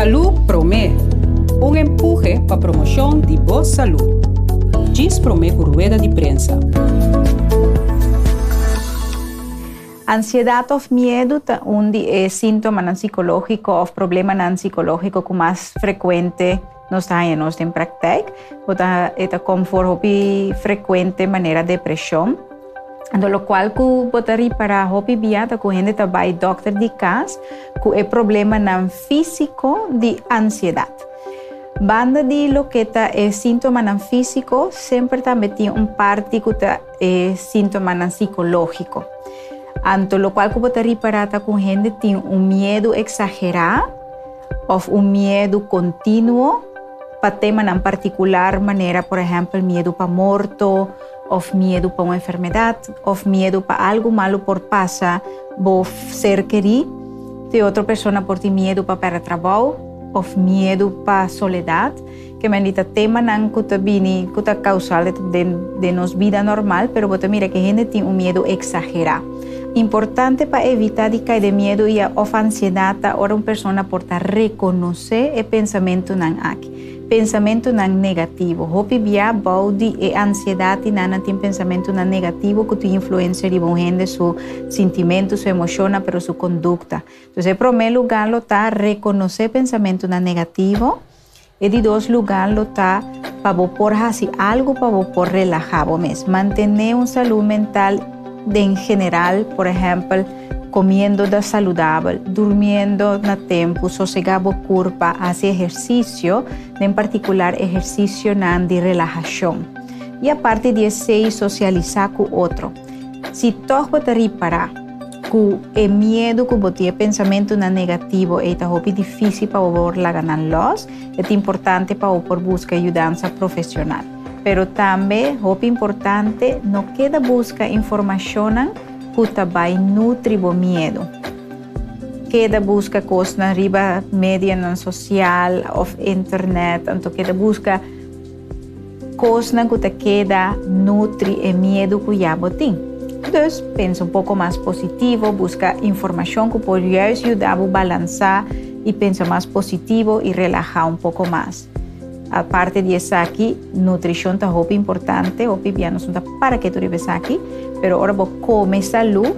Salú Promé, un empuhe pa promoshon di bo salú. Djis promé ku rueda di prensa. Ansiedat òf miedu ta un di e síntomanan sikológiko òf problemanan sikológiko ku mas frekuente nos ta haña nos den praktijk. Bo ta e ta kom for hopi frekuente manera depreshon. Anto lokual ku bo ta ripará hopi bia ta ku hende ta bai dòkter di kas ku e problemanan físiko di ansiedat. Banda di loke ta e síntomanan físiko semper tambe tin un parti ku ta e síntomanan sikológiko. Anto lokual ku bo ta ripará ta ku hende tin un miedu eksagerá òf un miedu kontinuo pa temanan partikular manera por ehèmpel miedu pa morto òf miedu pa un enfermedat òf miedu pa algu malu por pasa bo ser kerí. Tin otro persona por tin miedu pa pèrdè trabou òf miedu pa soledat. Ke men di ta temanan ku ta bini ku ta kausal den den nos bida normal, pero bo ta mira ke hende tin un miedu eksagerá. Importante pa evitá di kai den miedu i òf ansiedat ta ora un persona por ta rekonosé e pensamentunan aki. Pensamentunan negativo. Hopi bia bou di e ansiedat i nan nan tin pensamentunan negativo ku tin influensia riba un hende su sintimentu, su emoshonnan, pero su kondukta. Entonces e promé lugá lo ta rekonosé pensamentunan negativo. E di dos lugá lo ta pa bo por hasi algu pa bo por relahá bo mes. Mantené un salú mental den general, por ehèmpel, komiendo da saludabel, durmiendo na tempu, sosegá bo kurpa, hasi ehersisio, den partikular ehersisionan di relahashon. I aparte di esei sosialisá ku otro. Si tòg bo ta ripará ku e miedu ku bo tin, e pensamentunan negativo ei ta hopi difísil pa bo por laga nan lòs, e ta importante pa bo por buska yudansa profesional. Pero tambe, hopi importante, no keda buska informashonnan ku ta bai nutri bo miedu. Keda buska kosnan riba medianan sosial òf internet, anto keda buska. Kosnan ku ta keda nutri e miedu ku ya bo tin. Dus, pensa un poko mas positivo, buska informashon ku por juist yuda bo balansá i pensa mas positivo i relahá un poko mas. Aparte di esaki, nutrishon ta hopi importante, hopi bia nos no ta para ketu riba esaki, pero ora bo kome salú,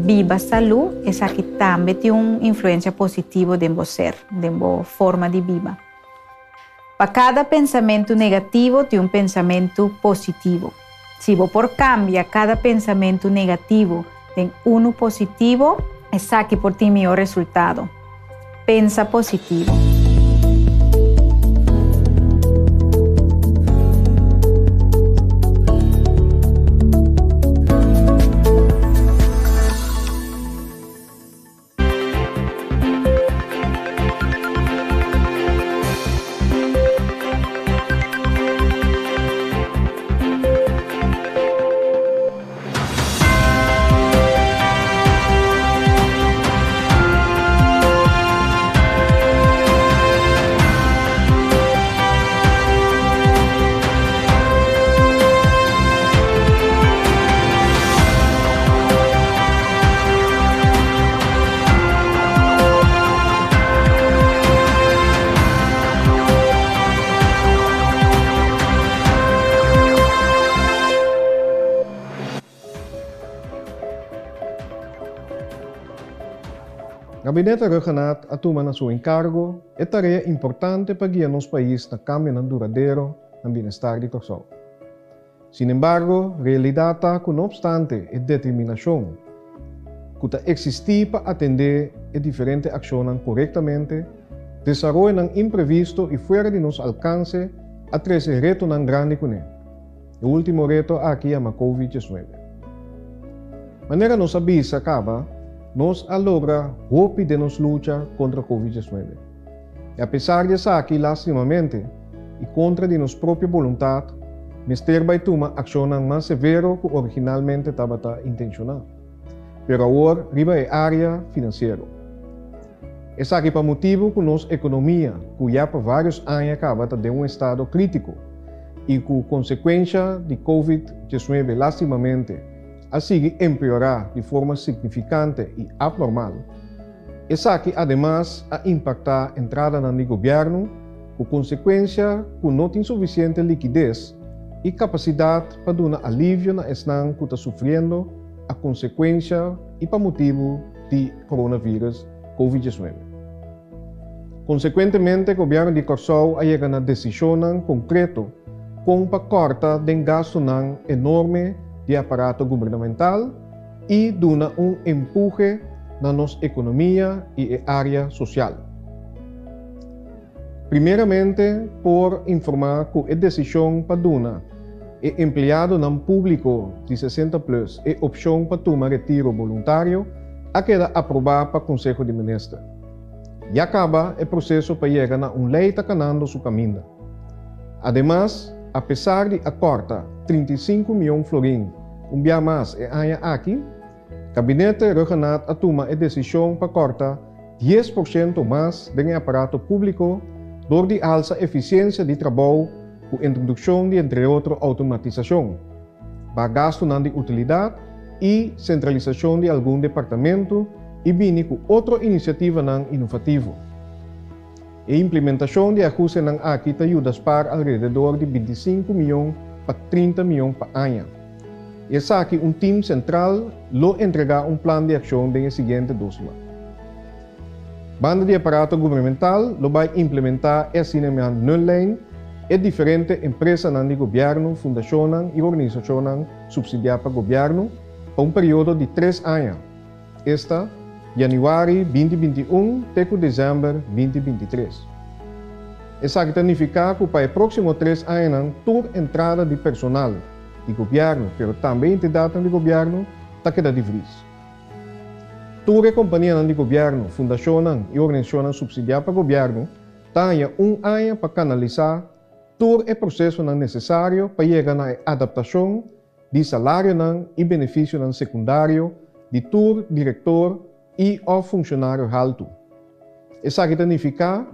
biba salú, esaki tambe tin un influensia positivo den bo ser, den bo forma di biba. Pa kada pensamentu negativo tin un pensamentu positivo. Si bo por kambia kada pensamentu negativo den unu positivo, esaki por tin mihó resultado. Pensa positivo. Gabinete Rhuggenaath a tuma na su enkargo e tarea importante pa guia nos pais na kambionan duradero na bienestar di Kòrsou. Sinembargo, realidat ta ku no opstante e determinashon ku ta eksistí pa atendé e diferente akshonnan korektamente, desaroyonan imprevisto i fuera di nos alkanse a trese retonan grandi kuné. E último reto aki yama Covid diesnuebe. Manera nos a bisa kaba, nos a logra hopi den nos lucha kontra Covid diesnuebe. I apesar di esaki, lastimamente, i kontra di nos propio boluntat, mester bai tuma akshonnan mas severo ku originalmente tabata intenshoná, pero awor riba e área finansiero. Esaki pa motibu ku nos ekonomia, ku ya pa vários aña kaba ta den un estado krítiko i ku konsekuensha di Covid diesnuebe lastimamente a sigui empeorá di forma signifikante i apnormal. Esaki ademas a impaktá entradanan di gobièrnu, ku konsekuensia ku no tin sufisiente likides i kapasidat pa duna alivio na esnan ku ta sufriendo a konsekuensia i pa motibu di coronavirus Covid 19. Konsekuentemente gobièrnu di Kòrsou a yega na desishonnan konkreto kon pa kòrta den gastunan enorme di aparato gubernamental i duna un empuhe na nos ekonomia i e área sosial. Primeramente por informá ku e desishon pa duna e empleadonan públiko di 60 plus e opshon pa tuma retiro boluntario a keda aprobá pa Konseho di Minister. Ya kaba e proseso pa yega na un lei ta kanando su kaminda. Ademas, apesar di a kòrta 35 mion florin un bia mas e aña aki, Gabinete Rhuggenaath a tuma e desishon pa kòrta 10% mas den e aparato públiko dor di alsa efisiensia di trabou ku introdukshon di entre otro outomatisashon, baha gastunan di utilidat i sentralisashon di algun departamentu i bini ku otro inisiativanan inovativo. E implementashon di e ahustenan aki ta yuda spar alrededor di 25 mion pa 30 mion pa aña. Esaki un tim sentral lo entregá un plan di akshon den e siguiente 2 siman. Banda di aparato gubernamental lo bai implementá e asina yamá nullijn e diferente empresanan di gobièrnu, fundashonnan i organisashonnan supsidiá pa gobièrnu pa un periodo di 3 aña, esta yanüari 2021 te ku desèmber 2023. Esaki ta nifiká ku pa e próksimo 3 añanan tur entrada di personal di gobièrnu, pero tambe entidatnan di gobièrnu, ta keda di vries. Tur e kompanianan di gobièrnu, fundashonnan i organisashonnan supsidiá pa gobièrnu ta haña un aña pa kanalisá tur e prosesonan nesesario pa yega na e adaptashon di salarionan i benefisionan sekundario di tur direktor i òf funshonario haltu. Esaki ta nifiká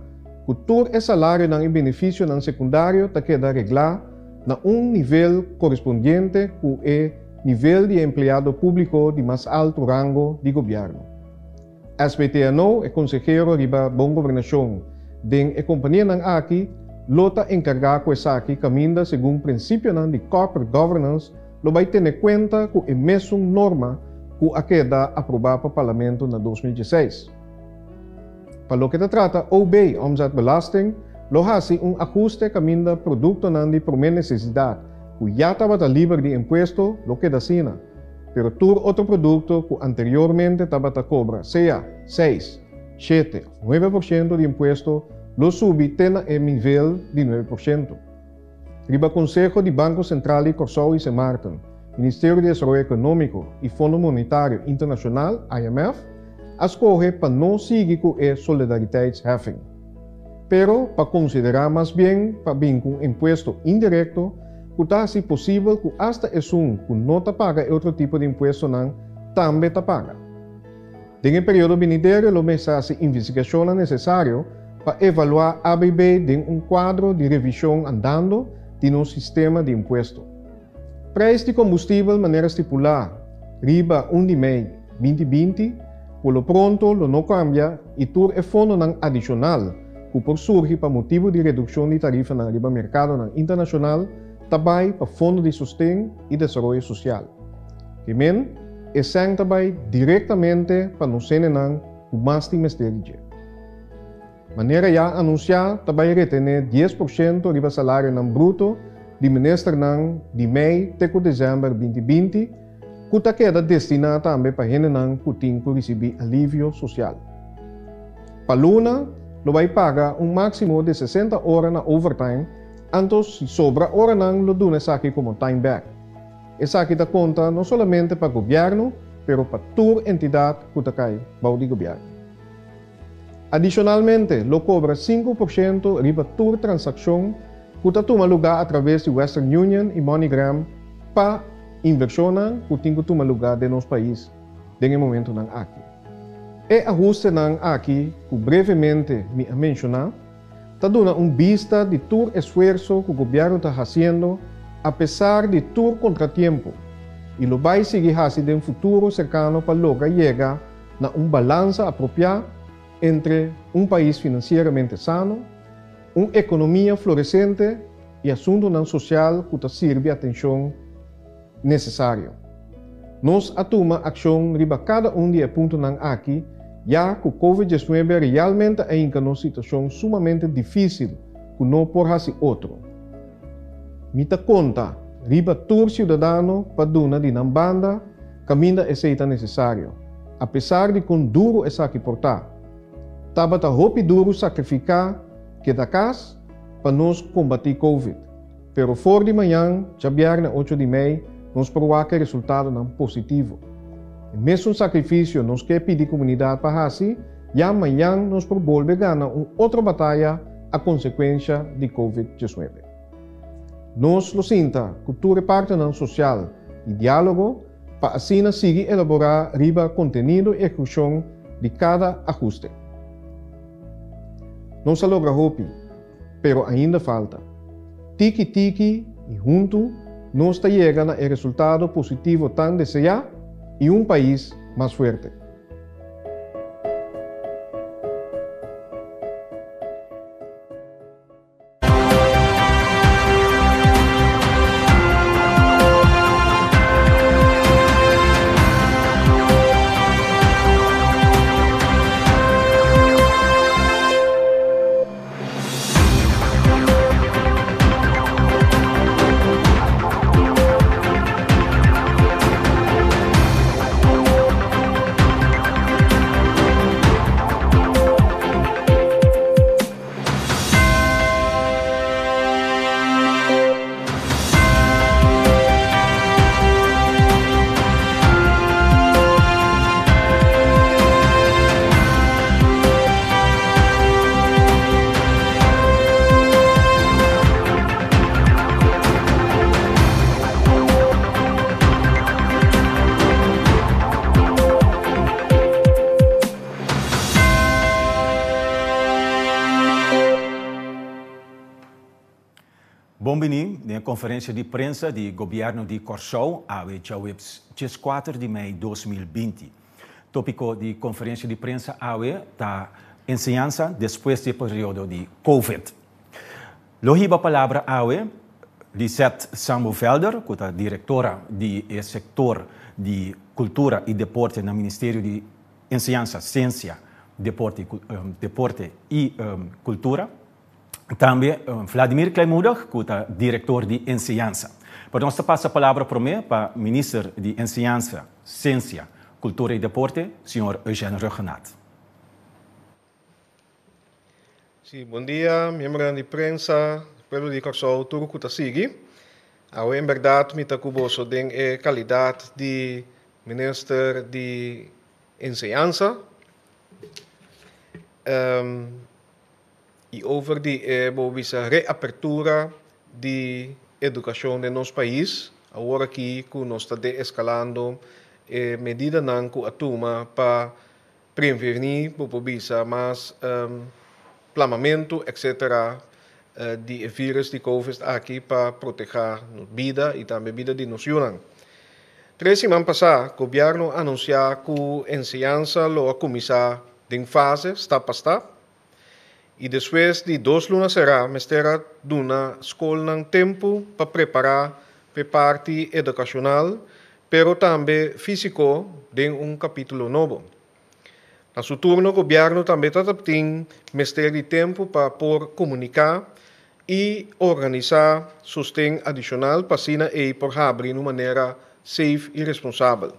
ku tur e salarionan i benefisionan sekundario ta keda reglá na un nivel korespondiente ku e nivel di e empleado públiko di mas altu rango di gobièrnu. SBTNO, e konsehero riba bon gobernashon den e kompanianan aki, lo ta enkargá ku esaki kaminda segun prinsipionan di corporate governance lo bai tene kuenta ku e mesun norma ku a keda aprobá pa Parlamento na 2016. Pa loke ta trata OB, omzetbelasting, lo hasi un ahuste kaminda produktonan di promé nesesidat ku ya tabata liber di impuesto lo keda asina, pero tur otro produkto ku anteriormente tabata kobra sea 6, 7 òf 9% di impuesto lo subi te na e nivel di 9%. Riba konseho di Banko Sentral di Kòrsou i Sint Maarten, Ministerio di Desaroyo Ekonómiko i Fondo Monetario Internashonal, IMF, a skohe pa no sigui ku e solidariteitsheffing, pero pa konsiderá mas bien pa bin ku un impuesto indirekto ku ta hasi posibel ku asta esun ku no ta paga e otro tipo di impuestonan tambe ta paga. Den e periodo binidero lo mester hasi investigashonnan nesesario pa evaluá ABB den un kuadro di revishon andando di nos sistema di impuesto. Preis di kombustibel manera stipulá riba 1 di mei 2020 por lo pronto lo no kambia i tur e fondonan adishonal ku por surgi pa motibu di redukshon di tarifanan riba merkadonan internashonal ta bai pa Fondo di Sosten i Desaroyo Sosial. Ke men, e sèn ta bai direktamente pa nos hendenan ku mas tin mester di dje. Manera ya anunsiá, ta bai retené 10% riba salarionan bruto di ministernan di mei te ku desèmber 2020, ku ta keda destiná tambe pa hendenan ku tin ku risibí alivio sosial. Pa luna, lo bai paga un máksimo di 60 ora na overtime, anto si sobra oranan lo duna esaki komo time back. Esaki ta konta no solamente pa gobièrnu, pero pa tur entidat ku ta kai bou di gobièrnu. Adishonalmente, lo kobra 5% riba tur transakshon ku ta tuma lugá atraves di Western Union i MoneyGram pa invershonnan ku tin ku tuma lugá den nos pais den e momentonan aki. E ahustenan aki ku brevemente mi a menshoná ta duna un bista di tur esfuerso ku gobièrnu ta hasiendo apesar di tur kontratiempo i lo bai sigui hasi den futuro serkano pa logra yega na un balansa apropiá. entre un pais finansieramente sano, un ekonomia floresente i asuntunan sosial ku ta sirbi atenshon nesesario. Nos a tuma akshon riba kada un di e puntonan aki ya ku Covid diesnuebe realmente a hinka nos situashon sumamente difísil ku no por hasi otro. Mi ta konta riba tur siudadano pa duna di nan banda kaminda esei ta nesesario, apesar di kon duru esaki por ta. Tabata hopi duru sakrifiká keda kas pa nos kombatí Covid, pero for di mañan, djabièrnè ocho di mei, nos por wak e resultadonan positivo. E mesun sakrifisio nos ke pidi komunidat pa hasi, ya mañan nos por bolbe gana un otro bataya a konsekuensha di Covid diesnuebe. Nos lo sinta ku tur e partenan sosial i diálogo pa asina sigui elaborá riba kontenido i ehekushon di kada ahuste. Nos a logra hopi, pero ainda falta. Tiki tiki i huntu nos ta yega na e resultado positivo tan deseá i un pais mas fuerte. Bon bini den e konferensia di prensa di Gobièrnu di Kòrsou awe djaweps dieskuater di mei 2020. Tópiko di konferensia di prensa awe ta Enseñansa despues di e periodo di Covid. Lo hiba palabra awe Lisette Sambo-Velder ku ta direktora di e sektor di Kultura i Deporte na Ministerio di Enseñansa, Siensia, Deporte Deporte i Kultura. Tambe Vladimir Kleinmoedig ku ta direktor di Enseñansa. Pero nos ta pasa palabra promé pa Minister di Enseñansa, Siensia, Kultura i Deporte, señor Eugène Rhuggenaath. Sí, bon dia, miembronan di prensa, pueblo di Kòrsou, tur ku ta sigui. Awe en bèrdat mi ta ku boso den e kalidat di Minister di Enseñansa i over di e bo bisa reapertura di edukashon den nos pais, awor aki ku nos ta deeskalando e medidanan ku a tuma pa prevení bo por bisa mas plamamentu etcetera di e virus di covid aki pa proteha nos bida y tambe bida di nos yunan. Tres siman pasá gobierno a anuncia cu enseñansa lo a cuminsa den fase stap pa stap y despues di dos luna será mester a duna scolnan tempo pa prepara p'e parti educacional pero tambe fisico den un capitulo nobo. Na su turno gobierno tambe ta tin mester di tempo pa por comunica y organisa sosten adicional pa asina ey por habri na un manera safe y responsabel.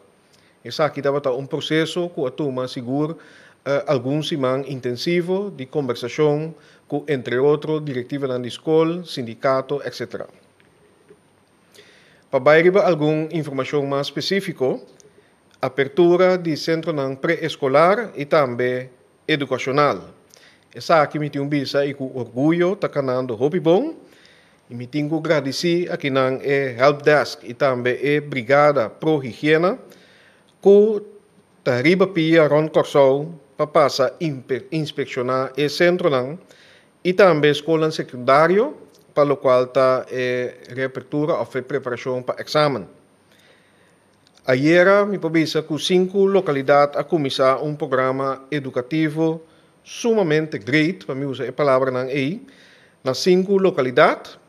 Esaki tabata un proceso cu a tuma sigur algun siman intensivo di combersacion cu entre otro directivanan di scol, sindicato, etc. Pa bai riba algun informacion mas specifico, apertura di centronan pre-escolar y tambe educacional. Esaki mi tin un bisa y cu orguyo ta canando hopi bon y mi tin cu gradici akinan e help desk y tambe e brigada pro higiena cu ta riba pia rond Corsou pa pasa inspecciona e centronan y tambe scolnan secundario pa locual ta e reapertura of e preparacion pa examen. Ayera mi por bisa ku sinku lokalidat a kuminsá un programa edukativo. sumamente great, pa mi usa e palabranan ei, na sinku lokalidat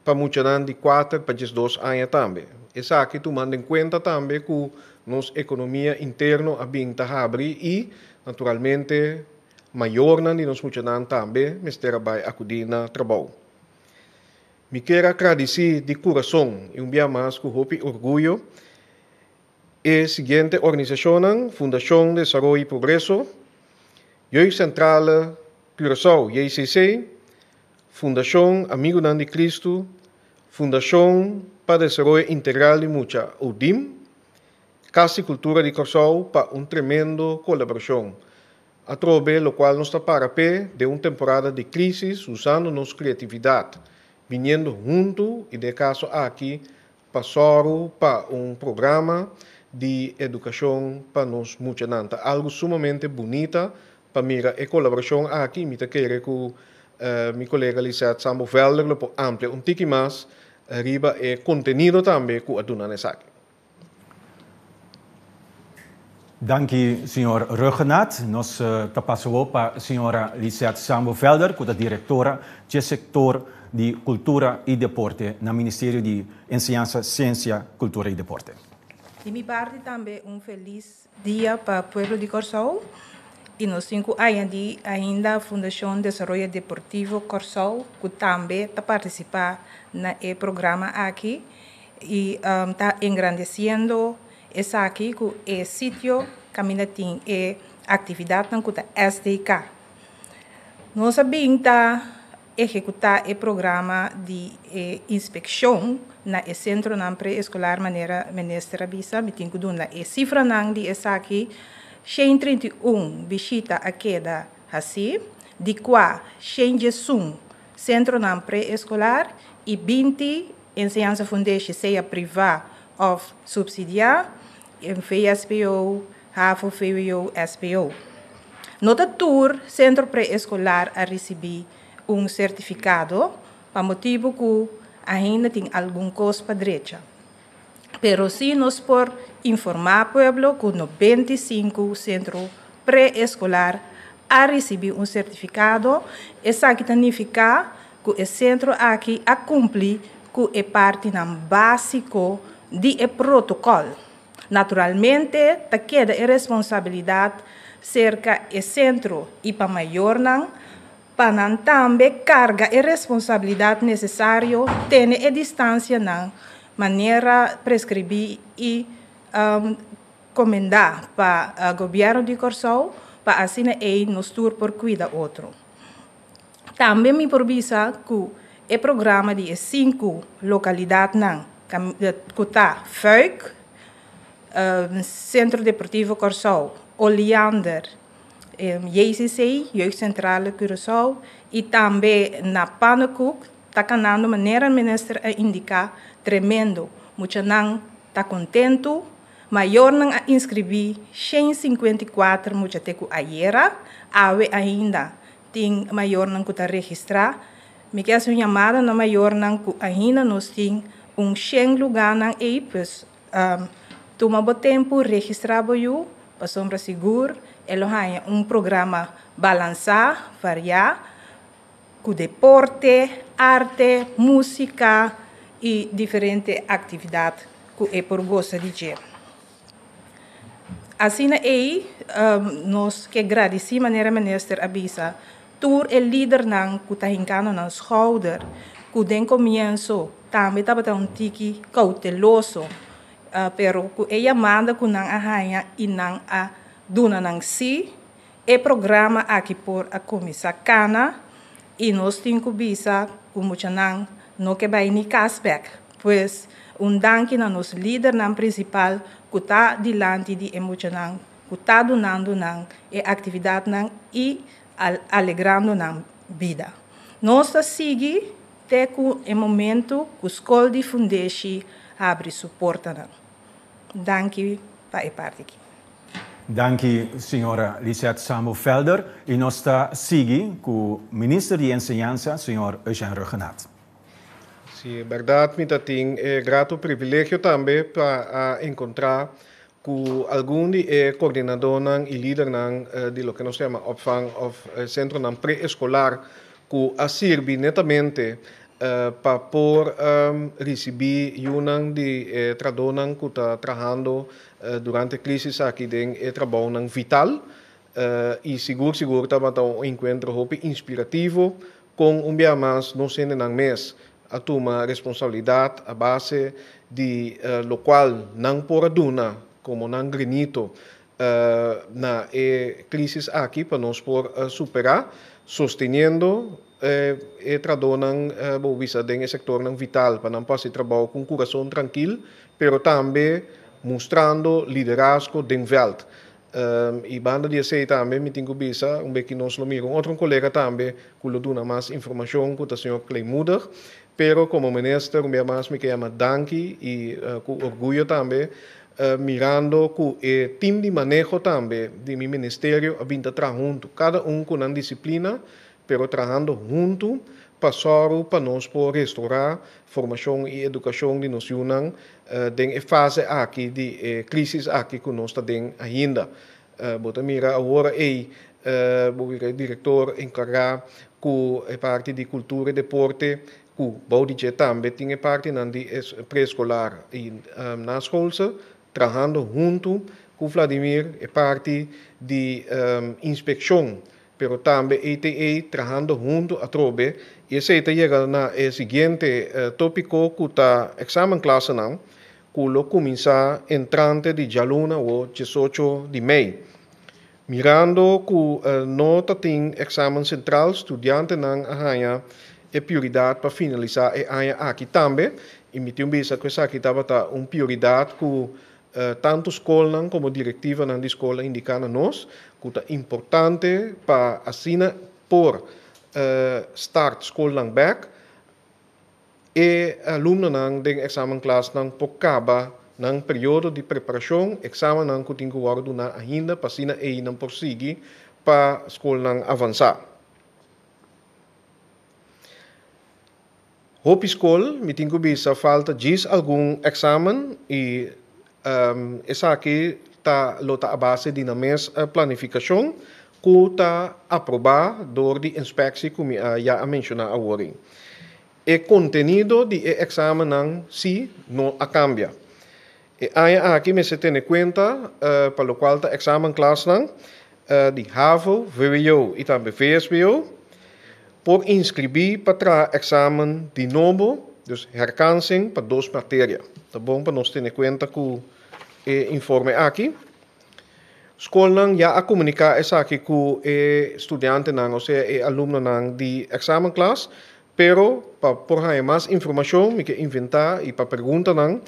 pa muchanan di kuater pa 12 aña tambe. Esaki tumando en kuenta tambe ku nos ekonomia interno a bin ta habri i naturalmente mayornan di nos muchanan tambe mester a bai akudí na trabou. Mi kier a gradisí di kurason i un bia mas ku hopi orguyo e siguiente organisashonnan, Fundashon Desaroyo i Progreso, Jeugdcentrale Curaçao, JCC, Fundashon Amigunan di Kristu, Fundashon pa Desaroyo Integral di Mucha, ODIM, Kas di Kultura di Kòrsou pa un tremendo kolaborashon. Atrobe lokual nos ta para p'e den un temporada di krísis usando nos kreatividat, biniendo huntu i den e kaso aki pa sòru pa un programa di edukashon pa nos muchanan. Ta algu sumamente bunita pa mira e kolaborashon aki i mi ta kere ku mi kolega Lisette Sambo-Velder lo por amplia un tiki mas riba e kontenido tambe ku a duna na esaki. Danki señor Rhuggenaath. Nos ta pasa awor pa señora Lisette Sambo-Velder ku ta direktora dje sektor di Kultura i Deporte na Ministerio di Enseñansa, Siensia, Kultura i Deporte. Di mi parti tambe un felis dia pa pueblo di Kòrsou i nos tin ku añadí ainda Fundashon Desaroyo Deportivo Kòrsou ku tambe ta partisipá na e programa aki. I ta engrandesiendo esaki ku e sitio kaminda tin e aktividatnan ku ta SDK. Nos a bin ta ehekutá e programa di e inspekshon na e sentronan pre-eskolar manera minister a bisa. Mi tin ku duna e sifranan di esaki. 131 bishita a keda hasí, di kua 111 sentronan pre-eskolar i 20 Enseñansa fundeshi sea privá òf supsidiá, VSBO, havo, vwo, SBO. No ta tur sentro pre-eskolar a risibí un sertifikado pa motibu ku ainda tin algun kos pa drecha. Pero sí nos por informá pueblo ku 95 sentro pre-eskolar a risibí un sertifikado. Esaki ta nifiká ku e sentro aki a kumpli ku e partinan básiko di e protokòl. Naturalmente ta keda e responsabilidat serka e sentro i pa mayornan pa nan tambe karga e responsabilidat nesesario tene e distansianan manera preskribí i komendá pa gobièrnu di Kòrsou pa asina ei nos tur por kuida otro. Tambe mi por bisa ku e programa di e sinku lokalidatnan ku ta Fuik, Sentro Deportivo Kòrsou, Oleander, JCC, Jeugdcentrale Curaçao, i tambe na Pannekoek ta kanando manera minister a indiká tremendo. Muchanan ta kontentu. Mayornan a inskribí 154 mucha te ku ayera. Awe ainda tin mayornan ku ta registrá. Mi ke hasi un yamada na mayornan ku ainda nos tin un shen lugánan ei, pues tuma bo tempu registrá bo yu pasobra sigur e lo haña un programa balansá, variá, ku deporte, arte, músika i diferente aktividat ku e por gosa di dje. Asina ei nos ke gradisí manera minister a bisa tur e lidernan ku ta hinkando nan schouder ku den komienso tambe tabata un tiki kouteloso pero ku e yamada ku nan a haña i nan a duna nan sí e programa aki por a kuminsá kana i nos tin ku bisa ku muchanan no ke bai ni kas bèk. Pues un danki na nos lidernan prinsipal ku ta dilanti di e muchanan ku ta dunando nan e aktividatnan i alegrando nan bida. Nos ta sigui te ku e momentu ku Skol di Fundeshi habri su portanan. Danki pa e parti aki. Danki señora Lisette Sambo Velder y nos ta sigui cu Minister di Enseñansa señor Eugène Rhuggenaath. Si, berdad mi ta tin e grato privilegio tambe pa a encontra ku algun di e koordinadónan i lidernan di loke nos ta yama opvang òf sentronan pre-eskolar ku a sirbi netamente pa por risibí yunan di e trahadónan ku ta trahando durante e krísis aki den e trabounan vital. I sigur sigur tabata un enkuentro hopi inspirativo kon un bia mas nos hendenan mes a tuma responsabilidat a base di lokual nan por a duna komo nan granito na e krisis aki pa nos por superá, sosteniendo e trahadónan bo bisa den e sektornan vital pa nan por hasi trabou ku un kurason trankil, pero tambe mustrando liderazgo den vèlt. I banda di esei tambe mi tin ku bisa, un beki nos lo mira un otro kolega tambe ku lo duna mas informashon ku ta señor Kleinmoedig. Pero komo minister un bia mas mi ke yama danki i ku orguyo tambe mirando ku e tim di maneho tambe di mi ministerio a bin ta traha huntu, kada un ku nan disiplina pero trahando huntu pa sòru pa nos por restorá formashon i edukashon di nos yunan den e fase aki di e krisis aki ku nos ta den ainda. Bo ta mira awor ei bo mira e direktor enkargá ku e parti di kultura i deporte ku bou di dje tambe tin e partinan di preeskolar i naschoolse trahando huntu ku Vladimir e parti di inspekshon pero tambe ETE trahando huntu atrobe y esey ta yega na e siguiente topico cu ta examenklasenan cu lo cuminsa entrante di djaluna o diesocho di mei. Mirando cu no ta tin examen central studiantenan a haña e prioridad pa finalisa e aña aki tambe y mi tin un bisa cu esaki tabata un prioridad cu Tantu skolnan komo direktivanan di skol a indiká na nos ku ta importante pa asina por start skolnan bèk, e alumnonan den eksamenklasnan por kaba nan periodo di preparashon, eksamennan ku tin ku wòrdu duná ainda pa asina ei nan por sigui pa skolnan avansá. Hopi skol mi tin ku bisa falta djis algun eksamen i esaki ta lo ta a base di nan mes planifikashon ku ta aprobá dor di inspeksie ku mi a ya a menshoná awor ei. E kontenido di e eksamennan si no a kambia. E aña aki mester tene kuenta pa lokual ta eksamenklasnan di havo, vwo i tambe vsbo. Por inskribí pa traha eksamen di nobo, dus herkansing, pa dos materia. Ta bon pa nos tene kuenta ku e informe aki. Skolnan ya a komuniká esaki ku e studiantenan, osea e alumnonan di eksamenklas, Pero pa por haña mas informashon mi ke inventá i pa preguntanan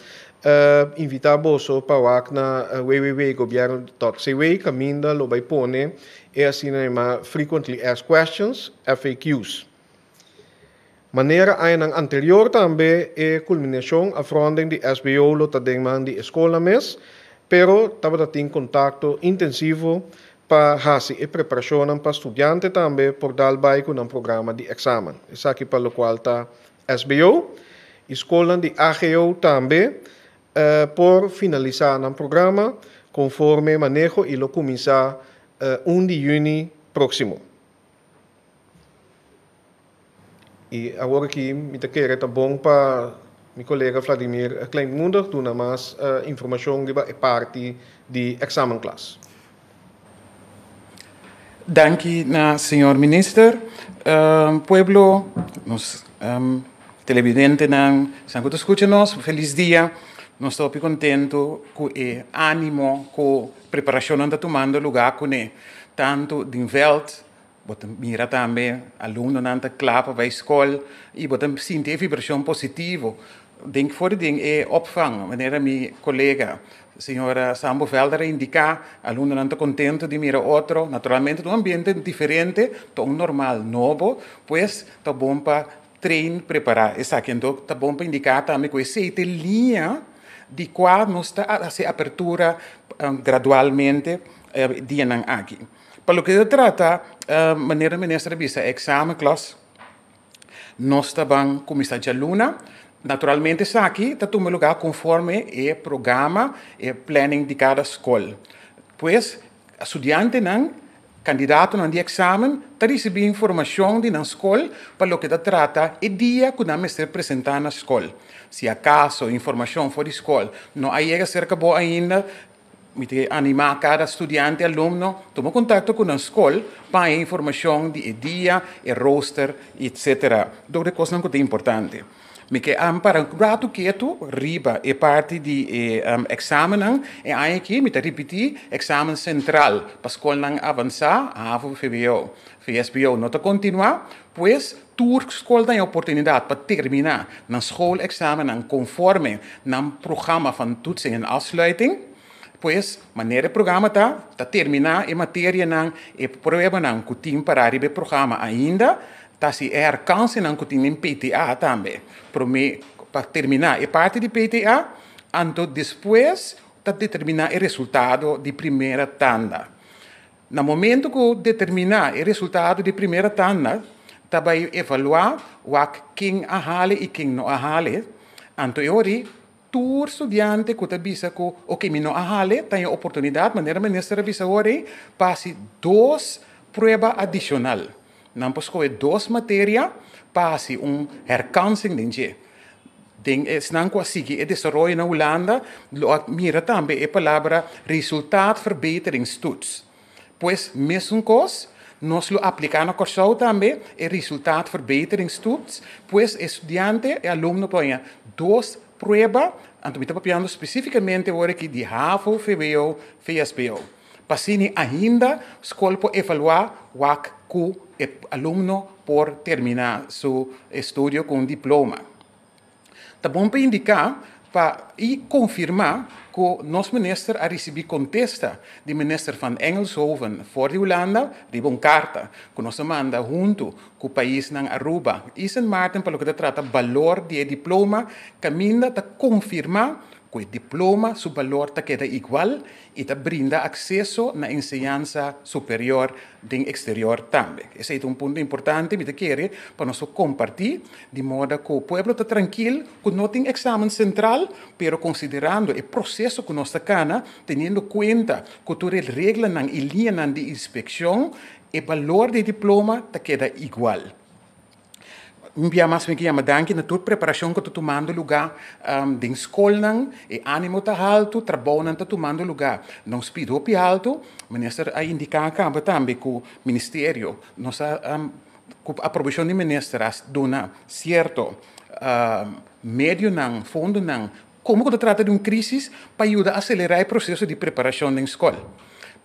invitá boso pa wak na www.gobierno.cw kaminda lo bai pone e asina yamá Frequently Asked Questions, FAQs. Manera añanan anterior tambe e kulminashon, afronding, di SBO lo ta den man di e skolnan mes, pero tabata tin kontakto intensivo Pa hasi e preparashonnan pa studiante tambe por dal bai ku nan programa di eksamen. Esaki pa lokual ta SBO i skolnan di AGO tambe por finalisá nan programa konforme maneho i lo kuminsá un di yüni próksimo. I awor aki mi ta kere ta bon pa mi kolega Vladimir Kleinmoedig duna mas informashon riba e parti di examenklas. Danki na señor Minister. Pueblo, nos televidentenan, esnan ku ta skucha nos, felis dia. Nos ta hopi kontentu ku e animo ku preparashonnan ta tumando lugá kuné, tantu den vèlt, Bo ta mira tambe alumnonan ta kla pa bai skol i bo ta sinti e vibrashon positivo den for di den e opvang. Manera mi kolega señora Sambo Velder a indiká, alumnonan ta kontentu di mira otro. Naturalmente ta un ambiente diferente, ta un normal nobo, pues ta bon pa train prepará esaki. Anto ta bon pa indiká tambe ku esei ta e liña di kua nos ta hasi apertura gradualmente dianan aki. Pa loke ta trata, manera minister a bisa, examenklas, nos ta ban kuminsá djaluna. Naturalmente esaki ta tuma lugá konforme e programa, e planning di kada skol. Pues, studiantenan, kandidatonan di eksamen, ta risibí informashon di nan skol pa loke ta trata e dia ku nan mester presentá na skol. Si akaso informashon for di skol no a yega serka bo ainda, Mi ta animá kada studiante, alumno, tuma kontakto ku nan skol pa haña informashon di e dia, e rooster, etsetera. Tur e kosnan ku ta importante. Mi ke para un ratu ketu riba e parti di e eksamennan. E aña aki mi ta ripití eksamen sentral pa skolnan avansá, havo, vwo, vsbo, no ta kontinuá. Pues tur skol ta haña oportunidat pa terminá nan schoolexamennan konforme nan programa van toetsing en afsluiting. Pues, manera e programa ta, ta terminá e materianan, e pruebanan ku tin pará riba e programa ainda, ta hasi e herkansenan ku tin den PTA tambe. Promé pa terminá e parti di PTA, anto despues ta determiná e resultado di primera tanda. Na momento ku determiná e resultado di primera tanda, ta bai evaluá wak ken a hale i ken no a hale. Anto e ori tur studiante ku ta bisa ku oke mi no a hale ta haña oportunidat, manera minister a bisa awor ei, pa hasi dos prueba adishonal. Nan por skohe dos materia pa hasi un herkansing den dje. Den esnan ku a sigui e desaroyo na Hulanda lo a mira tambe e palabra resultaatverbeteringstoets. Pues mesun kos nos lo apliká na Kòrsou tambe e resultaatverbeteringstoets. Pues e studiante, e alumno por haña dos prueba, anto mi ta papiando spesífikamente awor aki di havo, vwo, vsbo. Pa asina ainda skol por evaluá wak ku e alumno por terminá su estudio ku un diploma. Ta bon pa indiká pa i konfirmá ku nos minister a risibí kontesta di minister Van Engelshoven for di Hulanda riba un karta ku nos a manda huntu ku paisnan Aruba i Sint Maarten pa loke ta trata balor di e diploma kaminda ta konfirmá ku e diploma su balor ta keda igual i ta brinda akseso na enseñansa superior den eksterior tambe. Esei ta un punto importante, mi ta kere pa nos por kompartí, di moda ku pueblo ta trankil ku no tin eksamen sentral, pero konsiderando e proseso ku nos ta kana, teniendo kuenta ku tur e reglanan i liñanan di inspekshon, e balor di e diploma ta keda igual. Un bia mas mi ke yama danki na tur preparashon ku ta tumando lugá den skolnan. E ánimo ta haltu, trabounan ta tumando lugá na un speed hopi haltu. Minister a indiká kaba tambe ku ministerio nos a ku aprobashon di minister a duna sierto medionan, fondonan Komo ku ta trata di un krísis pa yuda aselerá e proseso di preparashon den skol?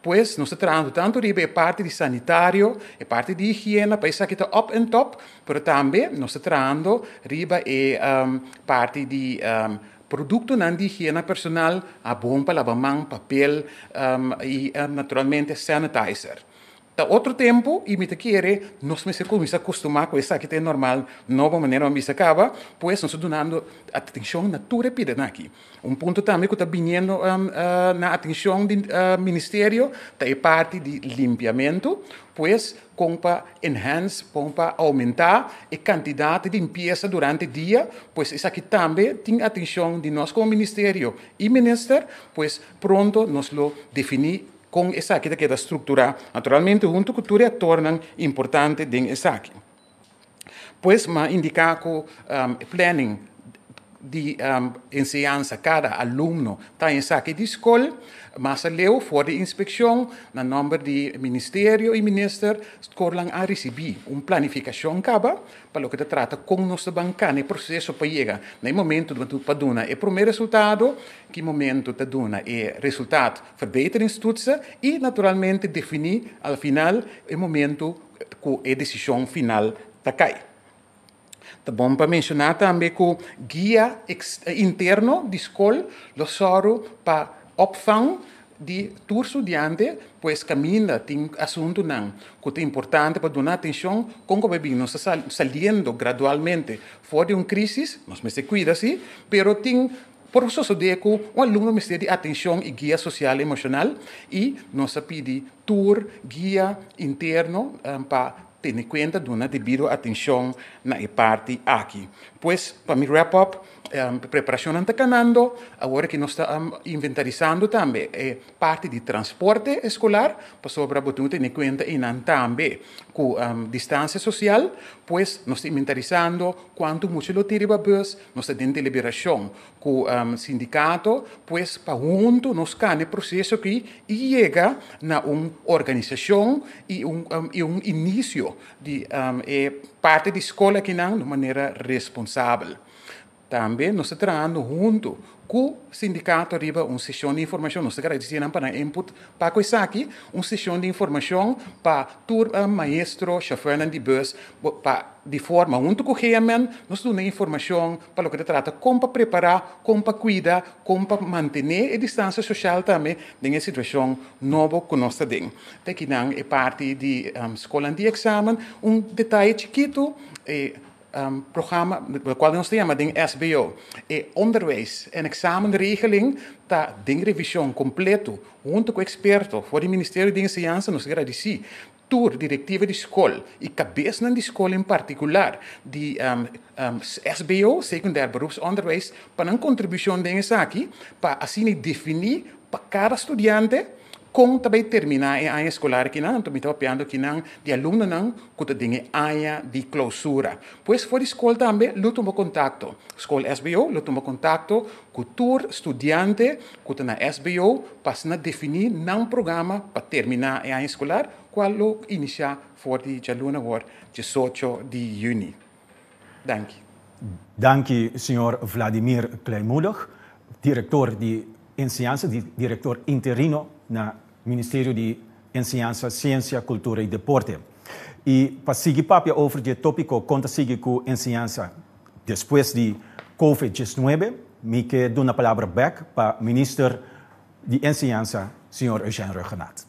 Pues nos ta trahando tantu riba e parti di sanitario, e parti di higiena pa esaki ta up en top, pero tambe nos ta trahando riba e parti di produktonan di higiena personal, habon pa laba man, papel i naturalmente sanitizer. Ta otro tempu i mi ta kere nos mester kuminsá kustumá ku esaki ta e normal nobo manera bo a bisa kaba, pues nos ta dunando atenshon na tur e pidanan aki. Un punto tambe ku ta biniendo na atenshon di ministerio ta e parti di limpiamentu, pues kon pa enhance, kon pa oumentá e kantidat di limpiesa durante dia, pues esaki tambe tin atenshon di nos komo ministerio i minister, pues pronto nos lo definí Kon esaki ta keda strukturá, naturalmente huntu ku tur e aktornan importante den esaki. Pues m'a indiká ku e planning di enseñansa kada alumno ta haña esaki di skol. Mas aleu for di inspekshon na nòmber di ministerio i minister skolnan a risibí un planifikashon kaba Pa loke ta trata kon nos ta ban kana e proseso pa yega na e momento pa duna e prome resultado, ki momento ta duna e resultaat verbeteringstoetsen i naturalmente defini al final e momento ku e desishon final ta kai. Ta bon pa menshoná tambe ku guia interno di skol lo sòru pa opvang di tur studiante, pues kaminda tin asuntunan ku ta importante pa duna atenshon, kon ku bai bin nos ta saliendo gradualmente for di un krísis, nos mester kuida si, pero tin por sosodé ku un alumno mester di atenshon i guia sosial emoshonal i nos a pidi tur guia interno pa. tene kuenta duna debido atenshon na e parti aki. Pues, pa mi wrap up, preparashonnan ta kanando, awor aki nos ta inventarisando tambe e parti di transporte eskolar, pasobra bo tin ku tene kuenta einan tambe ku distansia sosial, pues nos ta inventarisando kuantu mucha lo tin riba bus, nos ta den deliberashon ku sindikato, pues pa huntu nos kanda e proseso aki i yega na un organisashon i un inisio di e parti di skol akinan di un manera responsabel. Tambe nos ta trahando huntu ku sindikato riba un seshon di informashon. Nos ta gradisí nan pa nan input pa ku esaki, un seshon di informashon pa tur maestro, shofèrnan di bùs, pa di forma huntu ku GMN nos duna informashon pa loke ta trata kon pa prepará, kon pa kuida, kon pa mantené e distansia soshal tambe den e situashon nobo ku nos ta den. Ta kinan e parti di skolnan di eksamen. Un detaye chikitu, e programa lokual nos ta yama den SBO, e onderwijs en examenregeling ta den revishon kompleto huntu ku eksperto for di Ministerio di Enseñansa. Nos ta gradisí tur direktiva di skol i kabesnan di skol en partikular di SBO, Secundair Beroepsonderwijs, pa nan kontribushon den esaki pa asina definí pa kada studiante kon ta bai terminá e aña eskolar akinan. Anto mi ta papiando akinan di alumnonan ku ta den e aña di klousura. Pues for di skol tambe lo tuma kontakto, skol SBO lo tuma kontakto ku tur studiante ku ta na SBO pa asina definí nan programa pa terminá e aña eskolar, kual lo inisiá for di djaluna awor diesocho di yüni. Danki. Danki señor Vladimir Kleinmoedig, direktor di Enseñansa, direktor interino na Ministerio di Enseñansa, Siensia, Kultura i Deporte. I pa sigui papia over di e tópiko kon ta sigui ku enseñansa despues di Covid diesnuebe, mi ke duna palabra bèk pa Minister di Enseñansa, señor Eugène Rhuggenaath.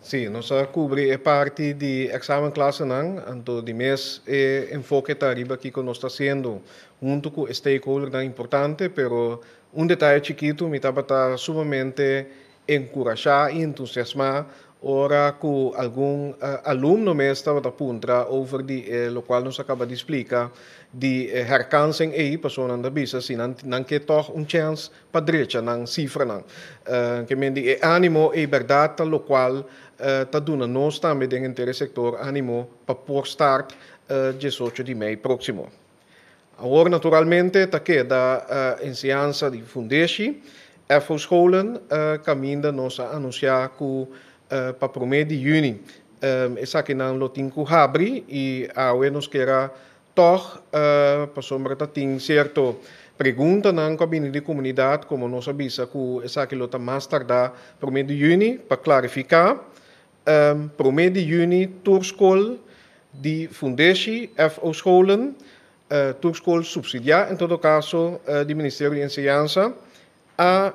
Sí, nos a kubri e parti di examenklasenan, anto di mes e enfoke ta riba kiko nos ta hasiendo huntu ku e stakeholdernan importante, pero un detaye chikitu, mi tabata sumamente enkurashá i entusiasmá ora ku algun alumno mes tabata puntra over di e lokual nos a kaba di splika di e herkansing ei, pasobra nan ta bisa si nan nan ke tòg un chèns pa drecha nan sifranan. Ke men di e ánimo ei bèrdat ta lokual ta duna nos tambe den henter e sektor ánimo pa por start diesocho di mei próksimo. Awor naturalmente ta keda enseñansa di fundeshi, FO Scholen, kaminda nos a anunsiá ku pa promé di yüni esakinan lo tin ku habri i awe nos kier a tòg pasobra ta tin sierto preguntanan ku a bini di komunidat komo nos a bisa ku esaki lo ta mas tardá promé di yüni pa klarifiká. Promé di yüni tur skol di fundeshi, FO scholen, tur skol supsidiá en todo kaso di Ministerio di Enseñansa a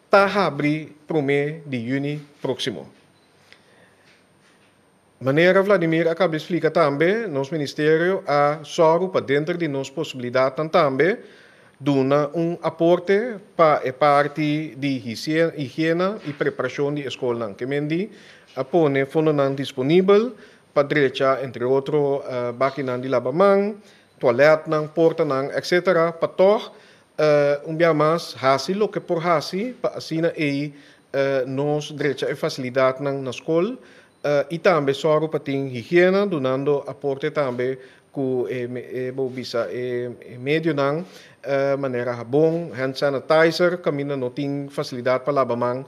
ta habri promé di yüni próksimo. Manera Vladimir a kaba di splika tambe, nos ministerio a sòru pa denter di nos posibilidatnan tambe duna un aporte pa e parti di higiena i preparashon di e skolnan. Ke men di a pone fondonan disponibel pa drecha entre otro bakinan di laba man, tualètnan, portanan, etc. Pa tòg un bia mas hasi loke por hasi pa asina ei nos drecha e fasilidatnan na skol I tambe sòru pa tin higiena, dunando aporte tambe ku e bo bisa e medionan manera habon, hand sanitizer, kaminda no tin fasilidat pa laba man,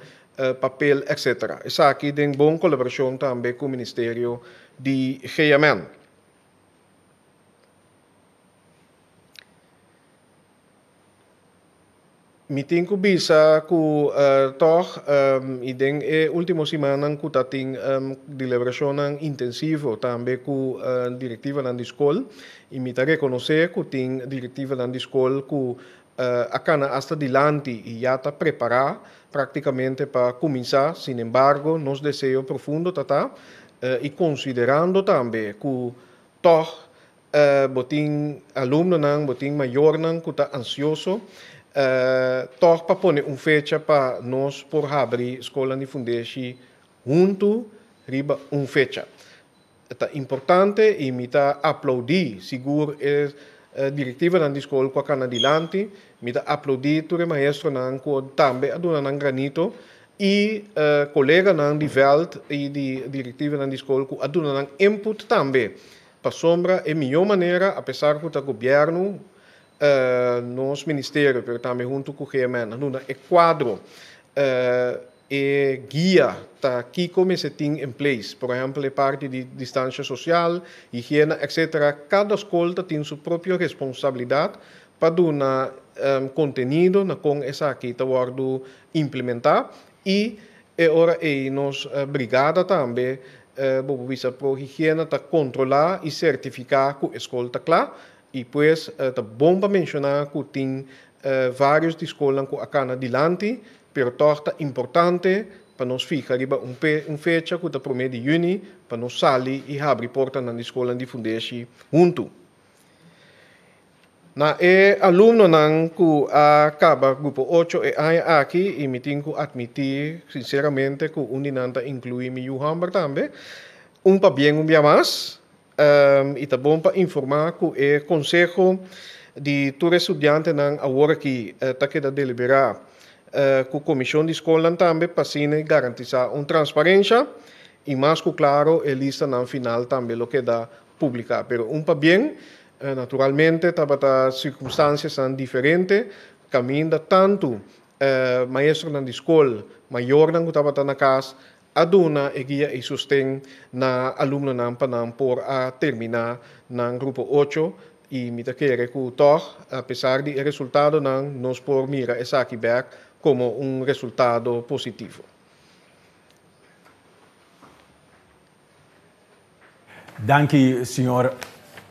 papel etc. Esaki den bon kolaborashon tambe ku Ministerio di GMN. Mi tin ku bisa ku tòg i den e último simannan ku ta tin deliberashonnan intensivo tambe ku direktivanan di skol i mi ta rekonosé ku tin direktivanan di skol ku a kana asta dilanti i ya ta prepará práktikamente pa kuminsá. Sinembargo, nos deseo profundo ta ta i konsiderando tambe ku tòg Bo tin alumnonan, bo tin mayornan ku ta ansioso tòg pa pone un fecha pa nos por habri skolnan di fundeshi huntu riba un fecha. Ta importante i mi ta aploudí sigur e direktivanan di skol ku a kana dilanti, mi ta aploudí tur e maestronan ku tambe a duna nan granito i koleganan di vèlt i di direktivanan di skol ku a duna nan input tambe. Pasobra e mihó manera, apesar ku ta gobièrnu, nos ministerio pero tambe huntu ku GMN a duna e kuadro, E guia ta kiko mester tin in place, por ehempel e parti di distancia social, higiena etc. Cada scol ta tin su propio responsabilidad pa duna contenido na con esaki ta wordo implementa y e ora ey nos brigada tambe, bo por bisa pro higiena, ta controla y certifica cu e scol ta cla. Y pues ta bon pa menciona cu tin varios di scolnan cu a cana dilanti, pero tog ta importante pa nos fiha riba un un fecha cu ta prome di juni pa nos sali y habri portanan di scolnan di fundeshi huntu. Na e alumnonan cu a caba grupo ocho e aña aki, y mi tin cu admiti sinceramente cu un di nan ta inclui mi yu homber tambe, un pabien un bia mas. I ta bon pa informá ku e konseho di tur e studiantenan awor aki ta keda deliberá ku komishon di skolnan tambe pa asina garantisá un transparensha i mas ku klaro e listanan final tambe lo keda publiká. Pero un pabien, naturalmente tabata sirkunstansianan diferente kaminda tantu maestronan di skol, mayornan ku tabata na kas, A duna e guia i sosten na alumnonan pa nan por a terminá nan grupo ocho i mi ta kere ku tòg, apesar di e resultadonan, nos por mira esaki bèk komo un resultado positivo. Danki, señor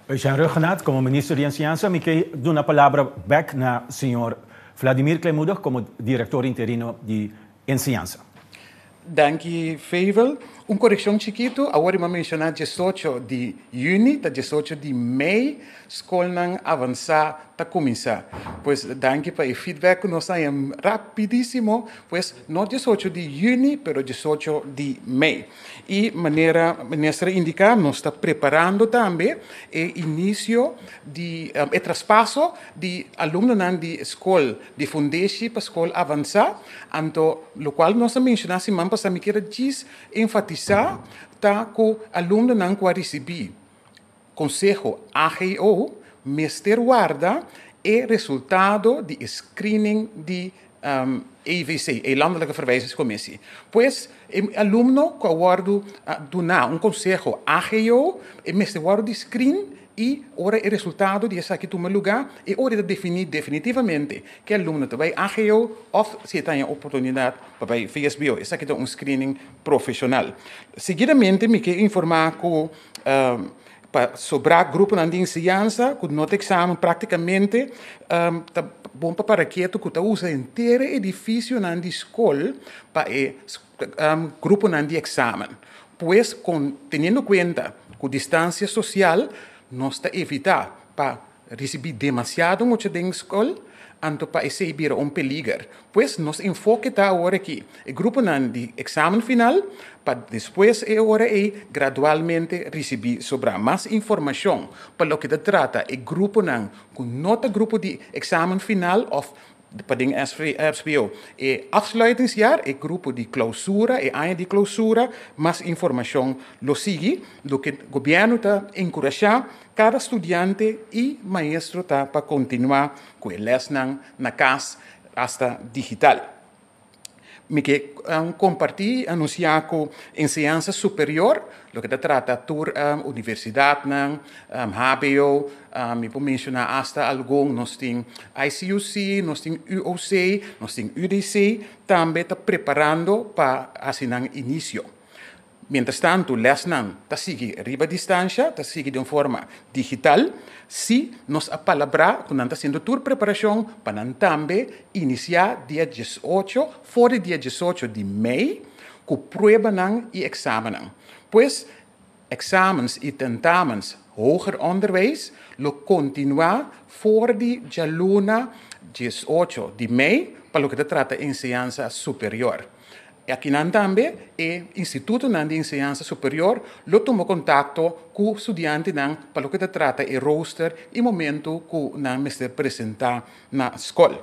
Eugène Rhuggenaath. Komo Minister di Enseñansa mi ke duna palabra bèk na señor Vladimir Kleinmoedig komo Direktor Interino di Enseñansa. Danki Favel. Un korekshon chikitu, awor mi a menshoná diesocho di yüni, ta diesocho di mei skolnan avansá ta kuminsá. Pues danki pa e feedback ku nos haña rapidísimo. Pues no diesocho di yüni, pero diesocho di mei. I manera minister a indiká nos ta preparando tambe e inisio di e traspaso di alumnonan di skol di fundeshi pa skol avansá. Anto lokual nos a menshoná siman pasá mi kier a djis enfatisá ta ku alumnonan ku a risibí konseho AGO mester warda e resultado di e screening di EVC, e Landelijke Verwijzingscommissie. Pues e alumno ku a wòrdu duná un konseho AGO e mester wòrdu di screen i ora e resultado di esaki tuma lugá e ora e ta definí definitivamente ke alumno ta bai AGO òf si e ta haña oportunidat pa bai VSBO. Esaki ta un screening profeshonal. Seguidamente mi ke informá ku Pa sobrá gruponan di enseñansa ku no ta eksamen práktikamente ta bon pa para ketu ku ta usa henter e edifisionan di skol pa e gruponan di eksamen. Pues kon teniendo kuenta ku distansia sosial nos ta evitá pa risibí demasiado mucha den skol anto pa esei bira un peliger. Pues nos enfoke ta awor aki e gruponan di eksamen final pa despues e ora ei gradualmente risibí sobrá mas informashon pa loke ta trata e gruponan ku no ta grupo di eksamen final òf pa den SBO e afsluitingsjaar, e grupo di klousura, e aña di klousura, mas informashon lo sigui. Loke gobièrnu ta enkurashá kada studiante i maestro ta pa kontinuá ku e lèsnan na kas hasta digital. Mi ke kompartí i anunsiá ku enseñansa superior, loke ta trata tur universidatnan, hbo, mi por menshoná asta algun, nos tin ICUC, nos tin UOC, nos tin UDC, tambe ta preparando pa hasi nan inisio. Mientrastantu lèsnan ta sigui riba distansha, ta sigui den forma digital. Sí, nos a palabrá ku nan ta hasiendo tur preparashon pa nan tambe inisiá dia diesocho, for di dia diesocho di mei, ku pruebanan i eksamennan. Pues, eksamens i tentamens hoger onderwijs lo kontinuá for di djaluna diesocho di mei pa loke ta trata enseñansa superior. I akinan tambe e institutonan di enseñansa superior lo tuma kontakto ku studiantenan pa loke ta trata e rooster i momentu ku nan mester presentá na skol.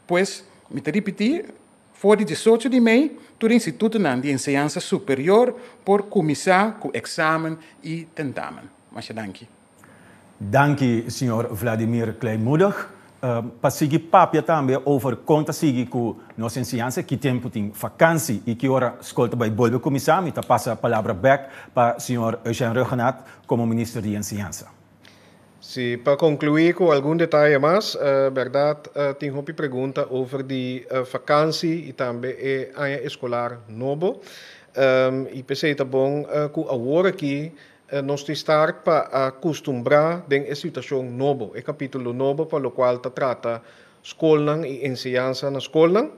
Pues, mi ta ripití, for di 18 di mei tur institutonan di enseñansa superior por kuminsá ku eksamen i tentamen. Masha danki. Danki, señor Vladimir Kleinmoedig. Pa sigui papia tambe over kon ta sigui ku nos enseñansa, ki tempu tin vakansi i ki ora skol ta bai bolbe kuminsá, mi ta pasa palabra bèk pa señor Eugène Rhuggenaath komo minister di Enseñansa. Si, pa konkluí ku algun detaye mas, bèrdat tin hopi pregunta over di vakansi i tambe e aña eskolar nobo. I p'esei ta bon ku awor aki Nos tin start pa a kustumbrá den e situashon nobo, e kapítulo nobo pa lokual ta trata skolnan i enseñansa na skolnan,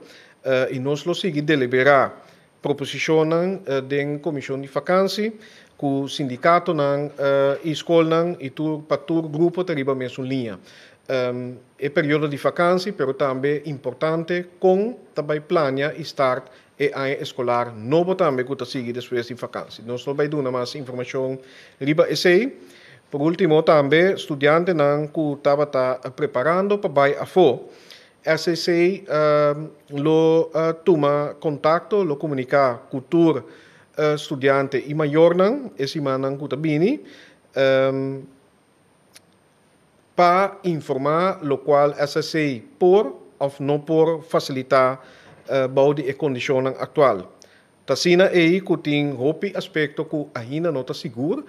i nos lo sigui deliberá proposishonnan den komishon di fakansi ku sindikatonan i skolnan i tur pa tur grupo ta riba mesun liña. E periodo di fakansi pero tambe importante kon ta bai plania i start E aña eskolar nobo tambe ku ta sigui despues di fakansi. Nos lo bai duna mas informashon riba esei. Por último tambe studiantenan ku tabata preparando pa bai afó, SCC lo tuma kontakto, lo komuniká ku tur studiante i mayornan e simannan ku ta bini pa informá lokual SSC por òf no por fasilitá bou di e kondishonnan aktual. Ta asina ei ku tin hopi aspekto ku ainda no ta sigur.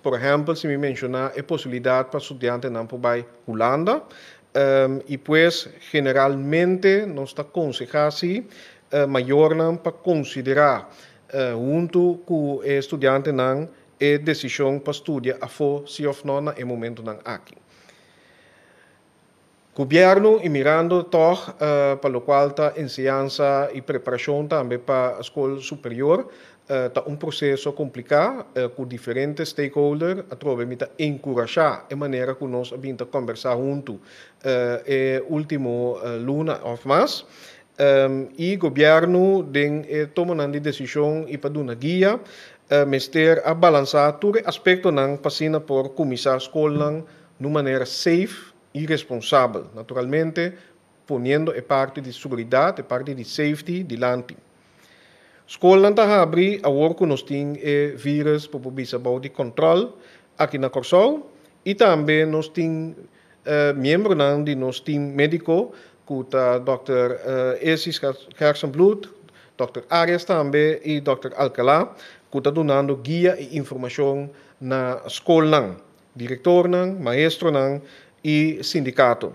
Por ehèmpel si mi menshoná e posibilidat pa studiantenan por bai Hulanda i pues generalmente nos ta konsehá si mayornan pa konsiderá huntu ku e studiantenan e desishon pa studia afó si òf nò na e momentunan aki. Gobièrnu i mirando tòg pa lokual ta enseñansa i preparashon tambe pa skol superior ta un proseso kompliká ku diferente stakeholder. Atrobe mi ta enkurashá e manera ku nos a bin ta kòmbersá huntu e último luna òf mas. I gobièrnu den e tomonan di desishon i pa duna guia mester a balansá tur e aspektonan pa asina por kuminsá skolnan n'un manera safe i responsabel, naturalmente poniendo e parti di suguridat, e parti di safety dilanti. Skolnan ta habri awor ku nos tin e vírus por por bisa bou di kòntròl aki na Kòrsou i tambe nos tin miembronan di nos tim médiko ku ta dòkter Essie Gerstenbluth, dòkter Arias tambe i dòkter Alcalá ku ta dunando guia i informashon na skolnan, direktornan, maestronan i sindikato.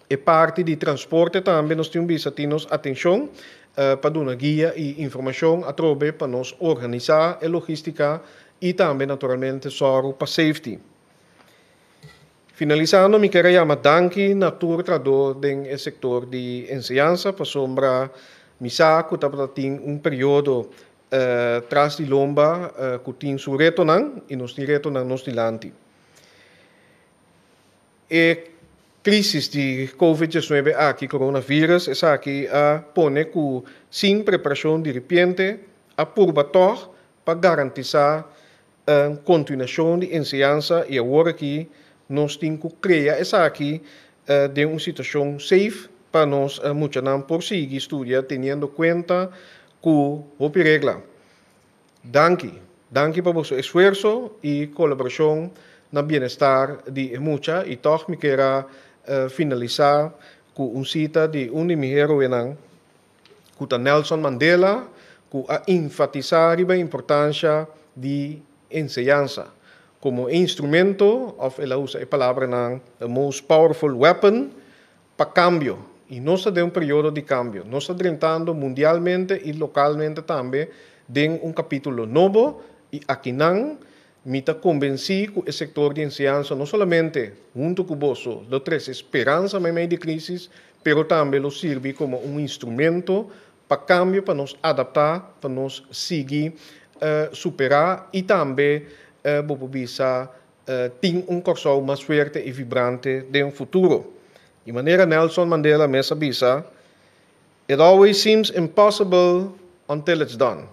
E parti di transporte tambe nos tin un bisa tin nos atenshon pa duna guia i informashon atrobe pa nos organisá e logístika i tambe naturalmente sòru pa safety. Finalisando mi kier a yama danki na tur trahadó den e sektor di enseñansa pasobra mi sa ku tabata tin un periodo tras di lomba ku tin su retonan i nos tin retonan nos dilanti. E krisis di Covid 19 aki, coronavirus, esaki a pone ku sin preparashon diripiente a purba tòg pa garantisá kontinuashon di enseñansa i awor aki nos tin ku krea esaki den un situashon safe pa nos muchanan por sigui studia teniendo kuenta ku hopi regla. Danki. Danki pa boso esfuerso i kolaborashon na bienestar di e mucha i tòg mi kier a finalisá ku un sita di un di mi heroenan ku ta Nelson Mandela ku a enfatisá riba e importansha di enseñansa komo e instrumento òf el a usa e palabranan the most powerful weapon pa kambio i nos ta den un periodo di kambio. Nos ta drentando mundialmente i lokalmente tambe den un kapítulo nobo i akinan mi ta kombensí ku e sektor di enseñansa no solamente huntu ku boso lo trese speransa meimei di krísis pero tambe lo sirbi komo un instrumento pa kambio pa nos adaptá, pa nos sigui superá i tambe bo por bisa tin un Kòrsou mas fuerte i vibrante den futuro. Di manera Nelson Mandela mes a bisa, It always seems impossible until it's done.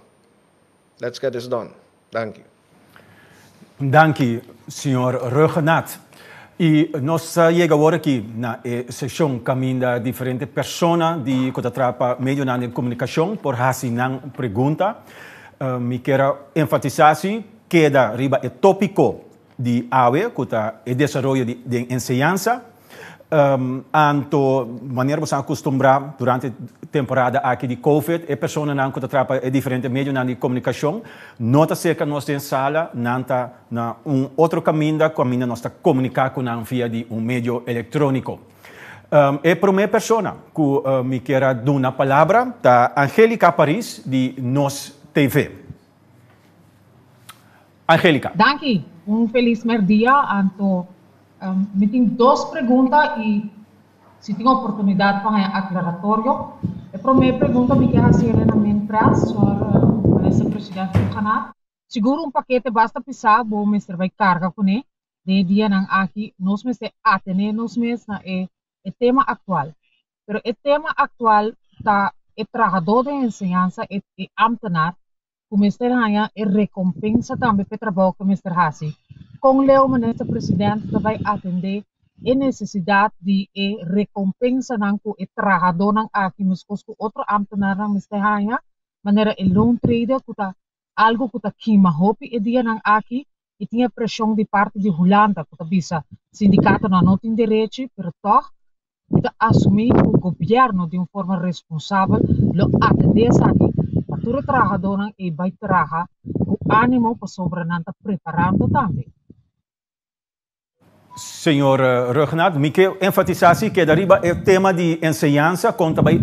Let's get this done. Danki. Danki, señor Rhuggenaath. I nos a yega awor aki na e seshon kaminda diferente persona di ku ta traha pa medionan di komunikashon por hasi nan pregunta. Mi kier a enfatisá si keda riba e tópiko di awe ku ta e desaroyo di den enseñansa. Anto manera bo sa acostumbrá durante temporada aki di Covid, e personanan ku ta traha pa e diferente medionan di komunikashon no ta serka nos den sala, nan ta na un otro kaminda ku aminda nos ta komuniká ku nan via di un medio elektróniko. E promé persona ku mi kier a duna palabra ta Angelica Paris di Nos TV. Angelica. Danki, un felis merdia. Anto mi tin dos pregunta y si tin oportunidad pa haña aclaratorio. E prome pregunta mi kier haci na Minpres, señor Minister President Rhuggenaath. Sigur un pakete basta pisa bo mester bay carga cune den e dianan aki. Nos mester atene nos mes na e tema actual. Pero e tema actual ta e trahador den enseñansa, e ambtenaar, ku mester haña e rekompensa tambe pa e trabou ku e mester hasi. Kon leu Minister President ta bai atendé e nesesidat di e rekompensanan ku e trahadónan aki meskos ku otro ámtenarnan mester haña, manera e loontrader ku ta algu ku ta kima hopi e dianan aki i tin e preshon di parti di Hulanda ku ta bisa sindikatonan no tin derechi pero tòg Mi ta asumí ku gobièrnu di un forma responsabel lo atendé esaki pa tur e trahadónan ei bai traha ku ánimo pasobra nan ta preparando tambe. Señor Rhuggenaath, mi ke enfatisá si keda riba e tema di enseñansa, kon ta bai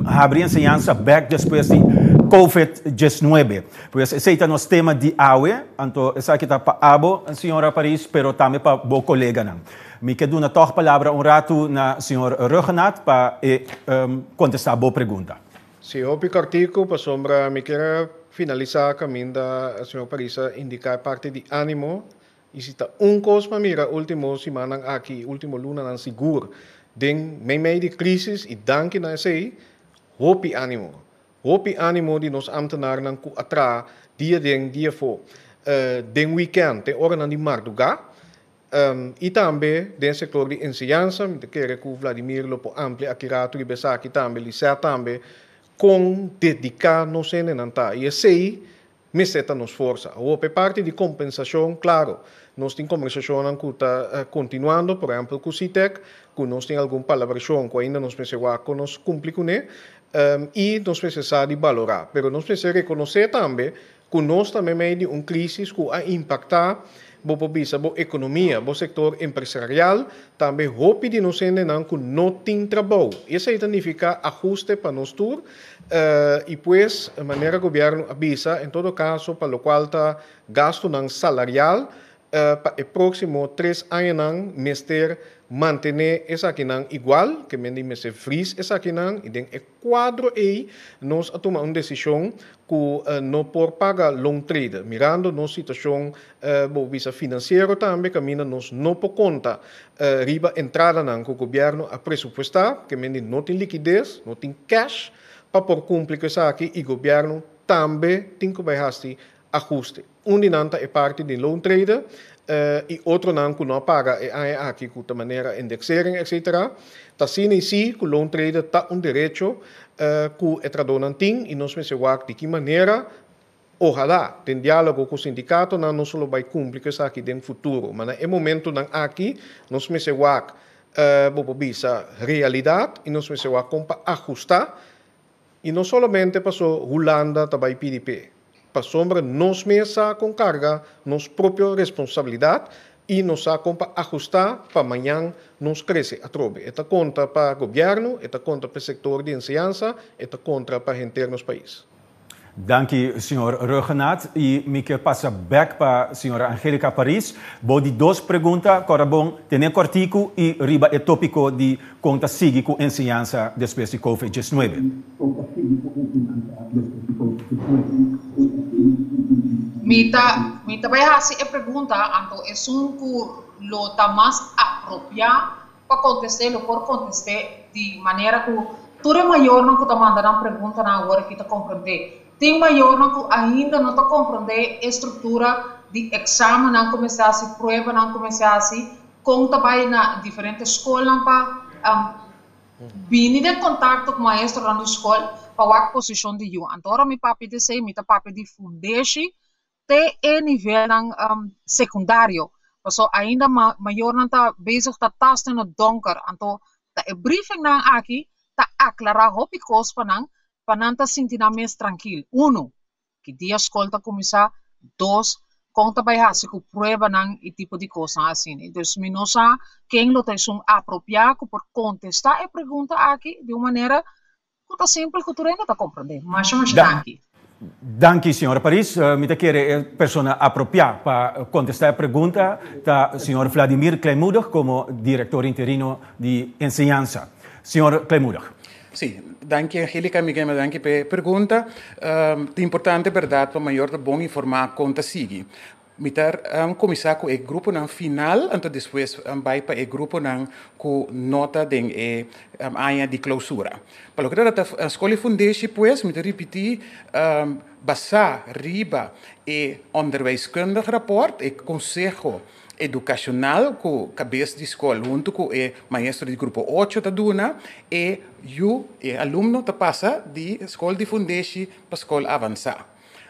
habri enseñansa bèk despues di Covid diesnuebe. Pues esei ta nos tema di awe, anto esaki ta pa abo, señora Paris, pero tambe pa bo koleganan. Mi ke duna tòg palabra un ratu na señor Rhuggenaath pa e kontestá bo pregunta. Sí, hopi kòrtiku, pasobra mi kier a finalisá kaminda señor Paris a indiká e parti di ánimo. I si ta un kos pa mira último simannan aki i último lunanan sigur den meimei di krísis i danki na esei, hopi ánimo. Hopi ánimo di nos ámtenarnan ku a traha dia den dia afó, den wikènt, den oranan di mardugá. I tambe den sektor di enseñansa, mi ta kere ku Vladimir lo por amplia aki ratu riba esaki tambe, Lisette tambe, kon dediká nos hendenan ta. I esei mester ta nos forsa. Awor, pa e parti di kompensashon, klaro, nos tin kombersashonnan ku ta kontinuando, por ehèmpel ku SITEK, ku nos tin algun palabrashon ku ainda nos mester wak kon nos kumpli kuné, i nos mester sa di balorá. Pero nos mester rekonosé tambe Ku nos ta meimei di un krísis ku a impaktá, bo por bisa, bo ekonomia, bo sektor empresarial, tambe hopi di nos hendenan ku no tin trabou. Esei ta nifiká ahuste pa nos tur i pues, manera gobièrnu a bisa, en todo kaso pa lokual ta gastunan salarial, Pa e próksimo tres añanan mester mantené esakinan igual, ke men di mester vries esakinan i den e kuadro ei nos a tuma un desishon ku no por paga loontrede. Mirando nos situashon bo bisa finansiero tambe kaminda nos no por konta riba entradanan ku gobièrnu a presupuestá, ke men di no tin likides, no tin cash pa por kumpli ku esaki i gobièrnu tambe tin ku bai hasi ahuste. Un di nan ta e parti di loontrede i otronan ku no a paga e aña aki ku ta manera indexering etc. Ta asina i si ku loontrede ta un derecho ku e trahadónan tin i nos mester wak di ki manera ojalá den diálogo ku sindikatonan nos lo bai kumpli ku esaki den futuro. Ma na e momentunan aki nos mester wak bo por bisa realidat i nos mester wak kon pa ahustá. I no solamente paso Hulanda ta bai pidi p'e, pasobra nos mes sa kon karga nos propio responsabilidat i nos sa kon pa ahustá pa mañan nos krese atrobe. E ta konta pa gobièrnu, e ta konta pa e sektor di enseñansa, e ta kontra pa henter nos pais. Danki señor Rhuggenaath y mi kier pasa bek pa señora Angelica Paris. Bo di dos pregunta, kora bon tene kortiku y riba e topico di Kon ta sigui ku enseñansa despues di Covid diesnuebe? Mi ta mi ta bai hasi e pregunta, anto esun ku lo ta mas apropiá pa kontest'é lo por kontest'é di manera ku Tur e mayornan ku ta manda nan preguntanan awor aki ta komprondé. Tin mayornan ku ainda no ta komprondé e struktura di eksamennan ku mester hasi, pruebanan ku mester hasi, kon ta bai na diferente skolnan pa bini den kontakto ku maestronan di skol pa wak posishon di yu. Anto ora mi papia di esei mi ta papia di fundeshi te e nivelnan sekundario. Paso ainda mayornan ta bezig ta tasta in het donker. Anto ta e briefingnan aki ta aklará hopi kos pa nan, pa nan ta sinti nan mes trankil. Unu, ki dia skol ta kuminsá. Dos, kon ta bai hasi ku pruebanan i tipo di kosnan asina. Dus mi no sa ken lo ta esun apropiá ku por kontestá e pregunta aki di un manera ku ta simpel ku tur hende ta komprondé. Masha masha danki. Danki, señora Paris. Mi ta kere e persona apropiá pa kontestá e pregunta ta señor Vladimir Kleinmoedig komo direktor interino di enseñansa. Señor Kleinmoedig. Sí, danki Angelica, mi keme danki p'e pregunta. Ta importante bèrdat pa mayor ta bon informá kon ta sigui. Mi ta kuminsá ku e gruponan final, anto despues bai pa e gruponan ku no ta den e aña di klousura. Pa loke ta trata Skol di Fundeshi pues, mi ta ripití, basá riba e onderwijskundig rapport, e konseho edukashonal ku kabes di skol huntu ku e maestro di grupo ocho ta duna, e yu, e alumno ta pasa di Skol di Fundeshi pa skol avansá.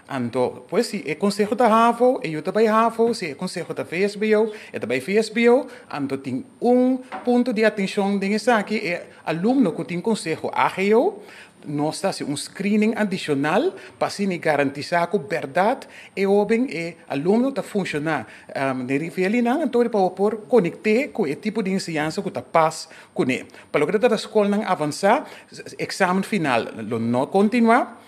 Anto, pues si e konseho ta havo, e yu ta bai havo, si e konseho ta vsbo, e ta bai vsbo. Anto tin un punto di atenshon den esaki, e alumno ku tin konseho AGO, nos ta hasi un screening adishonal pa asina garantisá ku bèrdat e hóben, e alumno ta funshoná den rivelinan, anto pa bo por konekt'é ku e tipo di enseñansa ku ta pas kuné. Pa loke ta trata skolnan avansá, eksamen final lo no kontinuá.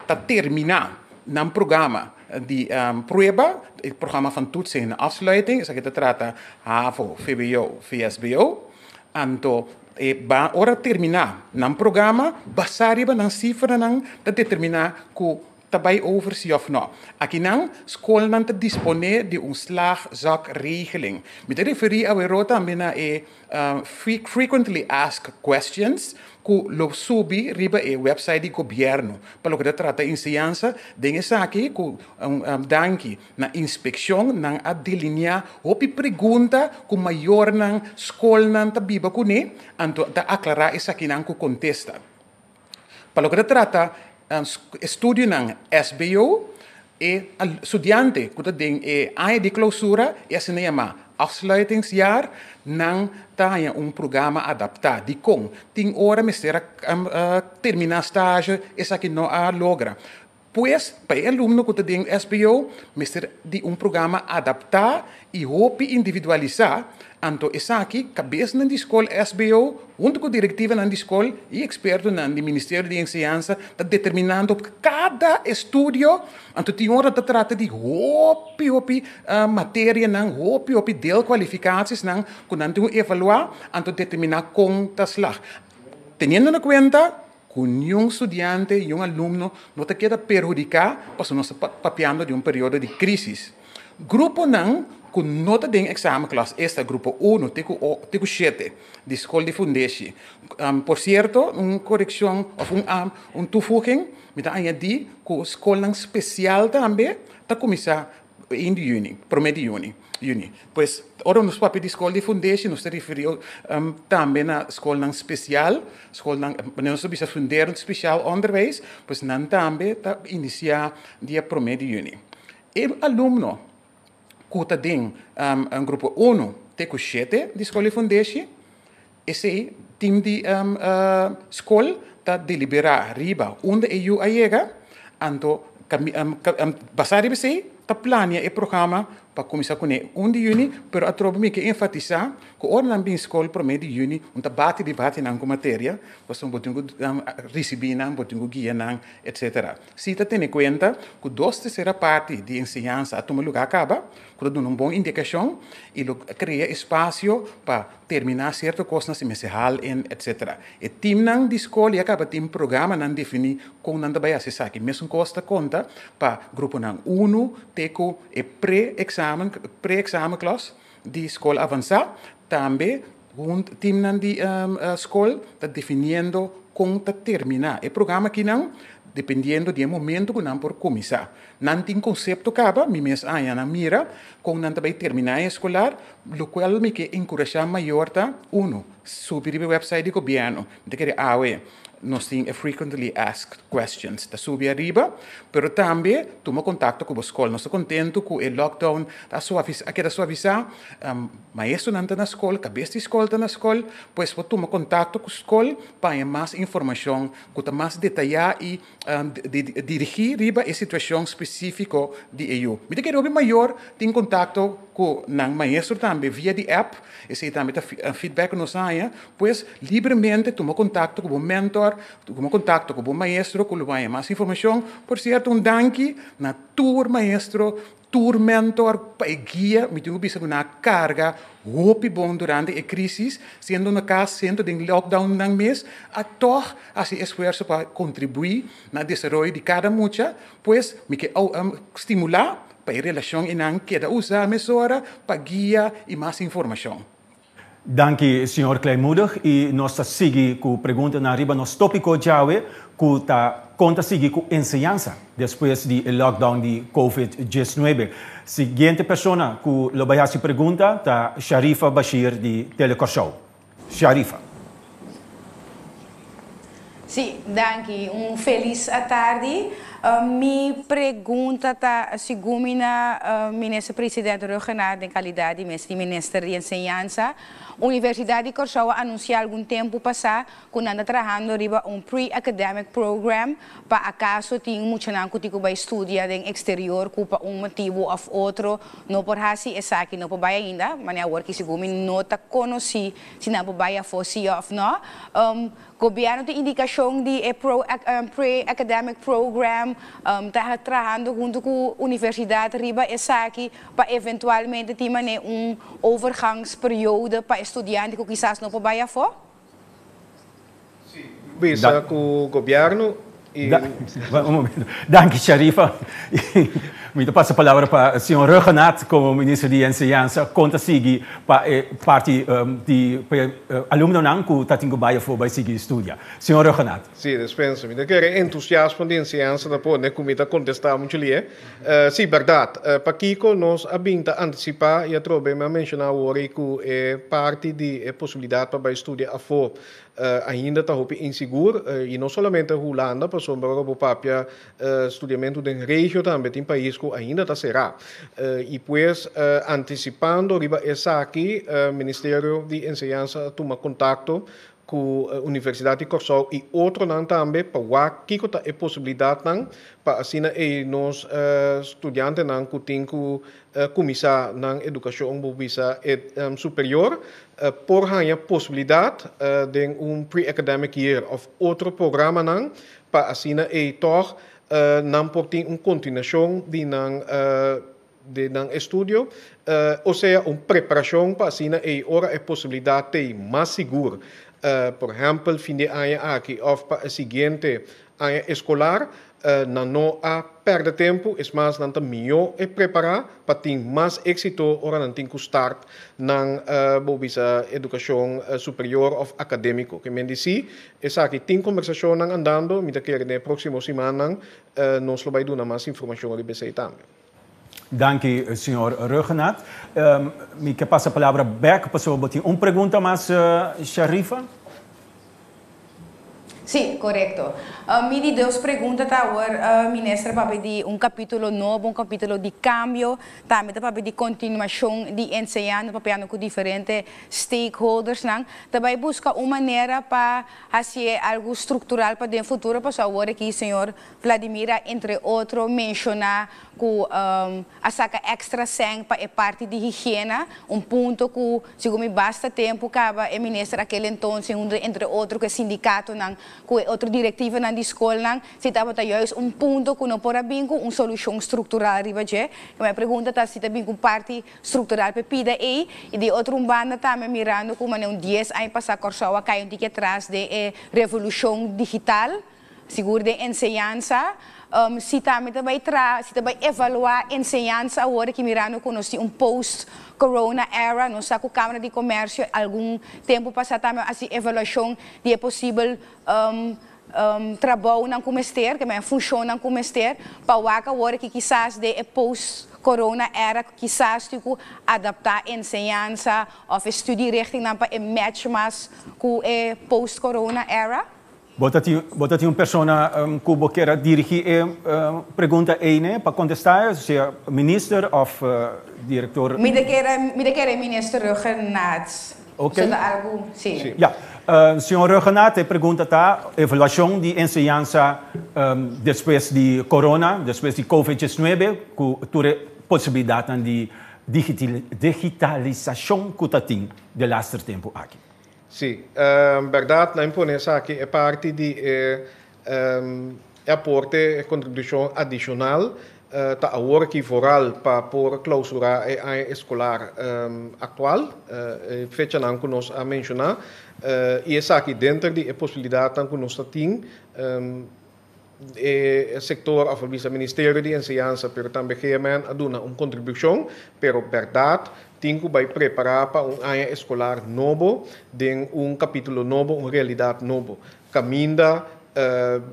Ta terminá nan programa di prueba, e programa van toetsing en afsluiting, esaki ta trata havo, vwo, vsbo. Anto e ba ora terminá nan programa, basá riba nan sifranan ta determiná ku ta bai over si òf nò. Akinan skolnan ta disponé di un slaagzakregeling. Mi ta referí aweró tambe na e Frequently Asked Questions ku lo subi riba e website di gobièrnu pa loke ta trata enseñansa. Den esaki ku danki na inspekshon nan a delineá hopi pregunta ku mayornan, skolnan ta biba kuné, anto ta aklará esakinan ku kontesta. Pa loke ta trata estudionan SBO, e studiante ku ta den e aña di klousura, e asina yamá afsluitingsjaar, nan ta haña un programa adaptá. Dikon? Tin ora mester a terminá stage, esaki no a logra. Pues, pa e alumno ku ta den SBO mester di un programa adaptá i hopi individualisá, anto esaki kabesnan di skol SBO huntu ku direktivanan di skol i ekspertonan di Ministerio di Enseñansa ta determinando kada estudio, anto tin ora ta trata di hopi hopi materianan, hopi hopi deelkwalificatiesnan ku nan tin ku evaluá, anto determiná kon ta slag. Teniendo na kuenta Ku niun studiante, niun alumno no ta keda perhudiká pasobra nos ta papiando di un periodo di krísis. Gruponan ku no ta den eksamenklas, esta grupo uno te ku te ku shete di skol di fundeshi. Por sierto, un korekshon òf un un toevoeging, mi ta añadí ku skolnan spesial tambe ta kuminsá Un di yüni, promé di yüni, yüni. Pues, ora nos papia di skol di fundeshi, nos ta referí tambe na skolnan spesial, skolnan, wanneer nos ta bisa funderend speciaal onderwijs, pues nan tambe ta inisiá dia promé di yüni. E alumno ku ta den grupo unu te ku shete di skol di fundeshi, esei tim di skol ta deliberá riba unda e yu a yega, anto basá riba esei ta plania e programa pa kuminsá kuné un di yüni, pero atrobe mi ke enfatisá ku ora nan bin skol promé di yüni un ta bati di bati nan ku materia, pasobra bo tin ku risibí nan, bo tin ku guia nan, etsetera. Si ta tene kuenta ku dos tersera parti di enseñansa a tuma lugá kaba, ku ta duna un bon indikashon i lo krea espasio pa terminá sierto kosnan si mester hal in etc. E timnan di skol ya kaba tin programanan definí kon nan ta bai hasi esaki. Mesun kos ta konta pa gruponan unu te ku e pre-eksamen, pre-examenklas di skol avansá. Tambe Teamnan di skol ta definiendo kon ta terminá e programa akinan, dependiendo di e momento ku nan por kuminsá. Nan tin konsepto kaba, mi mes aña nan mira kon nan ta bai terminá e eskolar, lokual mi ke enkurashá mayor ta, uno, subi riba e website di gobièrnu, mi ta kere awe nos tin e frequently asked questions ta subi ariba, pero tambe tuma kontakto ku bo skol. Nos ta kontentu ku e lockdown ta a keda suavisá, maestronan ta na skol, kabes di skol ta na skol, pues por tuma kontakto ku skol pa haña mas informashon ku ta mas detayá i dirigí riba e situashon spesífiko di e yu. Mi ta kere hopi mayor tin kontakto ku nan maestro tambe via di app, esei tambe ta feedback ku nos a haña. Pues libremente tuma kontakto ku bo mentor, tuma kontakto ku bo maestro ku lo haña mas informashon. Por sierto un danki na tur maestro, tur mentor pa e guia, mi tin ku bisa ku nan a karga hopi bon durante e krisis, siendo na kas, siendo den lockdown nan mes a tòg hasi esfuerso pa kontribuí na desaroyo di kada mucha. Pues mi ke stimulá pa e relashon einan keda usá mesora pa guia i mas informashon. Danki señor Kleinmoedig y nos ta sigui cu preguntanan riba nos topico djawe cu ta con ta sigui cu enseñansa despues di e lockdown di Covid 19. Siguiente persona cu lo bay haci pregunta ta Sharifa Bashir di Tele Corsou. Sharifa. Sí, danki. Un felis atardi. Mi pregunta ta segun mi na Minister President Rhuggenaath den kalidat di mes di Minister di Enseñansa. Universidat di Kòrsou a anunsiá algun tempu pasá ku nan ta trahando riba un pre-academic program pa akaso tin muchanan ku tin ku bai studia den eksterior ku pa un motibu òf otro no por hasi esaki, no por bai ainda, manera awor ki segun mi no ta konosí si nan por bai afó sí òf no. Gobièrnu tin indikashon di e pre-academic program, ta trahando huntu ku universidat riba esaki pa eventualmente tin manera un overgangsperiode pa e studiante ku kisas no por bai afó? Sí, bisa ku gobièrnu i. Un momento. Danki Sharifa. Mi ta pasa palabra pa señor Rhuggenaath komo minister di enseñansa kon ta sigui pa e parti di pa e alumnonan ku ta tin ku bai afó bai sigui studia. Señor Rhuggenaath. Sí, despensa. Mi ta kere entusiasmo di enseñansa ta pone ku mi ta kontestá muchu lié. Sí, bèrdat. Pakiko nos a bin ta antisipá i atrobe mi a menshoná awor ei ku e parti di e posibilidat pa bai studia afó ainda ta hopi insigur i no solamente Hulanda pasobra ora bo papia studiamentu den regio tambe tin pais ku ainda ta será. I pues antisipando riba esaki Ministerio di Enseñansa a tuma kontakto ku Universidat di Kòrsou i otronan tambe pa wak kiko ta e posibilidatnan pa asina ei nos studiantenan ku tin ku kuminsá nan edukashon bo bisa e superior por haña posibilidat den un pre-academic year òf otro programanan pa asina ei tòg nan por tin un kontinuashon di nan di nan estudio, osea un preparashon pa asina ei ora e posibilidat t'ei mas sigur, por ehèmpel fin di aña aki òf pa e siguiente aña eskolar, nan no a pèrdè tempu, es mas nan ta mihó e prepará pa tin mas éksito ora nan tin ku start nan bo bisa edukashon superior òf akadémiko. Ke men di si esaki tin kombersashonnan andando, mi ta kere den e próksimo simannan nos lo bai duna mas informashon riba esei tambe. Danki, señor Rhuggenaath. Mi ke pasa palabra bek pasobra bo tin un pregunta mas, Sharifa. Sí, korekto. Mi di dos pregunta ta awor, Minister, papia di un kapítulo nobo, un kapítulo di kambio, tambe ta papia di kontinuashon di enseñansa, papiando ku diferente stakeholdersnan. Ta bai buska un manera pa hasié algu struktural pa den futuro, pasobra awor aki señor Vladimir a entre otro menshoná ku a saka èkstra sèn pa e parti di higiena, un punto ku segun mi basta tempu kaba e minister akel entonces huntu entre otro ku e sindikatonan ku e otro direktivonan di skolnan si tabata juist un punto ku no por a bin ku un solushon struktural riba dje. Mi pregunta ta si ta bin ku un parti struktural pa e pida ei i di otro un banda tambe mirando ku manera un dies aña pasá Kòrsou a kai un tiki atras den e revolushon digital. Sigur den enseñansa, si tambe ta bai tra, si ta bai evaluá enseñansa awor aki mirando ku nos tin un post corona era. Nos sa ku Kámara di Komèrsio algun tempu pasá tambe a hasi evaluashon di e posibel trabounan ku mester, ke men funshonnan ku mester pa wak awor aki kisas den e post corona era kisas tin ku adaptá enseñansa òf e studierichtingnan pa e match mas ku e post corona era. Bo ta tin, bo ta tin un persona ku bo kier a dirigí e pregunta ei ne pa kontestá, sea minister òf direktor? Mi ta kere, mi ta kere minister Rhuggenaath. Oké. So ta algu, sí. Sí. Ya. Señor Rhuggenaath, e pregunta ta, evaluashon di enseñansa despues di corona, despues di covid 19, ku tur e posibilidatnan di digitalisashon ku ta tin de laster tempu aki. Sí, bèrdat nan pone esaki e parti di e e aporte, e kontribushon adishonal ta awor aki vooral pa por klausurá e aña eskolar aktual, e fechanan ku nos a menshoná, i esaki denter di e posibilidatnan ku nos ta tin. E sektor òf a bisa Ministerio di Enseñansa pero tambe GMN a duna un kontribushon, pero bèrdat tin ku bai prepará pa un aña eskolar nobo den un kapítulo nobo, un realidat nobo. Kaminda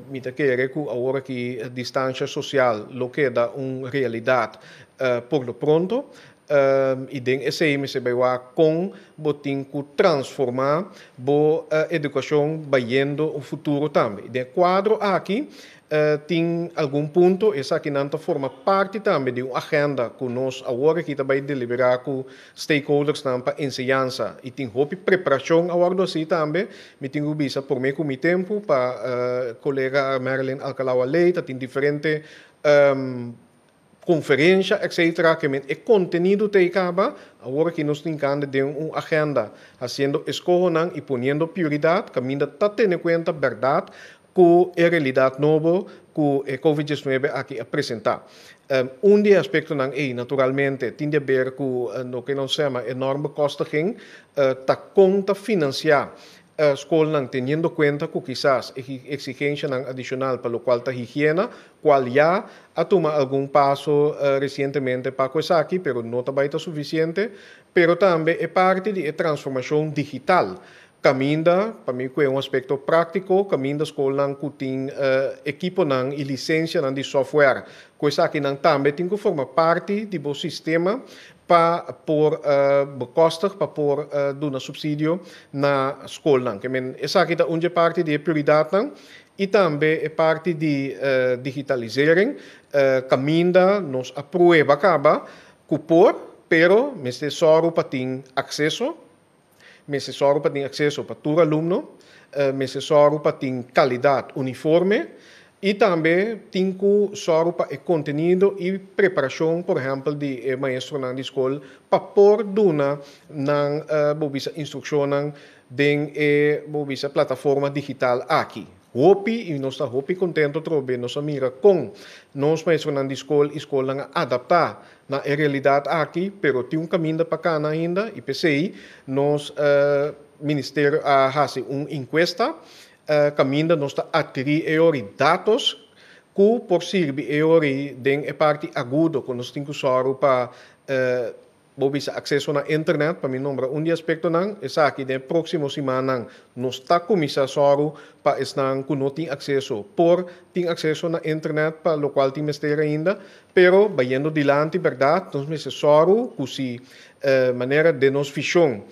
mi ta kere ku awor aki distansha sosial lo keda un realidat por lo pronto i den esei mester bai wak kon bo tin ku transformá bo edukashon bayendo un futuro tambe. I den e kuadro aki tin algun punto, esakinan ta forma parti tambe di un agenda ku nos awor aki ta bai deliberá ku stakeholdersnan pa enseñansa i tin hopi preparashon a wòrdu hasi tambe. Mi tin ku bisa promé ku mi tempu pa kolega Marilyn Alcalá-Wallé ta tin diferente Conferencia etc. Ke men e contenido ta ei caba, awor aki nos tin cande den un agenda, haciendo escohonan y poniendo prioridad caminda ta tene cuenta berdad cu e realidad nobo cu e covid 19 aki a presenta. Un di e aspectonan ei naturalmente tin di haber cu loke nos yama e normbekostiging, ta con ta financia Skolnan teniendo kuenta ku kisas eksigenshanan adishonal pa lokual ta higiena, kual ya a tuma algun paso resientemente pa ku esaki, pero no ta bai ta sufisiente, pero tambe e parti di e transformashon digital, kaminda, pa mi ku e un aspekto práktiko, kaminda skolnan ku tin ekiponan i lisensianan di software, ku esakinan tambe tin ku forma parti di bo sistema pa por bekostig pa por duna supsidio na skolnan. Ke men esaki ta un dje parti di e prioridatnan i tambe e parti di digitalisering kaminda nos a prueba kaba ku por, pero mester sòru pa tin akseso, mester sòru pa tin akseso pa tur alumno, mester sòru pa tin kalidat uniforme i tambe tin ku sòru pa e kontenido i preparashon por ehèmpel di e maestronan di skol pa por duna nan bo bisa instrukshonnan den e bo bisa plataforma digital aki. Hopi i nos ta hopi kontento atrobe nos a mira kon nos maestronan di skol i skolnan a adaptá na e realidat aki, pero tin un kaminda pa kana ainda i p'esei nos ministerio a hasi un inkuesta kaminda nos ta atkirí e ori datos ku por sirbi e ori den e parti agudo ku nos tin ku sòru pa Bo bisa akseso na internet, pa mi nombra un di aspektonan, esaki den e próksimo simannan nos ta kuminsá sòru pa esnan ku no tin akseso por tin akseso na internet pa lokual tin mester ainda, pero bayendo dilanti bèrdat nos mester sòru ku si manera den nos vishon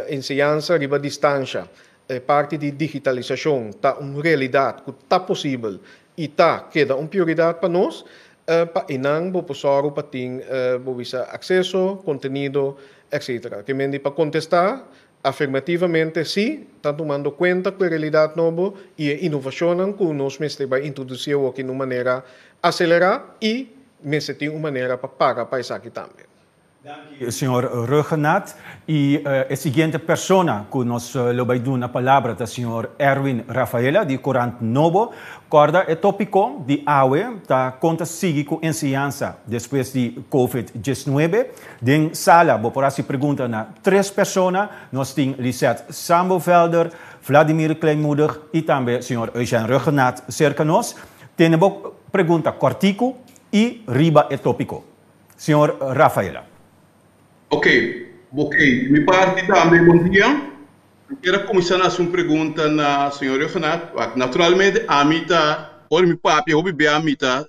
enseñansa riba distansha, e parti di digitalisashon ta un realidat ku ta posibel i ta keda un prioridat pa nos, pa einan bo por sòru pa tin bo bisa akseso, kontenido, etcetera. Ke men di pa kontestá afirmativamente sí, ta tumando kuenta ku e realidat nobo i e inovashonnan ku nos mester bai introdusí awoki na un manera aselerá i mester tin un manera pa paga pa esaki tambe. Danki, señor Rhuggenaath. Y e siguiente persona cu nos lo bay duna palabra ta señor Erwin Rafaela di Corant Nobo. Corda e topico di awe ta con ta sigui cu enseñansa despues di Covid 19. Den sala bo por haci pregunta na tres persona. Nos tin Lisette Sambovelder, Vladimir Kleinmoedig y tambe señor Eugène Rhuggenaath cerca nos. Tene bo pregunta cortico y riba e topico. Señor Rafaela. Ok, ok. Di mi parti tambe bon dia. Mi kier a kuminsá na hasi un pregunta na señor Rhuggenaath. Wak, naturalmente ami ta, ora mi papia hopi bia mi ta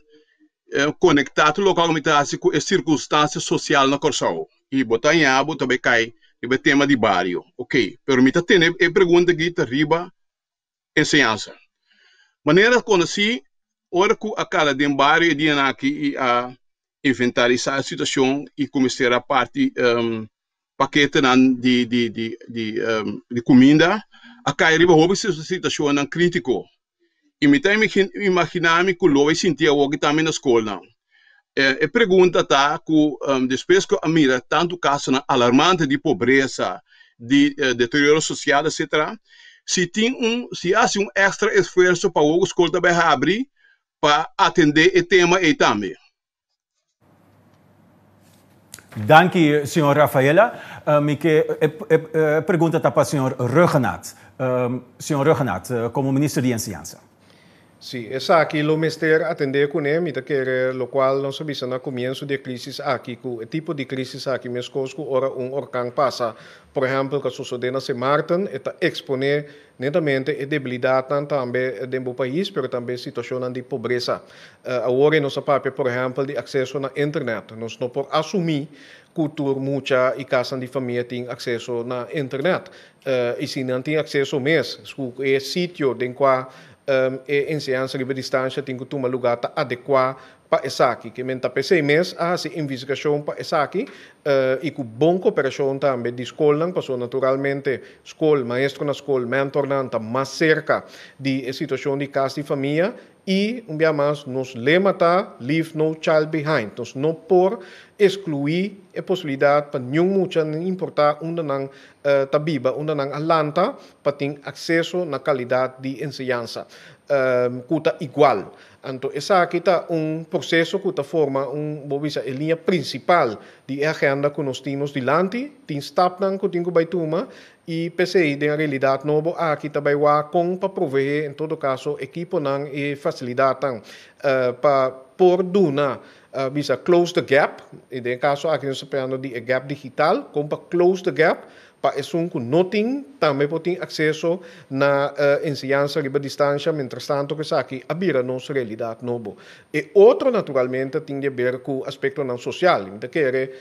konektá tur loke mi ta hasi ku e sirkunstansia sosial na Kòrsou. I bo ta haña bo ta bai kai riba e tema di bario. Ok, pero mi ta tene e pregunta aki ta riba enseñansa. Manera konosí, ora ku a kala den bario e dianan aki i a inventarisá e situashon i ku mester a parti paketenan di di di di di kuminda, a kai riba hopi situashonnan krítiko. I mi ta imaginá mi ku lo bai sinti awoki tambe na skolnan. E pregunta ta ku despues ku a mira tantu kasonan alarmante di pobresa, di deterioro sosial etcetera, si tin un si a hasi un èkstra esfuerso pa awor ku skol ta bai habri pa atendé e tema ei tambe. Danki señor Rafaela. Mi ke e pregunta ta pa señor Rhuggenaath. Señor Rhuggenaath, komo minister di enseñansa. Sí, esaki lo mester atendé kuné. Mi ta kere lokual nos a bisa na komienso di e krísis aki, ku e tipo di krísis aki meskos ku ora un orkan pasa, por ehèmpel ku a sosodé na Sint Maarten, e ta eksponé netamente e debilidatnan tambe den bo pais, pero tambe situashonnan di pobresa. Awor nos a papia por ehèmpel di akseso na internet. Nos no por asumí ku tur mucha i kasnan di famia tin akseso na internet. I si nan tin akseso mes, ku e sitio den kua e enseñansa riba distansha tin ku tuma lugá ta adekuá pa esaki. Ke men ta p'esei mes a hasi investigashon pa esaki i ku bon koperashon tambe di skolnan, pasobra naturalmente skol, maestro na skol, mentornan ta mas serka di e situashon di kas di famia. I, un bia mas, nos lema ta Leave no child behind. Nos no por eskluí e posibilidat pa niun mucha, no importá unda nan ta biba, unda nan a lanta, pa tin akseso na kalidat di enseñansa ku ta igual. Anto esaki ta un proseso ku ta forma un, bo bisa, e liña prinsipal di e agenda ku nos tin nos dilanti. Tin stapnan ku tin ku bai tuma I p'esei den realidat nobo aki ta bai wak kon pa proveé en todo kaso ekiponan i fasilidatnan pa por duna bisa close the gap, i den e kaso aki nos ta papiando di e gap digital, kon pa close the gap pa esun ku no tin tambe por tin akseso na enseñansa riba distansha mientrastanto ku esaki a bira nos realidat nobo. E otro naturalmente tin di aber ku aspektonan sosial. Mi ta kere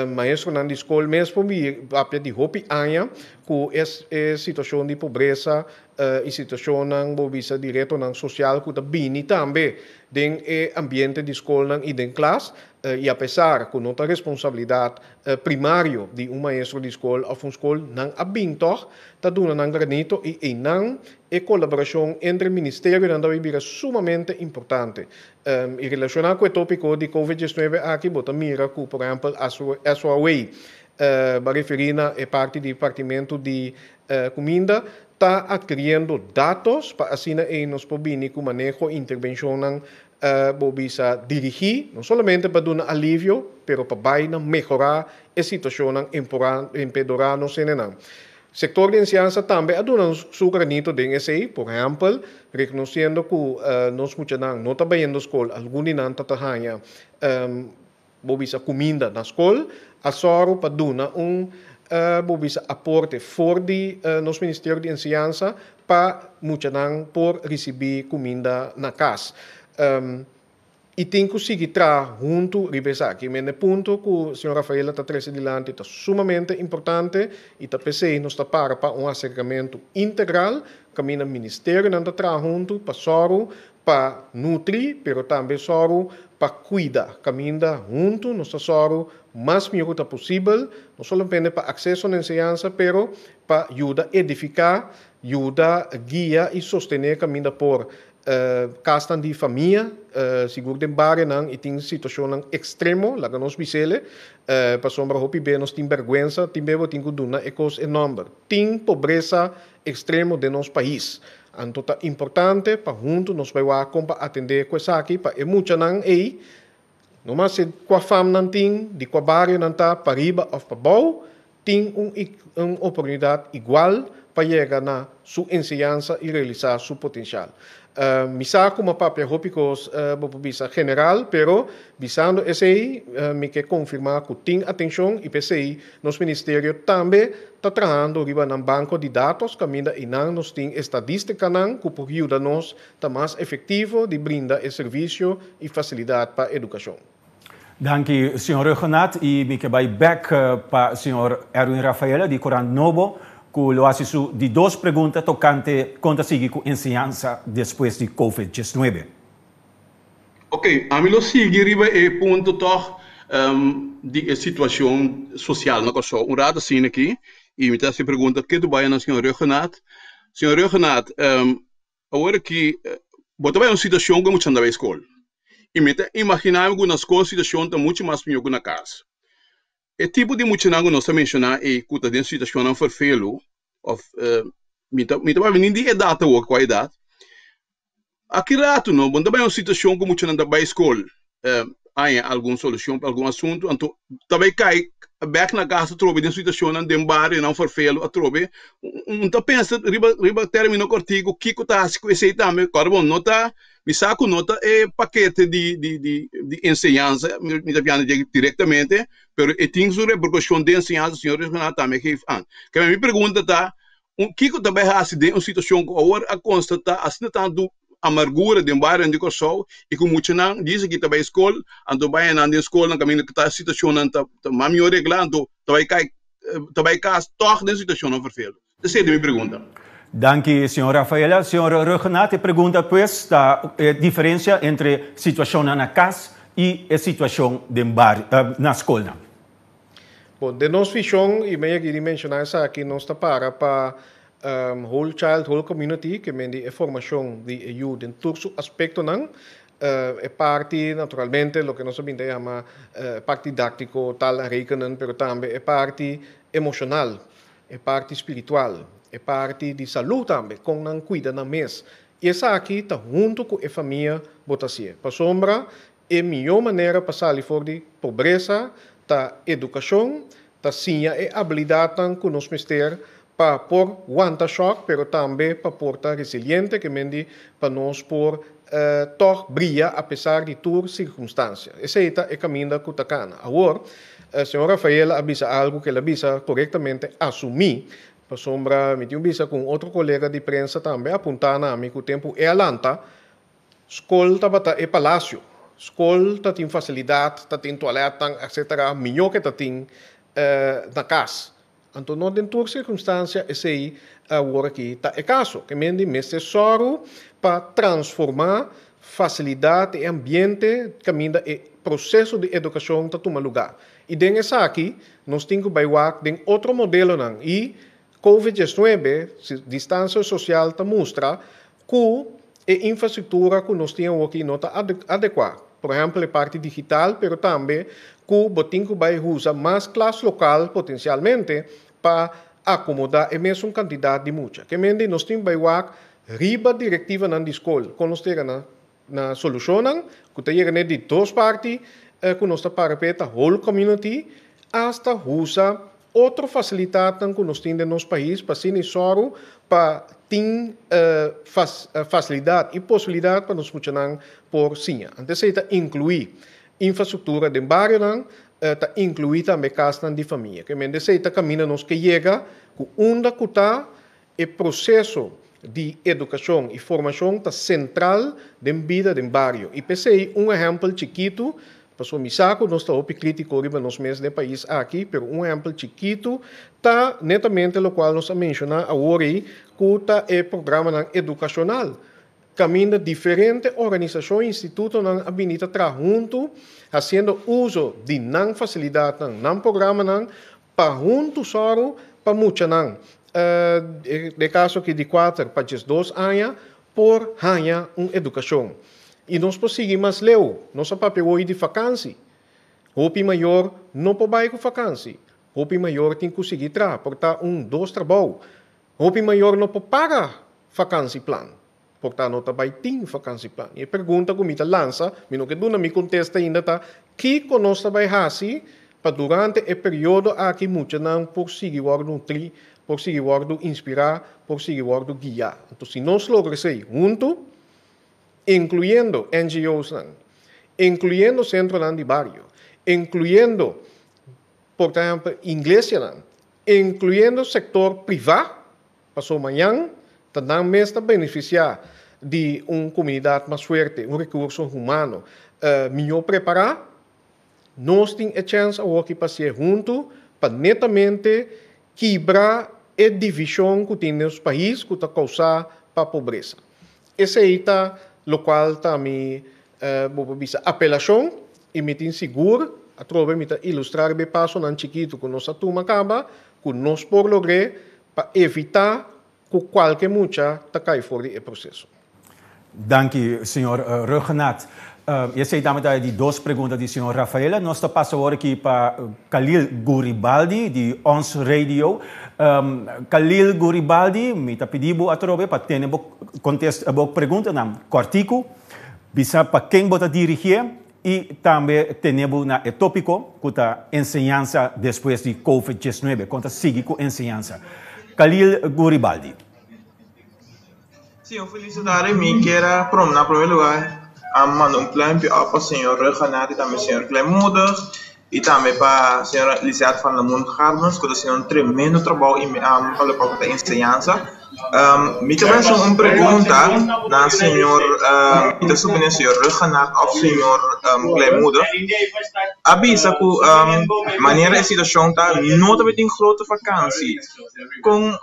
Maestronan di skol mes por papia di hopi aña ku e situashon di pobresa i situashonnan bo bisa di retonan sosial ku ta bini tambe den e ambiente di skolnan i den klas i apesar ku no ta responsabilidat primario di un maestro di skol òf un skol nan a bin tòg ta duna nan granito i einan e kolaborashon entre ministerionan ta bai bira sumamente importante. I relashoná ku e tópiko di Covid 19 aki bo ta mira ku por ehèmpel SOAW ba referí na e parti di partimentu di kuminda ta atkiriendo datos pa asina ei nos por bini ku maneho i interbenshonnan bo bisa dirigí no solamente pa duna alivio pero pa bai na mehorá e situashonnan empedorá nos hendenan. Sektor di enseñansa tambe a duna su granito den esei, por ehèmpel, rekonosiendo ku nos muchanan no ta bayendo skol, algun di nan ta ta haña bo bisa kuminda na skol, a sòru pa duna un bo bisa aporte for di nos Ministerio di Enseñansa pa muchanan por risibí kuminda na kas. I tin ku sigui traha huntu riba esaki. Men e punto ku señor Rafaela ta trese dilanti ta sumamente importante i ta p'esei nos ta para pa un aserkamentu integral kaminda ministerionan ta traha huntu pa sòru pa nutri pero tambe sòru pa kuida. Kaminda huntu nos ta sòru mas mihó ku ta posibel no solamente pa akseso na enseñansa pero pa yuda edifiká, yuda guia i sostené kaminda por. Kasnan di famia, sigur den barionan i tin situashonnan ekstremo, laga nos bis'ele, pasobra hopi be nos tin bèrgwensa, tin be bo tin ku duna e kos e nòmber. Tin pobresa ekstremo den nos pais. Anto ta importante pa huntu nos bai wak kon pa atendé ku esaki pa e muchanan ei, no mas e kua fam nan tin, di kua bario nan ta, pariba òf pabou, tin un un oportunidat igual pa yega na su enseñansa i realisá su potensial. Mi sa ku mi a papia hopi kos, bo por bisa general, pero bisando esei mi ke konfirmá ku tin atenshon i p'esei nos ministerio tambe ta trahando riba nan banko di datos kaminda einan nos tin estadístikanan ku por yuda nos ta mas efektivo di brinda e servisio i fasilidat pa edukashon. Danki señor Ruggenaath y mi ke bay bek pa señor Erwin Rafaela di Corant Nobo cu lo haci su di dos pregunta tocante con ta sigui cu enseñansa despues di Covid 19. Ok, ami lo sigui riba e punto tog di e situacion social na Kòrsou un rato asina aki y mi ta haci e pregunta ke tu bay na señor Ruggenaath. Señor Ruggenaath, Awor aki bo ta bai un situacion cu e muchanan ta bai scol y mi ta imagina mi cu na scol situacion ta mucho mas mihor cu na cas. E tipo di muchanan cu nos ta menciona ey cu ta den situacionnan ferfelu of mi ta mi ta bai bini di edad awor cua edad aki rato no bo no ta bai un situacion cu muchanan ta bai scol haña algun solucion pa algun asunto anto ta bay cay bek na cas atrobe den situacionnan den barionan ferfelu atrobe un ta pensa riba riba termino cortico kico ta haci cu esey tambe kòrda bon no ta mi sa cu no ta e pakete di di di di enseñansa mi ta pianda dje directamente pero e tin su repercusion den enseñansa señor Regional tambe geef aan keme mi pregunta ta Kiko ta bai hasi den un situashon ku awor a konstatá asina tantu amargura den barionan di Kòrsou i ku muchanan dise ki ta bai skol, anto bai nan den skolnan kaminda ku ta situashonnan ta mas mihó reglá, anto ta bai kai ta bai kas tòg den situashonnan ferfelu? Esei ta mi pregunta. Danki, señor Rafaela. Señor Ruggenaath, e pregunta pues ta e diferensia entre situashonnan na kas i e situashon den bario na skolnan. Bon, den nos vishon, i mi a yega di menshoná esaki, nos ta para pa whole child, whole community, ke men di e formashon di e yu den tur su aspektonan. E parti, naturalmente, loke nos a bin ta yama e parti didáktiko, taal en rekenen, pero tambe e parti emoshonal, e parti spiritual, e parti di salú tambe, kon nan kuida nan mes. I esaki ta huntu ku e famia bo ta hasié. Pasobra E mihó manera pa sali for di pobresa ta edukashon, ta siña e abilidatnan ku nos mester pa por wanta shòk, pero tambe pa por ta resiliente, ke men di pa nos por tòg bria apesar di tur sirkunstansia. Esei ta e kaminda ku ta kana. Awor, señor Rafael a bisa algu ku el a bisa korektamente asumí, pasobra mi tin un bisa ku un otro kolega di prensa tambe a apuntá na mi ku tempu e a lanta, Skol tabata e palacio. Skol ta tin facilidad, ta tin toiletnan, etc. Miño ke ta tin na cas. Anto no den tur circunstancia esey awor aki ta e caso. Ke men di mester sòru pa transforma facilidad e ambiente caminda e proceso di educacion ta tuma lugar. Y den esaki nos tin cu bay wak den otro modelonan y Covid 19, distancia social ta mustra ku e infrastruktura ku nos tin awoki no ta adekuá. Por ehèmpel e parti digital, pero tambe ku bo tin ku bai usa mas klas lokal potensialmente pa akomodá e mesun kantidat di mucha. Ke mende nos tin bai wak riba direktivanan di skol kon nos ta yega na na solushonnan ku ta yega ne di dos parti ku nos ta para p'e ta whole community asta usa otro fasilitatnan ku nos tin den nos pais pa asina i sòru pa tin fasilidat i posibilidat pa nos muchanan por siña. Anto esei ta inkluí infrastruktura den barionan, ta inkluí tambe kasnan di famia. Ke mende esei ta kaminda nos ke yega ku unda ku ta E proseso di edukashon i formashon ta sentral den bida den bario. I p'esei un ehèmpel chikitu, pasobra mi sa ku nos ta hopi krítiko riba nos mes den e pais aki, pero un ehèmpel chikitu ta netamente lokual nos a menshoná awor ei, ku ta e programanan edukashonal, kaminda diferente organisashon i institutonan a bini ta traha huntu, hasiendo uso di nan fasilidatnan, nan programanan, Pa huntu sòru pa muchanan, den e kaso aki di kuater pa 12 aña, por haña un edukashon. I nos por sigui mas leu, nos a papia hoy di fakansi. Hopi mayor no por bai ku fakansi. Hopi mayor tin ku sigui traha, por ta un, dos trabou. Hopi mayor no por paga vakansieplan. Por ta no ta bai tin vakansieplan. I e pregunta ku mi ta lansa, mi no ke duna mi kontesta ainda ta, kiko nos ta bai hasi pa durante e periodo aki muchanan por sigui wòrdu nutrí, por sigui wòrdu inspirá, por sigui wòrdu guiá? Anto si nos logra esei huntu, inkluyendo NGOsnan, inkluyendo sentronan di bario, inkluyendo por ehèmpel inglesianan, inkluyendo sektor privá, paso mañan ta nan mes ta benefisiá di un komunidat mas fuerte, un rekurso humano mihó prepará, nos tin e chèns awoki pa hasié huntu pa netamente kibra e divishon ku tin den nos pais ku ta kousá pa pobresa. Esei ta lokual ta mi, bo por bisa, apelashon i mi tin sigur, atrobe mi ta ilustrá riba e pasonan chikitu ku nos a tuma kaba, ku nos por logr'é pa evitá ku kualke mucha ta kai for di e proseso. Danki, señor Rhuggenaath. I esei tambe ta e di dos pregunta di señor Rafaela. Nos ta pasa awor aki pa Khalil Guribaldi di Ons Radio. Khalil Guribaldi, mi ta pidi bo atrobe pa tene bo kontest bo preguntanan kòrtiku, bisa pa ken bo ta dirigié i tambe tene bo na e tópiko ku ta enseñansa despues di Covid 19, kon ta sigui ku enseñansa. Khalil Guribaldi. Sí, un felicitare. Mi kier a prom na primer lugar a manda un pluimpje op pa señor Ruggenaath y tambe señor Kleinmoedig y tambe pa señora Lisette van Lamoen Garmers cu ta haciendo un tremendo trabou y mi a pa loke ta enseñansa. Mi ta haci un pregunta na señor, mi ta supone señor Ruggenaath of señor Kleinmoedig. A bisa cu manera e situacion ta no ta tin grote vakantie. Con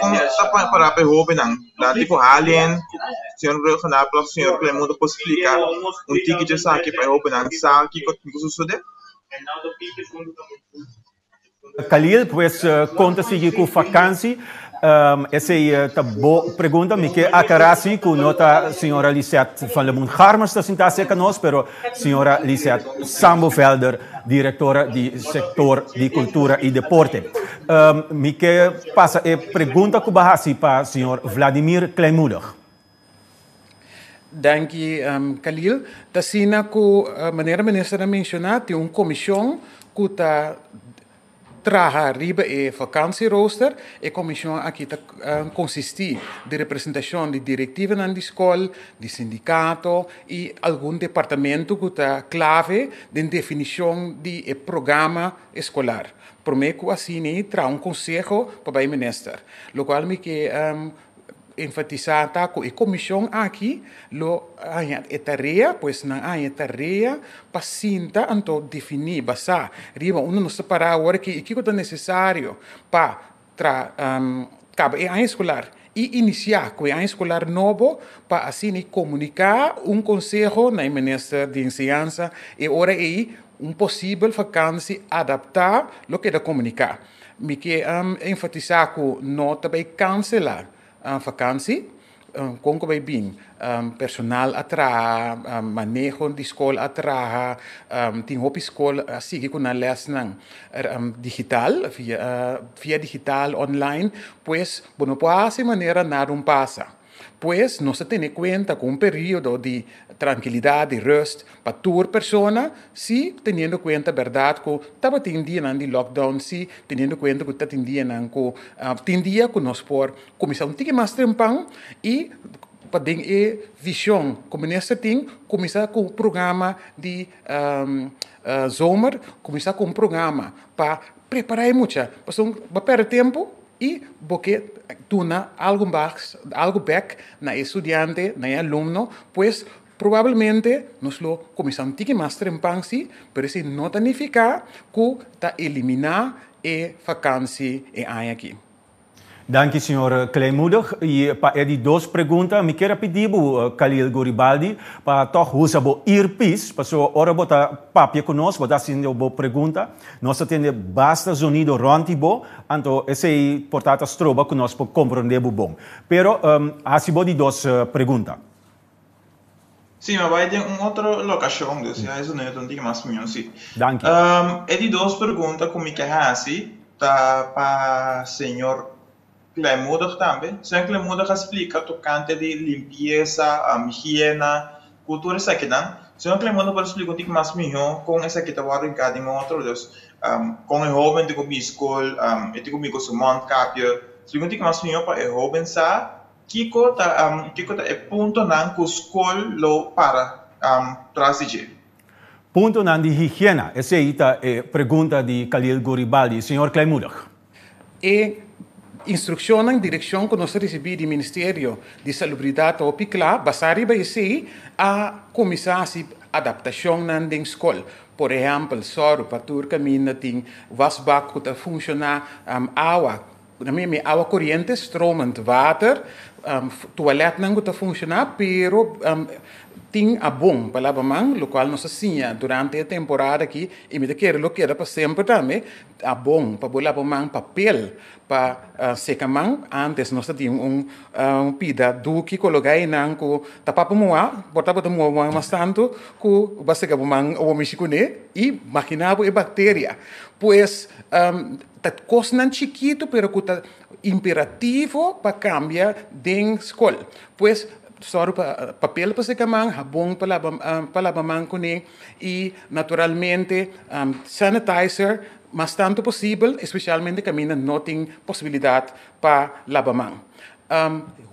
Kon ta para pa e hóbennan? Nan tipo alien ku señor Ruggenaath òf señor Clemundo por splika un tiki dje esaki pa e hóbennan sa kiko tin ku sosodé? Khalil, pues kon ta sigui ku fakansi? Esei ta bo pregunta. Mi ke aklará si ku no ta señora Lisette van Lemoen Garmers ta sintá serka nos, pero señora Lisette Sambovelder, direktora di sektor di kultura i deporte. Mi ke pasa e pregunta ku bo a hasi pa señor Vladimir Kleinmoedig. Danki Khalil. Ta asina ku manera minister a menshoná tin un komishon ku ta traha riba e vakantierooster. E komishon aki ta konsistí di representashon di direktivanan di skol, di sindikato i algun departamento ku ta klave den definishon di e programa eskolar. Promé ku asina traha un konseho pa bai minister. Lokual mi ke enfatisá ta ku e komishon aki lo haña e tarea, pues nan a haña e tarea pa sinta anto definí basá riba unda nos ta pará awor aki i kiko ta nesesario pa tra kaba e aña eskolar i inisiá ku e aña eskolar nobo pa asina komuniká un konseho na e minister di enseñansa e ora ei un posibel vakansi adaptá lo keda komuniká. Mi ke enfatisá ku no ta bai kanselá vakansi. Kon ku bai bin? Personal a traha, maneho di skol a traha, tin hopi skol a sigui ku nan lèsnan digital, via digital, online. Pues bo no por hasi manera nada un pasa. Pues nos ta tene kuenta ku un periodo di trankilidat, di rust pa tur persona, si teniendo kuenta bèrdat ku tabatin dianan di lockdown, si teniendo kuenta ku tatin dianan ku tin dia ku nos por kuminsá un tiki mas trempan i pa den e vishon ku minister tin kuminsá ku un programa di zomer, kuminsá ku un programa pa prepará e mucha pasobra bo a pèrdè tempu. I bo ke duna algu bak, algu bek na e studiante, na e alumno, pues probablemente nos lo kuminsá un tiki mas trempan sí, pero esei no ta nifiká ku ta eliminá e fakansi e aña aki. Danki señor Kleinmoedig. Y pa e di dos pregunta mi kier a pidi bo Khalil Guribaldi pa tog usa bo earpiece pasobra ora bo ta papia cu nos bo ta haciendo bo pregunta nos ta tende basta zonido rond di bo anto esey por ta ta stroba cu nos por comprende bo bon. Pero haci bo di dos pregunta. Sí, mi a bai den un otro locacion, dus ya e zonido ta un tiki mas miho, sí. Danki. E di dos pregunta cu mi ke haci ta pa señor Kleinmoedig tambe. Señor Kleinmoedig a splica tocante di limpieza, higiena, cu tur esakinan. Señor Kleinmoedig por splica un tiki mas miho con esaki ta wordo hinca den otro? Dus con e hoben tin cu bin scol, e tin cu bin cu su mondkapje. Splica un tiki mas miho pa e hoben sa Kiko ta kiko ta e puntonan ku skol lo para tras di dje? Puntonan di higiena, esei ta e pregunta di Khalil Guribaldi. Señor Kleinmoedig. E instrukshonnan, direkshon ku nos a risibí di Ministerio di Salubridat ta hopi kla. Basá riba esei a kuminsá hasi adaptashonnan den skol. Por ehèmpel, sòru pa tur kaminda tin wasbak ku ta funshoná, awa Na mi mi awa koriente, stromend water, tualetnan ku ta funshoná, pero tin abon pa laba man, lokual nos a siña durante e temporada aki i mi ta kere lo keda pa semper tambe, abon pa bo laba man, papel pa seka man. Antes nos ta tin un pida duki kologá einan ku ta papa muhá, por ta bo ta muha bo man mas tantu ku bo a seka bo man ora bo mishi kuné i maginá bo e bakteria. Pues Ta kosnan chikitu pero ku ta imperativo pa kambia den skol. Pues sòru pa papel pa seka man, habon pa laba pa laba man kuné i naturalmente sanitizer mas tantu posibel, espesialmente kaminda no tin posibilidat pa laba man.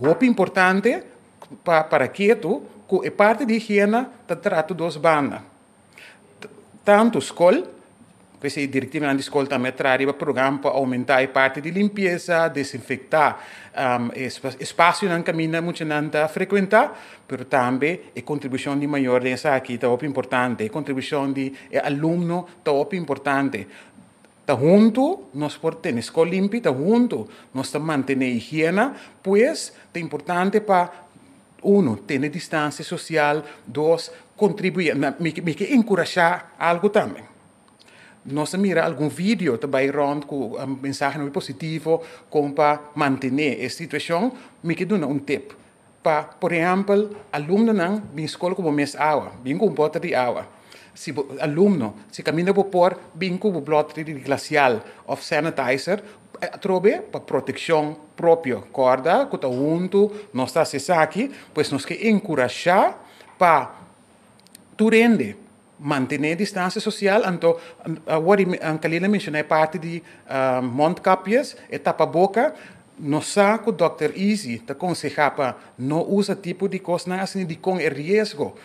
Hopi importante pa para ketu ku e parti di higiena ta trata dos banda. Tantu skol, p'esei direktivanan di skol tambe a traha riba program pa oumentá e parti di limpiesa, desinfektá e espasionan kaminda muchanan ta frekuentá, pero tambe e kontribushon di mayor den esaki ta hopi importante, e kontribushon di e alumno ta hopi importante. Ta huntu nos por tene skol limpi, ta huntu nos ta mantené higiena, pues ta importante pa Uno, tene distansia sosial. Dos, kontribuí. Mi mi ke enkurashá algu tambe. Nos a mira algun video ta bai rònt ku mensahenan hopi positivo kon pa mantené e situashon. Mi ke duna un tip pa, por ehèmpel, alumnonan bin skol ku bo mes awa, bin ku un bòter di awa. Si bo alumno, si kaminda bo por bin ku bo blòter di glasial òf sanitizer, Atrobe pa protekshon propio. Kòrda ku ta huntu nos ta hasi esaki, pues nos ke enkurashá pa tur hende mantené distansia sosial. Anto awor Kalila menshoná e parti di mondkapjes, e tapaboka. Nos sa ku dòkter Izzy ta konsehá pa no usa tipo di kosnan asina dikon e riesgo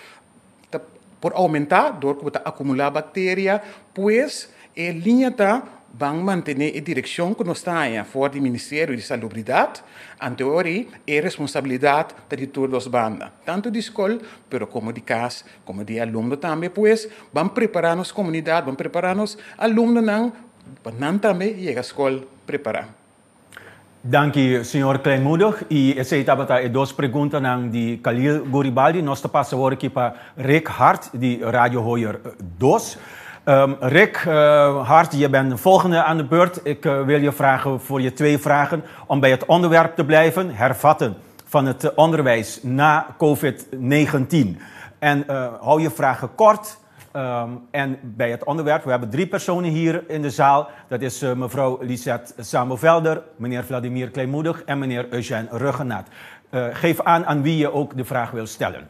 ta por oumentá dor ku bo ta akumulá bakteria, pues e liña ta ban mantené e direkshon ku nos ta haña for di Ministerio di Salubridat, anteori e responsabilidat ta di tur dos banda, tantu di skol pero komo di kas, komo di e alumno tambe, pues ban prepará nos komunidat, ban prepará nos alumnonan pa nan tambe yega skol prepará. Danki, señor Kleinmoedig. Y esey tabata e dos preguntanan di Khalil Guribaldi. Nos ta pasa awor aki pa Rick Hart di Radio Hoyer 2. Rick Hart, je bent de volgende aan de beurt. Ik wil je vragen voor je twee vragen om bij het onderwerp te blijven. Hervatten van het onderwijs na COVID-19. En hou je vragen kort. En bij het onderwerp, we hebben drie personen hier in de zaal. Dat is mevrouw Lisette Samuelvelder, meneer Vladimir Kleinmoedig en meneer Eugène Ruggenaat. Geef aan aan wie je ook de vraag wil stellen.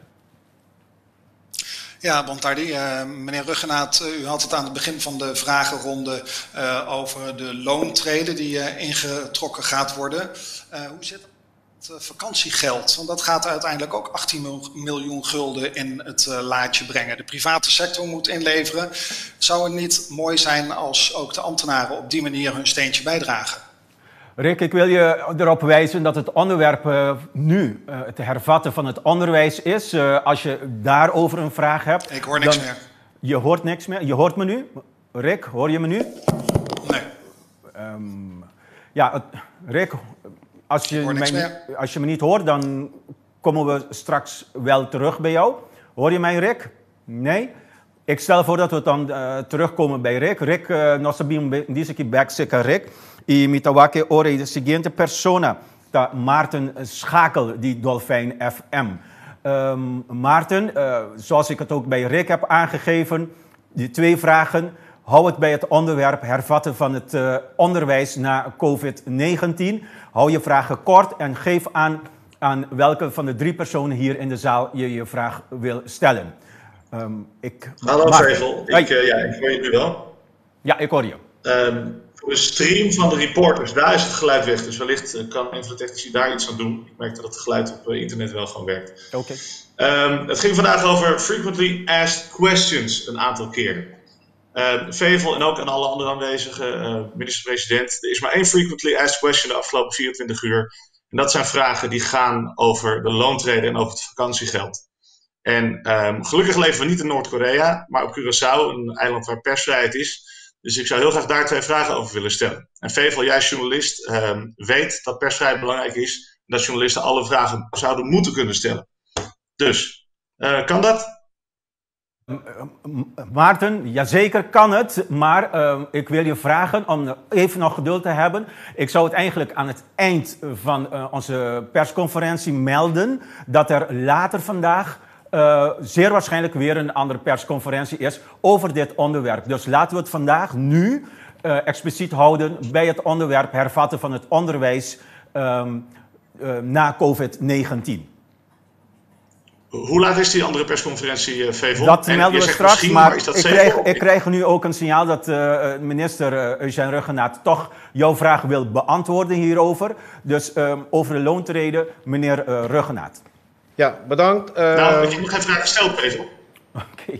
Ja, Bontardi. Meneer Ruggenaat, u had het aan het begin van de vragenronde over de loontreden die ingetrokken gaat worden. Hoe zit het vakantiegeld? Want dat gaat uiteindelijk ook 18 miljoen gulden in het laadje brengen. De private sector moet inleveren. Zou het niet mooi zijn als ook de ambtenaren op die manier hun steentje bijdragen? Rick, ik wil je erop wijzen dat het onderwerp nu het hervatten van het onderwijs is. Als je daarover een vraag hebt... Ik hoor niks meer. Je hoort niks meer? Je hoort me nu? Rick, hoor je me nu? Nee. Ja, Rick... Als je, mij, als je me niet hoort, dan komen we straks wel terug bij jou. Hoor je mij, Rick? Nee? Ik stel voor dat we dan terugkomen bij Rick. Rick, nos ta bin djis aki bek serka Rick. I mi ta wak e ora e siguiente persona ta Maarten Schakel di Dolfijn FM. Maarten, zoals ik het ook bij Rick heb aangegeven, die twee vragen. Hou het bij het onderwerp hervatten van het onderwijs na COVID-19. Hou je vragen kort en geef aan aan welke van de drie personen hier in de zaal je je vraag wil stellen. Hallo Vevel, ja, ik hoor je nu wel. Ja, ik hoor je. Voor de stream van de reporters, daar is het geluid weg. Dus wellicht kan een van de technici daar iets aan doen. Ik merk dat het geluid op internet wel gewoon werkt. Oké. Het ging vandaag over frequently asked questions een aantal keer. Vevel en ook aan alle andere aanwezigen, minister-president. Er is maar één frequently asked question de afgelopen 24 uur. En dat zijn vragen die gaan over de loontreden en over het vakantiegeld. En gelukkig leven we niet in Noord-Korea, maar op Curaçao, een eiland waar persvrijheid is. Dus ik zou heel graag daar twee vragen over willen stellen. En Vevel, jij als journalist weet dat persvrijheid belangrijk is. En dat journalisten alle vragen zouden moeten kunnen stellen. Dus, kan dat? Maarten, jazeker kan het, maar ik wil je vragen om even nog geduld te hebben. Ik zou het eigenlijk aan het eind van onze persconferentie melden dat er later vandaag zeer waarschijnlijk weer een andere persconferentie is over dit onderwerp. Dus laten we het vandaag nu expliciet houden bij het onderwerp hervatten van het onderwijs na COVID-19. Hoe laat is die andere persconferentie, Vevel? Dat En melden je we zegt straks, misschien, maar maar is dat zeker of ik niet? krijg nu ook een signaal dat minister Eugène Rhuggenaath toch jouw vraag wil beantwoorden hierover. Dus over de loontreden, meneer Rhuggenaath. Ja, bedankt. Ik heb nog geen vraag gesteld, Vevel. Oké.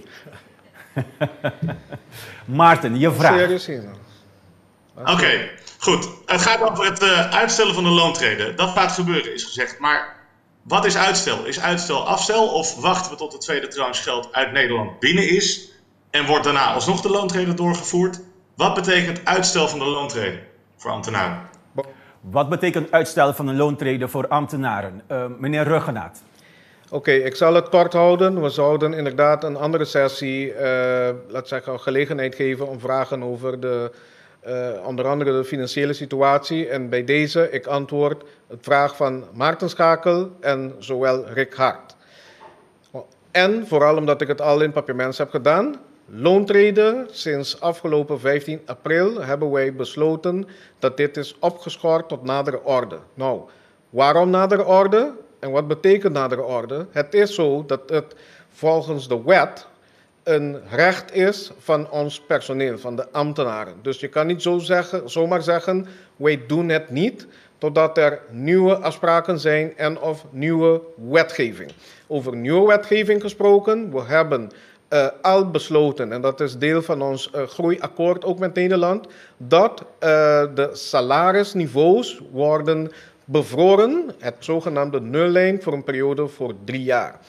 Maarten, je vraag. Serieus hier dan. Oké, goed. Het gaat over het uitstellen van de loontreden. Dat gaat gebeuren, is gezegd. Maar wat is uitstel? Is uitstel afstel of wachten we tot de tweede tranche geld uit Nederland binnen is en wordt daarna alsnog de loontreden doorgevoerd? Wat betekent uitstel van de loontreden voor ambtenaren? Wat betekent uitstel van de loontreden voor ambtenaren? Meneer Rhuggenaath. Oké, ik zal het kort houden. We zouden inderdaad een andere sessie, laat zeggen, gelegenheid geven om vragen over onder andere de financiële situatie. En bij deze, ik antwoord het vraag van Maarten Schakel en zowel Rick Hart. En vooral omdat ik het al in Papiaments heb gedaan, loontreden sinds afgelopen 15 april hebben wij besloten dat dit is opgeschort tot nadere orde. Waarom nadere orde? En wat betekent nadere orde? Het is zo dat het volgens de wet een recht is van ons personeel, van de ambtenaren. Dus je kan niet zomaar zeggen, wij doen het niet, totdat er nieuwe afspraken zijn en of nieuwe wetgeving. Over nieuwe wetgeving gesproken, we hebben al besloten, en dat is deel van ons groeiakkoord ook met Nederland, dat de salarisniveaus worden bevroren, het zogenaamde nullijn, voor een periode voor 3 jaar.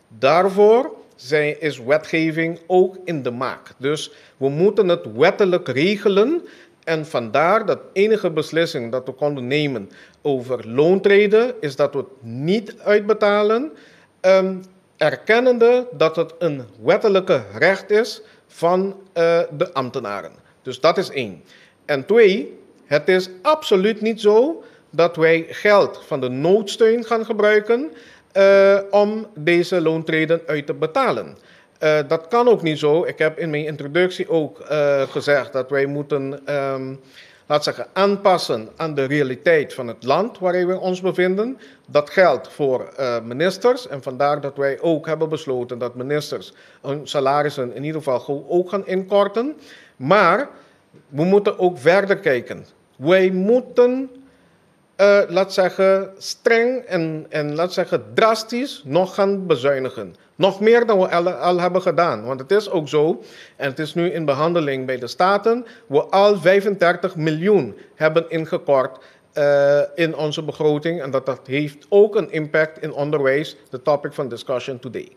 Daarvoor is wetgeving ook in de maak. Dus we moeten het wettelijk regelen en vandaar dat enige beslissing dat we konden nemen over loontreden is dat we het niet uitbetalen, erkennende dat het een wettelijke recht is van de ambtenaren. Dus dat is 1. En 2, het is absoluut niet zo dat wij geld van de noodsteun gaan gebruiken om deze loontreden uit te betalen. Dat kan ook niet zo. Ik heb in mijn introductie ook gezegd dat wij moeten aanpassen aan de realiteit van het land waarin we ons bevinden. Dat geldt voor ministers en vandaar dat wij ook hebben besloten dat ministers hun salarissen in ieder geval ook gaan inkorten. Maar we moeten ook verder kijken. Wij moeten streng en drastisch nog gaan bezuinigen. Nog meer dan we al hebben gedaan. Want het is ook zo, en het is nu in behandeling bij de Staten, we al 35 miljoen hebben ingekort in onze begroting. En dat heeft ook een impact in onderwijs, de topic van discussion today.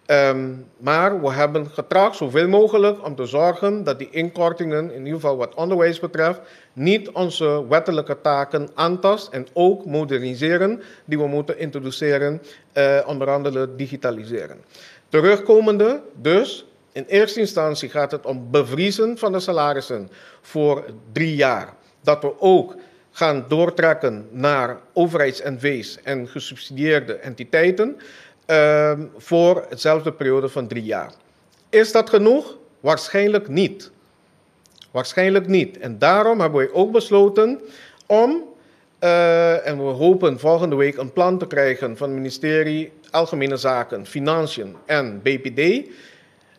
Um, maar we hebben getracht zoveel mogelijk om te zorgen dat die inkortingen, in ieder geval wat onderwijs betreft, niet onze wettelijke taken aantast en ook moderniseren die we moeten introduceren, onder andere digitaliseren. Terugkomende dus, in eerste instantie gaat het om bevriezen van de salarissen voor 3 jaar. Dat we ook gaan doortrekken naar overheids-NV's en gesubsidieerde entiteiten voor hetzelfde periode van 3 jaar. Is dat genoeg? Waarschijnlijk niet. Waarschijnlijk niet. En daarom hebben wij ook besloten om, en we hopen volgende week een plan te krijgen van het ministerie Algemene Zaken, Financiën en BPD.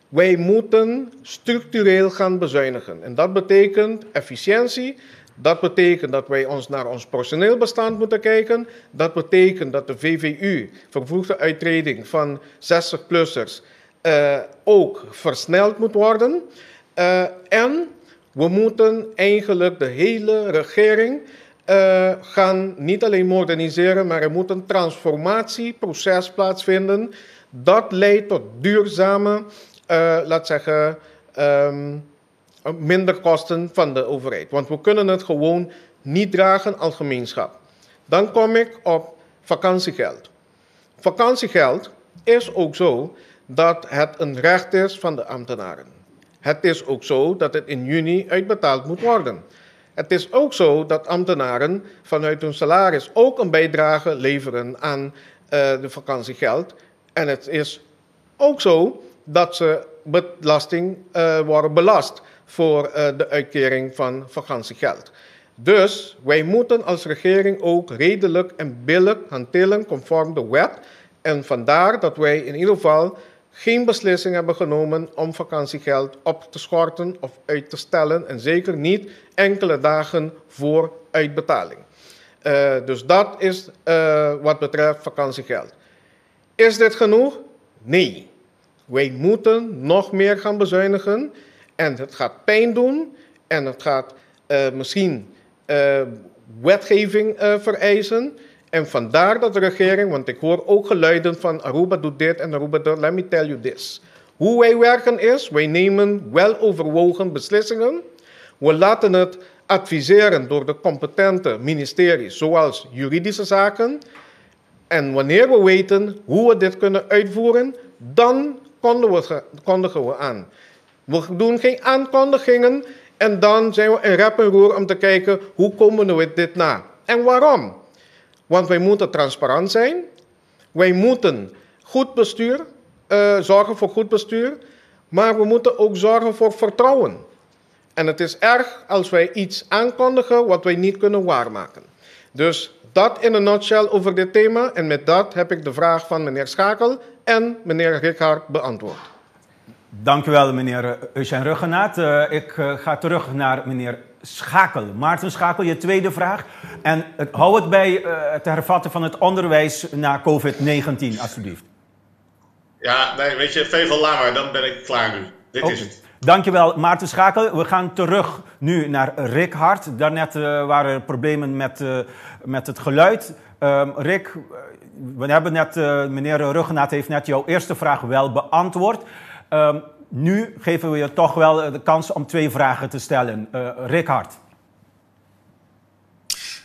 Wij moeten structureel gaan bezuinigen. En dat betekent efficiëntie. Dat betekent dat wij ons naar ons personeelbestand moeten kijken. Dat betekent dat de VVU, vervroegde uittreding van 60-plussers, ook versneld moet worden. En we moeten eigenlijk de hele regering gaan niet alleen moderniseren, maar er moet een transformatieproces plaatsvinden. Dat leidt tot duurzame, laat zeggen, minder kosten van de overheid. Want we kunnen het gewoon niet dragen als gemeenschap. Dan kom ik op vakantiegeld. Vakantiegeld is ook zo dat het een recht is van de ambtenaren. Het is ook zo dat het in juni uitbetaald moet worden. Het is ook zo dat ambtenaren vanuit hun salaris ook een bijdrage leveren aan de vakantiegeld. En het is ook zo dat ze belasting worden belast voor de uitkering van vakantiegeld. Dus wij moeten als regering ook redelijk en billijk hanteren conform de wet. En vandaar dat wij in ieder geval geen beslissing hebben genomen om vakantiegeld op te schorten of uit te stellen. En zeker niet enkele dagen voor uitbetaling. Dus dat is wat betreft vakantiegeld. Is dit genoeg? Nee. Wij moeten nog meer gaan bezuinigen. En het gaat pijn doen. En het gaat misschien wetgeving vereisen. En vandaar dat de regering, want ik hoor ook geluiden van Aruba doet dit en Aruba doet dat. Let me tell you this. Hoe wij werken is, wij nemen weloverwogen beslissingen. We laten het adviseren door de competente ministeries, zoals juridische zaken. En wanneer we weten hoe we dit kunnen uitvoeren, dan kondigen we aan. We doen geen aankondigingen en dan zijn we in rep en roer om te kijken hoe komen we dit na. En waarom? Want wij moeten transparant zijn. Wij moeten goed bestuur, zorgen voor goed bestuur. Maar we moeten ook zorgen voor vertrouwen. En het is erg als wij iets aankondigen wat wij niet kunnen waarmaken. Dus dat in een nutshell over dit thema. En met dat heb ik de vraag van meneer Schakel en meneer Richard beantwoord. Dank u wel, meneer Eugène Rhuggenaath. Ik ga terug naar meneer Schakel. Maarten Schakel, je tweede vraag. En hou het bij het hervatten van het onderwijs na COVID-19, alsjeblieft. Ja, nee, weet je, Vevel, laat maar, dan ben ik klaar nu. Dit is het. Dankjewel, Maarten Schakel. We gaan terug nu naar Rick Hart. Daarnet waren er problemen met het geluid. Rick, we hebben net, meneer Rhuggenaath heeft net jouw eerste vraag wel beantwoord. Nu geven we je toch wel de kans om twee vragen te stellen. Rick Hart.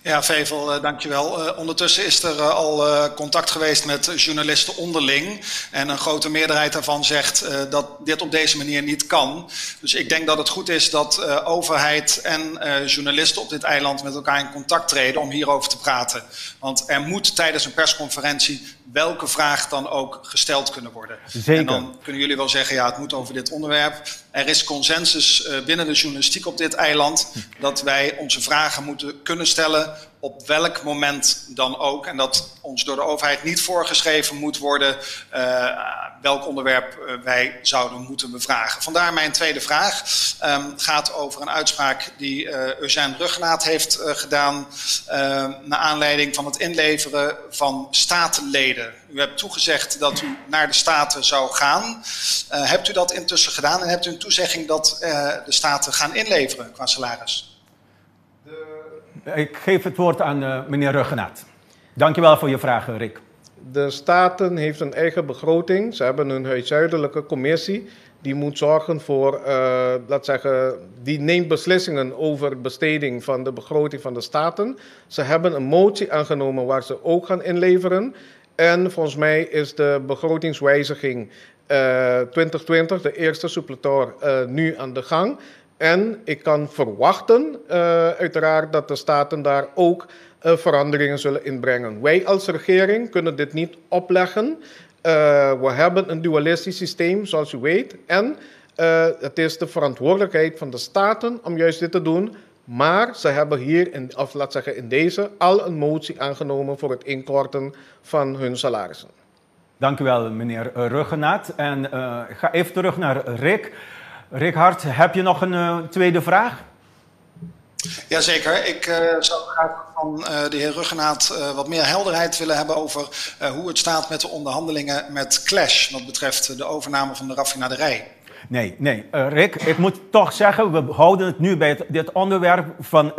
Ja, Vevel, dankjewel. Ondertussen is er al contact geweest met journalisten onderling. En een grote meerderheid daarvan zegt dat dit op deze manier niet kan. Dus ik denk dat het goed is dat overheid en journalisten op dit eiland met elkaar in contact treden om hierover te praten. Want er moet tijdens een persconferentie welke vraag dan ook gesteld kunnen worden. En dan kunnen jullie wel zeggen, ja, het moet over dit onderwerp. Er is consensus binnen de journalistiek op dit eiland dat wij onze vragen moeten kunnen stellen op welk moment dan ook. En dat ons door de overheid niet voorgeschreven moet worden welk onderwerp wij zouden moeten bevragen. Vandaar mijn tweede vraag. Gaat over een uitspraak die Eugène Rhuggenaath heeft gedaan naar aanleiding van het inleveren van statenleden. U hebt toegezegd dat u naar de Staten zou gaan. Hebt u dat intussen gedaan en hebt u een toezegging dat de Staten gaan inleveren qua salaris? Ik geef het woord aan meneer Rhuggenaath. Dankjewel voor je vraag, Rick. De Staten heeft een eigen begroting. Ze hebben een huishoudelijke commissie die moet zorgen voor, laat zeggen, die neemt beslissingen over besteding van de begroting van de Staten. Ze hebben een motie aangenomen waar ze ook gaan inleveren. En volgens mij is de begrotingswijziging 2020, de eerste suppletor, nu aan de gang. En ik kan verwachten, uiteraard, dat de Staten daar ook veranderingen zullen inbrengen. Wij als regering kunnen dit niet opleggen. We hebben een dualistisch systeem, zoals u weet. En het is de verantwoordelijkheid van de Staten om juist dit te doen. Maar ze hebben hier, in, of laat zeggen in deze, al een motie aangenomen voor het inkorten van hun salarissen. Dank u wel, meneer Rhuggenaath. En ik ga even terug naar Rick. Rick Hart, heb je nog een tweede vraag? Jazeker. Ik zou graag van de heer Rhuggenaath wat meer helderheid willen hebben over hoe het staat met de onderhandelingen met Clash wat betreft de overname van de raffinaderij. Nee, nee. Rick, ik moet toch zeggen, we houden het nu bij dit onderwerp van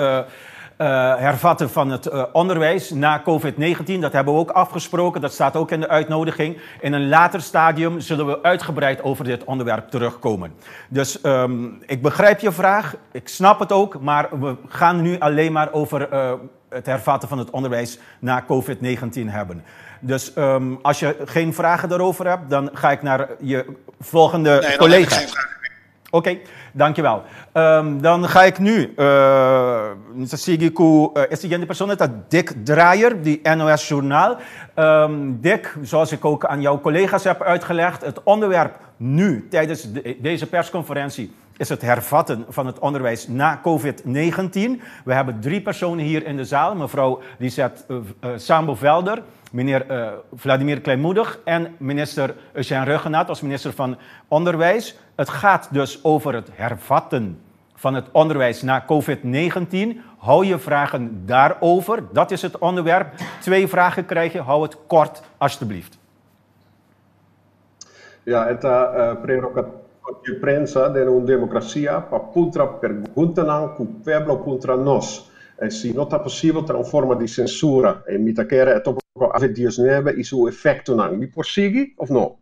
hervatten van het onderwijs na COVID-19. Dat hebben we ook afgesproken, dat staat ook in de uitnodiging. In een later stadium zullen we uitgebreid over dit onderwerp terugkomen. Dus ik begrijp je vraag, ik snap het ook, maar we gaan nu alleen maar over het hervatten van het onderwijs na COVID-19 hebben. Dus als je geen vragen daarover hebt, dan ga ik naar je volgende Nee, dan collega. heb ik geen vragen. Oké, okay, dankjewel. Dan ga ik nu sigui ku e siguiente persona, dat Dick Draaier, di NOS Journaal. Dick, zoals ik ook aan jouw collega's heb uitgelegd, het onderwerp nu tijdens deze persconferentie is het hervatten van het onderwijs na COVID-19. We hebben drie personen hier in de zaal. Mevrouw Lisette Sambo-Velder, meneer Vladimir Kleinmoedig en minister Eugène Rhuggenaath als minister van Onderwijs. Het gaat dus over het hervatten van het onderwijs na COVID-19. Hou je vragen daarover. Dat is het onderwerp. Twee vragen krijg je. Hou het kort, alstublieft. Ja, e ta prerogatief di prensa di un demokrasia pa puntra preguntanan ku pueblo puntra nos. Si no ta posibel, ta un forma di sensura. I mi ta kere e tópiko COVID-19 i su efektonan. Mi por sigui òf no?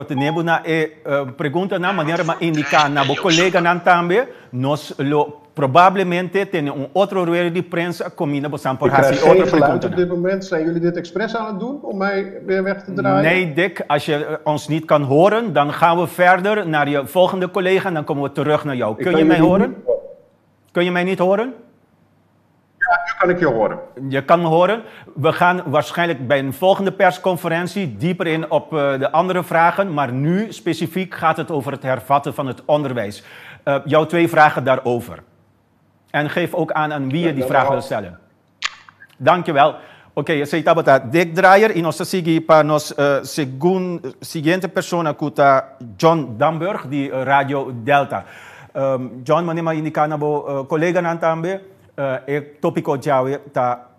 Tenemos na e pregunta na manera m'a indiká na bo koleganan tambe, nos lo probablemente tin un otro rueda di prensa kaminda bo por Ik krijg hasi geen otro geluid pregunta. Op dit moment. Zijn jullie dit expres aan het doen om mij weer weg te draaien? Nee, Dick, als je ons niet kan horen, dan gaan we verder naar je volgende collega en dan komen we terug naar jou. Ik Kun kan je mij jullie horen? niet horen. Kun je mij niet horen? Ja, nu kan ik je horen. Je kan me horen. We gaan waarschijnlijk bij een volgende persconferentie dieper in op de andere vragen. Maar nu specifiek gaat het over het hervatten van het onderwijs. Jouw twee vragen daarover. En geef ook aan aan wie je die vraag wil stellen. Dankjewel. Oké, okay, tabata Dick Draaier i nos ta sigui pa nos siguiente persona ku ta John Damburg di Radio Delta. John, manera m'a indiká na bo koleganan tambe, e tópiko djawe ta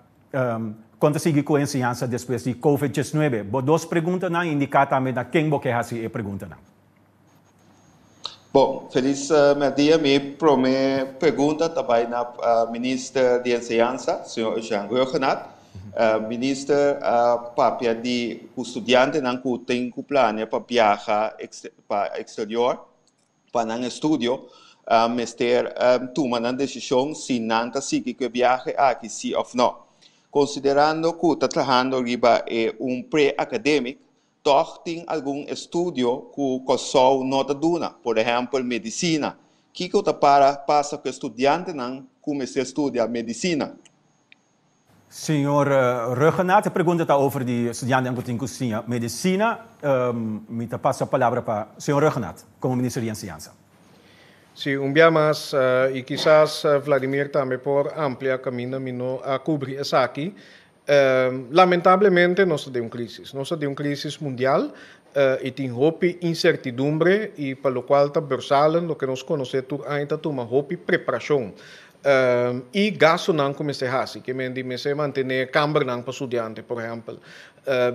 kon ta sigui ku enseñansa despues di COVID-19. Bo dos preguntanan, indiká tambe na ken bo ke hasi e preguntanan. Bon, felis dia. Mi promé pregunta tambe na minister di Enseñansa, señor Jean Rhuggenaath. Minister papia di studiantenan ku tin ku plania pa biaha pa eksterior pa nan estudio, mester tuma un desishon si nan ta sigui ku e biahe aki si òf no. Konsiderando ku ta trahando riba un pre-academic, toch tin algun estudio ku Kòrsou no ta duna, por ehèmpel medisina. Kiko ta para pasa ku studiantenan kuminsá studia medisina? Señor Rhuggenaath, e pregunta ta over di studiantenan ku tin ku studia medisina. Mi ta pasa palabra pa señor Rhuggenaath, komo minister di Enseñansa. Sí, un dia mas, i kisas Vladimir tambe por amplia kaminda mi no a kubri esaki. Lamentablemente nos ta den un krísis. Nos ta den un krísis mundial i tin hopi insertidumbre i pa lokual ta beursalen, loke nos konosé tur aña, ta tuma hopi preparashon. I gastunan ku mester hasi, ke men di mester mantené kambernan pa studiante, por ehèmpel.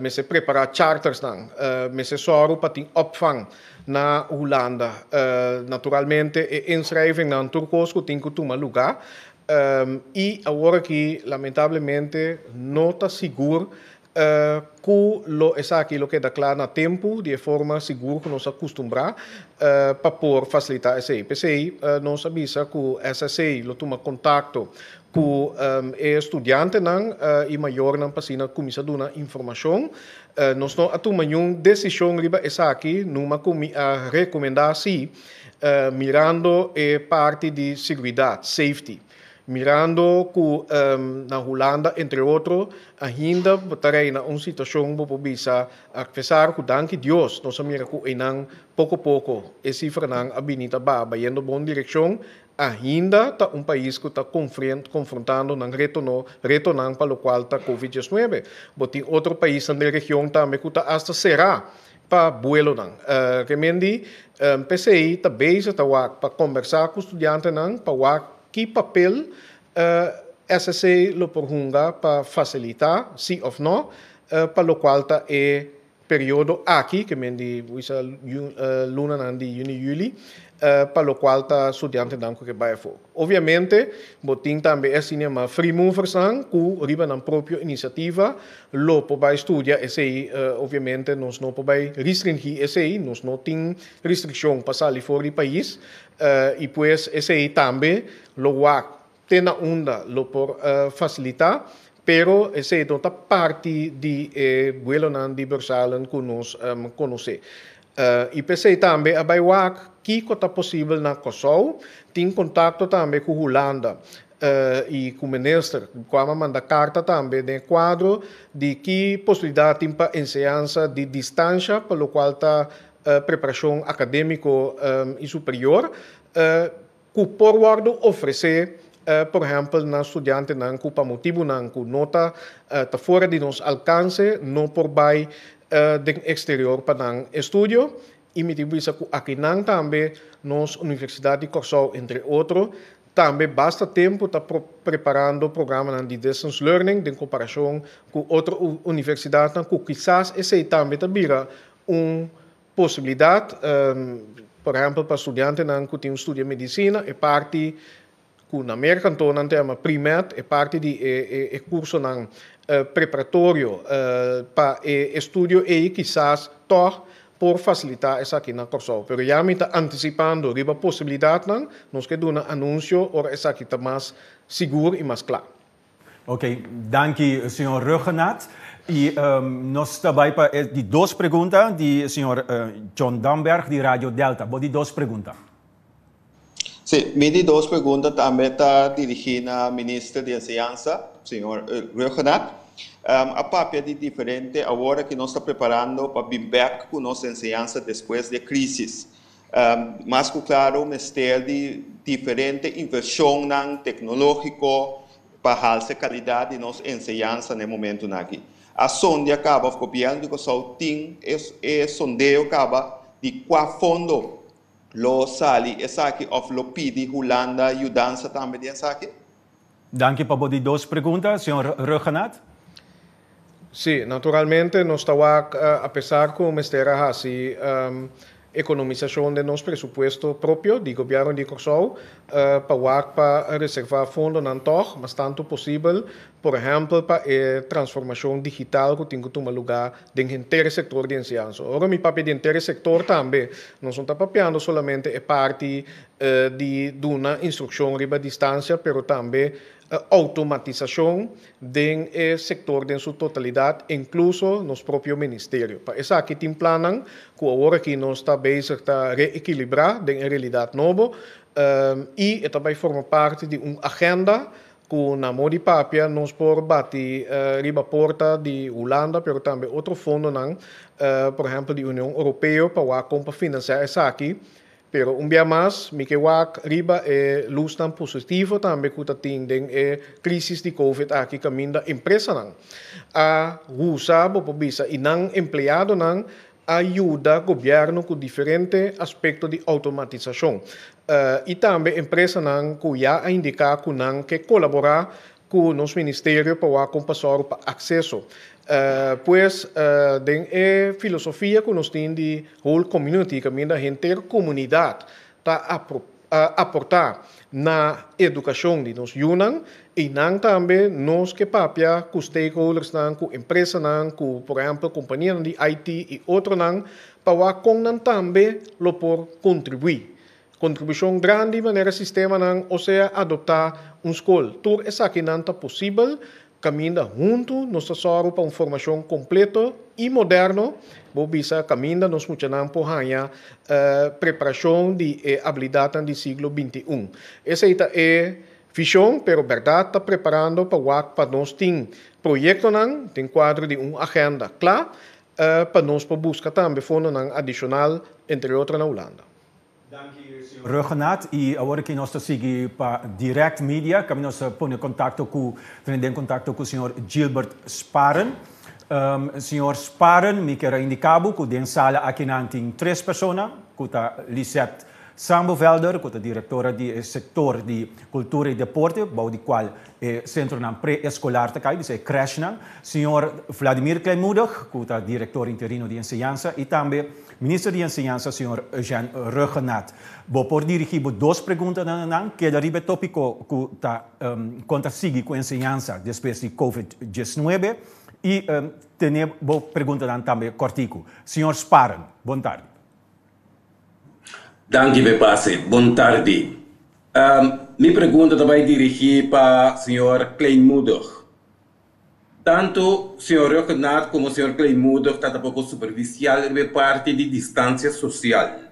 Mester prepará chartersnan, mester sòru pa tin opvang na Hulanda. Naturalmente, e inschrijvingnan, tur kos ku tin ku tuma lugá. I awor aki, lamentablemente, no ta sigur. Ku lo esaki lo keda kla na tempu di e forma sigur ku nos a kustumbrá pa por fasilitá esei. P'esei nos a bisa ku SSC lo tuma kontakto ku e studiantenan i mayornan pa asina kuminsá duna informashon. Nos no a tuma niun desishon riba esaki, numa ku mi a rekomendá si, mirando e parti di siguridat, safety. Mirando ku na Hulanda entre otro ainda bo ta reina un situashon bo por bisa apesar ku danki Dios nos a mira ku einan poko poko e sifranan a bini ta baha bayendo bon direkshon ainda ta un pais ku ta konfrontando nan retono retonan pa lokual ta covid diesnuebe. Bo tin otro paisnan den region tambe ku ta asta será pa buelonan. Remendi p'esei ta bezig ta wak pa kombersá ku studiantenan pa wak ki papel SSC lo por hunga pa fasilitá, si òf nò, pa lokual ta e periodo aki, ke men di bisa lunanan di yüni, yüli, pa lokual ta studiantenan ku ke bai afó. Obviamente, bo tin tambe e asina yama free moversnan ku riba nan propio inisiativa lo por bai studia esei. Obviamente nos no por bai restringí esei, nos no tin restrikshon pa sali for di pais i pues esei tambe lo wak te na unda lo por fasilitá, pero esei no ta parti di e buelonan di Bursalen ku nos konosé. I p'esei tambe a bai wak kiko ta posibel na Kòrsou. Tin kontakto tambe ku Hulanda i ku minister, kua a manda karta tambe den e kuadro di ki posibilidat tin pa enseñansa di distansha pa lokual ta preparashon akadémiko i superior ku por wòrdu ofresé por ehèmpel na studiantenan ku pa motibunan ku no ta ta fuera di nos alkanse no por bai den eksterior pa nan estudio. I mi tin bisa ku akinan tambe nos Universidat di Kòrsou entre otro tambe basta tempu ta preparando programanan di distance learning den komparashon ku otro universidatnan ku kisas esei tambe ta bira un Posibilidat, por ehèmpel pa studiantenan ku tin un studia medisina, e parti ku na Merka anto nan ta yama pre-med, e parti di e kursonan preparatorio pa e estudio ei kisas tòg por fasilitá esaki na Kòrsou. Pero ya mi ta antisipando riba posibilidatnan, nos ke duna anunsio ora esaki ta mas sigur i mas kla. Ok, danki señor Ruggenaath. Y nos ta bay pa e di dos pregunta di señor John Damberg di Radio Delta. Bo di dos pregunta. Sí, mi di dos pregunta tambe ta dirigi na Minister di Enseñansa, señor Ruggenaath. A papia di diferente awor aki nos ta preparando pa bin bek cu nos enseñansa despues di e crisis. Mas ku klaro mester di diferente invershonnan teknológiko pa halsa e kalidat di nos enseñansa na e momentunan aki. A sondia kaba òf gobièrnu di Kòrsou tin e sondeo kaba di kua fondo lo sali esaki òf lo pidi Hulanda yudansa tambe den esaki? Danki pa bo di dos pregunta, señor Ruggenaath. Sí, naturalmente nos ta wak apesar ku mester a hasi ekonomisashon den nos presupuesto propio di Gobièrnu di Kòrsou pa wak pa reservá fondonan tòg mas tantu posibel, por ehèmpel pa e transformashon digital ku tin ku tuma lugá den henter e sektor di enseñansa. Ora mi papia di henter e sektor tambe nos no ta papiando solamente e parti di duna instrukshon riba distansia pero tambe Outomatisashon den e sektor den su totalidat, inkluso nos propio ministerio. Pa esaki tin plannan ku awor aki nos ta bezig ta reekilibrá den e realidat nobo i e ta bai forma parti di un agenda ku na mo di papia nos por bati riba porta di Hulanda pero tambe otro fondonan, por ehèmpel di Union Oropeo pa wak kon pa finansiá esaki. Pero un bia mas, mi ke wak riba e lusnan positivo tambe ku ta tin den e krisis di Covid aki kaminda empresanan a usa, bo por bisa, i nan empleadonan a yuda gobièrnu ku diferente aspekto di outomatisashon. I tambe empresanan ku ya a indiká ku nan ke kolaborá ku nos ministerio pa wak kon pa sòru pa akseso. Pues, den e filosofia ku nos tin di whole community, kaminda henter komunidat ta aportá na edukashon di nos yunan i nan tambe nos ke papia ku stakeholdersnan, ku empresanan, ku por ehèmpel kompanianan di IT i otronan pa wak kon nan tambe lo por kontribuí. Kontribushon grandi manera sistemanan osea adoptá un skol. Tur esakinan ta posibel Kaminda huntu nos ta sòru pa un formashon kompleto i moderno, bo bisa kaminda nos muchanan por haña preparashon di e abilidatnan di siglo 21. Esei ta e vishon, pero bèrdat ta preparando pa wak pa nos tin proyektonan den kuadro di un agenda kla pa nos por buska tambe fondonan adishonal, entre otro na Hulanda. Danki señor Ruggenaath y awor aki nos ta sigui pa Direct Media caminda nos ta pone contacto cu tene den contacto cu señor Gilbert Sparen. Señor Sparen mi kier a indica bo cu den sala akinan tin tres persona cu ta Lisette Sambovelder cu ta directora di e sector di cultura y deporte bou di cual e centronan pre-escolar ta cay, bisa e crèshnan, señor Vladimir Kleinmoedig cu ta director interino di enseñansa y tambe Minister di Enseñansa señor Eugène Rhuggenaath. Bo por dirigí bo dos preguntanan na nan, keda riba e tópiko ku ta kon ta sigui ku enseñansa despues di Covid 19 i tene bo preguntanan tambe kòrtiku. Señor Sparen, bon tardi. Danki p'e pase. Bon tardi. Mi pregunta ta bai dirigí pa señor Kleinmoedig. Tantu señor Rhuggenaath komo señor Kleinmoedig ta tampoko supervisial riba e parti di distansia sosial.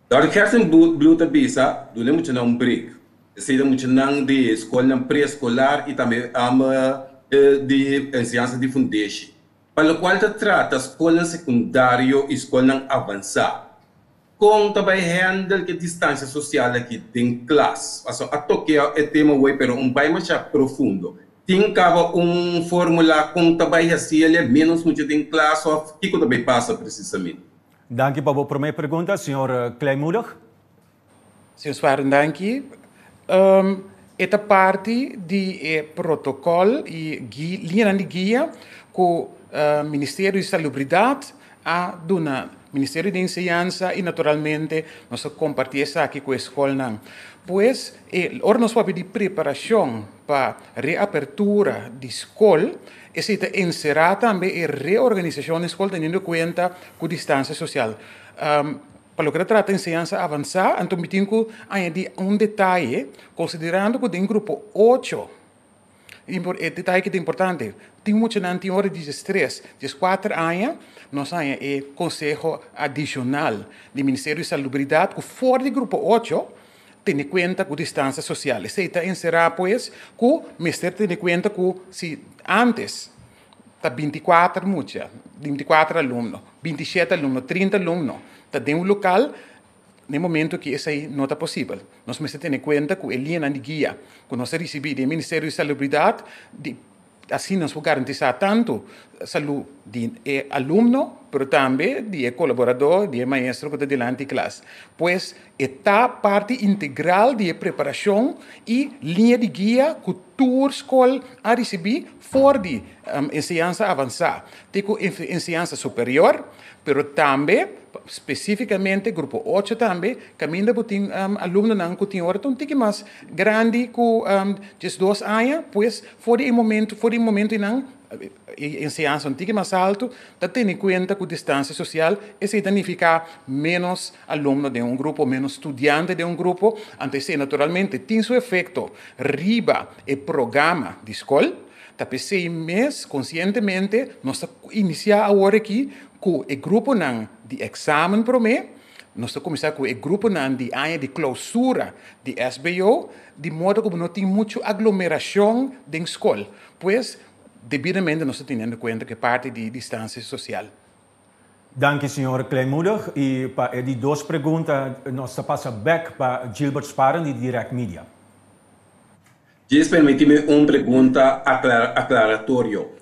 Dòkter Gerstenbluth ta bisa, Duna e muchanan un break. Esei ta muchanan di skolnan preeskolar i tambe di enseñansa di fundeshi. Pa lokual ta trata skolnan sekundario i skolnan avansá, Kon ta bai handle ke distancia social aki den klas? Paso a tokea e tema wei pero un bai masha profundo. Tin kaba un formula kon ta bai haciele menos mucha den klas of kiko ta bai pasa precisamente? Danki pa bo prome pregunta, señor Kleinmoedig. Señor Sparen, danki. E ta parti di e protocol y liñanan di guia cu Ministerio di Salubridad a duna Ministerio di Enseñansa y naturalmente nos a comparti esaki cu e scolnan. Pues, e ora nos papia di preparacion pa reapertura di scol, esey ta encera tambe e reorganisacion di scol teniendo cuenta cu distancia social. Pa loke ta trata enseñansa avansá, anto mi tin ku añadí un detaye, konsiderando ku den grupo ocho, e detaye ki ta importante, tin muchanan tin ora di diestres, dieskuater aña, nos haña e konseho adishonal di Ministerio di Salubridat ku for di grupo ocho tene kuenta ku distansia sosial. Esei ta enserá pues ku mester tene kuenta ku si antes ta 24 mucha, 24 alumno, 27 alumno, 30 alumno ta den un lokal, na e momento aki esei no ta posibel. Nos mester tene kuenta ku e liñanan di guia ku nos a risibí di e Ministerio di Salubridat, di asina nos por garantisá tantu salú di e alumno, pero tambe di e kolaboradó, di e maestro ku ta dilanti klas. Pues e ta parti integral di e preparashon i liña di guia ku tur skol a risibí for di enseñansa avansá te ku enseñansa superior, pero tambe spesífikamente grupo ocho tambe kaminda bo tin alumnonan ku tin ora ta un tiki mas grandi ku diesdos aña, pues for di e momento for di e momento einan e enseñansa un tiki mas altu ta tene kuenta ku distansia sosial, esei ta nifiká ménos alumno den un grupo, ménos studiante den un grupo, anto esei naturalmente tin su efekto riba e programa di skol. Ta p'esei mes konsientemente nos ta inisiá awor aki ku e gruponan di eksamen promé, nos ta kuminsá ku e gruponan di aña di klousura di SBO, di modo ku bo no tin muchu aglomerashon den skol. Pues, debidamente nos ta teniendo kuenta ku e parti di distansia sosial. Danki señor Kleinmoedig y pa e di dos pregunta nos ta pasa bek pa Gilbert Sparen di Direct Media. Djis permiti mi un pregunta aclaratorio.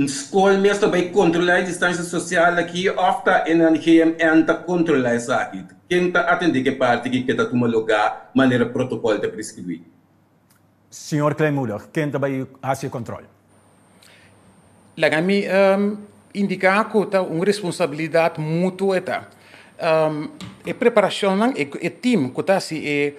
School mes ta bay controla e distancia social aki of ta e nan GMN ta controla esaki? Ken ta atende ke parti ki ke ta tuma lugar manera protocol ta prescribi? Señor Kleinmoedig, ken ta bai hasi e kòntròl? Laga mi indiká ku ta un responsabilidat mutuo e ta. E preparashonnan, e tim ku ta hasi e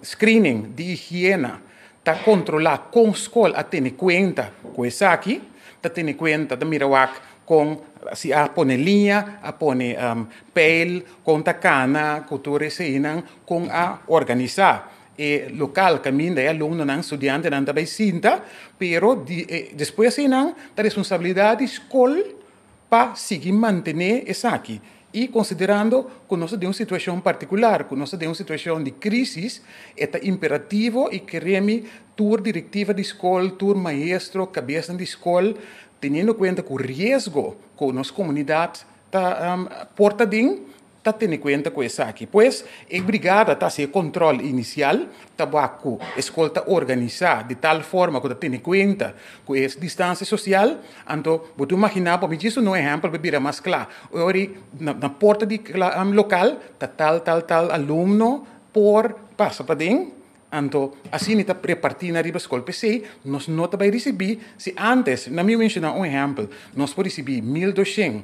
screening di higiena ta kontrolá kon skol a tene kuenta ku esaki, ta tene kuenta, ta mira wak kon si a pone liña, a pone peil, kon ta kana ku tur eseinan, kon a organisá e lokal kaminda e alumnonan, studiantenan ta bai sinta, pero despues einan ta responsabilidat di skol pa sigui mantené esaki i konsiderando ku nos ta den un situashon partikular, ku nos ta den un situashon di krísis, e ta imperativo i keremi tur direktiva di skol, tur maestro, kabesnan di skol, teniendo kuenta ku riesgo ku nos komunidat ta por ta den, ta tene kuenta ku esaki. Pues, e brigada ta hasi e kontròl inisial, ta wak ku e skol ta organisá di tal forma ku ta tene kuenta ku e distansia sosial. Anto, bo ta imaginá bo, mi djis un ehèmpel pa bira mas kla. Ora na porta di lokal ta tal tal tal alumno por pasa paden, anto asina ta repartí na riba skol. P'esei nos no ta bai risibí, si ántes, na mi menshoná un ehèmpel, nos por risibí 1200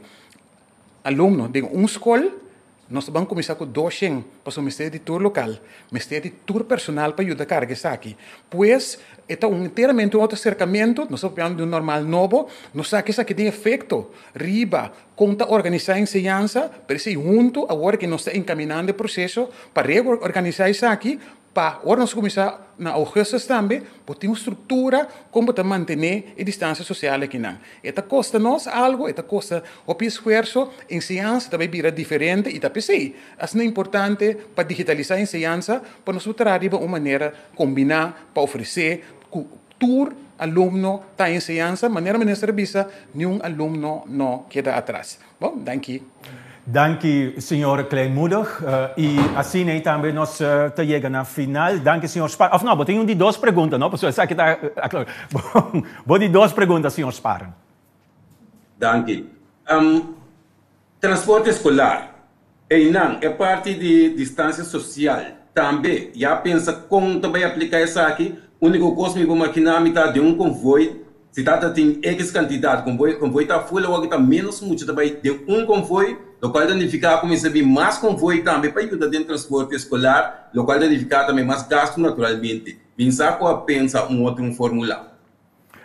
Alumno den un skol, nos ta ban kuminsá ku 200, pasobra mester di tur lokal, mester di tur personal pa yuda karga esaki. Pues, e ta un enteramente un otro aserkamentu, nos ta papiando di un normal nobo, nos sa ku esaki tin efekto riba kon ta organisá enseñansa, pero esei huntu awor ku nos ta enkaminando e proseso pa reorganisá esaki, Pa ora nos kuminsá na ougùstus tambe, bo tin un struktura kon bo ta mantené e distansia sosial akinan. E ta kosta nos algu, e ta kosta hopi esfuerso, enseñansa ta bai bira diferente i ta p'esei asina importante pa digitalisá enseñansa pa nos por traha riba un manera kombiná pa ofresé ku tur alumno ta enseñansa, manera minister a bisa, niun alumno no keda atras. Bon, danki. Danki señor Kleinmoedig. Y asina ey tambe nos ta yega na final. Danki señor Sparen. Of no, bo tin un di dos pregunta, no? Pasobra esaki ta Bon, bo di dos pregunta, señor Sparen. Danki. Transporte escolar. Eynan, e parti di distancia social tambe. Ya pensa con ta bay aplica esaki? Unico cos mi por makina mi ta den un convoy Si tata tin X kantidat konvoi, konvoi ta full awor ki ta ménos mucha ta bai den un konvoi, lokual ta nifiká ku mester bin mas konvoi tambe pa yuda den transporte eskolar, lokual ta nifiká tambe mas gastu naturalmente. Bin sa ku a pensa un otro un formula.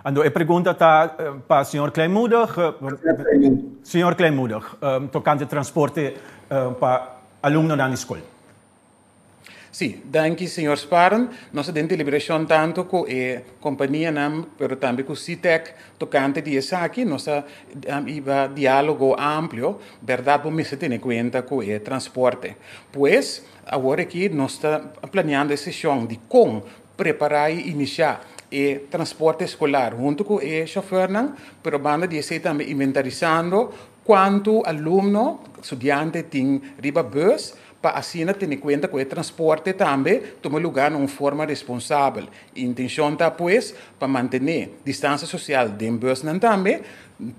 Anto e pregunta ta pa señor Kleinmoedig. Señor Kleinmoedig, tokante transporte pa alumnonan di skol. Sí, danki señor Sparen. Nos ta den deliberashon tantu ku e kompanianan pero tambe ku SITEC tokante di esaki. Nos ta hiba diálogo amplio. Bèrdat bo mester tene kuenta ku e transporte. Pues, awor aki nos ta planeando e seshon di kon prepará i inisiá e transporte eskolar huntu ku e shofèrnan, pero banda di esei tambe inventarisando kuantu alumno, studiante tin riba bùs. Pa asina tene kuenta ku e transporte tambe tuma lugá na un forma responsabel. Intenshon ta pues pa mantené distansia sosial den bùsnan tambe,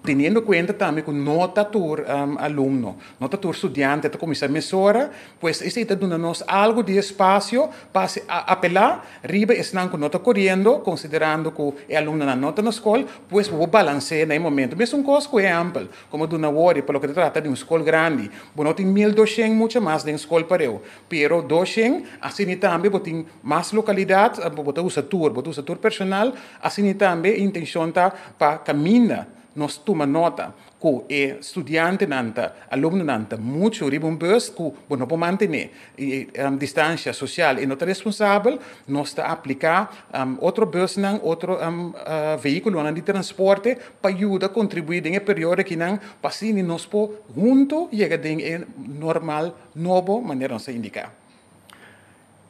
teniendo kuenta tambe ku no ta tur alumno, no ta tur studiante ta kuminsá mesora, pues esei ta duna nos algu di espasio pa apelá riba esnan ku no ta koriendo, konsiderando ku e alumnonan no ta na skol, pues bo por balans'é na e momento. Mesun kos ku ehèmpel. Komo duna wòrdi pa loke ta trata di un skol grandi, bo no tin 1200 mucha mas den skol pareu, pero 200, asina tambe bo tin mas lokalidat, bo ta usa tur, bo ta usa tur personal, asina tambe e intenshon ta pa kaminda nos tuma nota ku e studiantenan ta, alumnonan ta muchu riba un bus ku bo no por mantené e distansha sosial i no ta responsabel, nos ta apliká otro busnan, otro vehíkulonan di transporte pa yuda kontribuí den e periodo akinan pa asina nos por huntu yega den e normal nobo manera nos a indiká.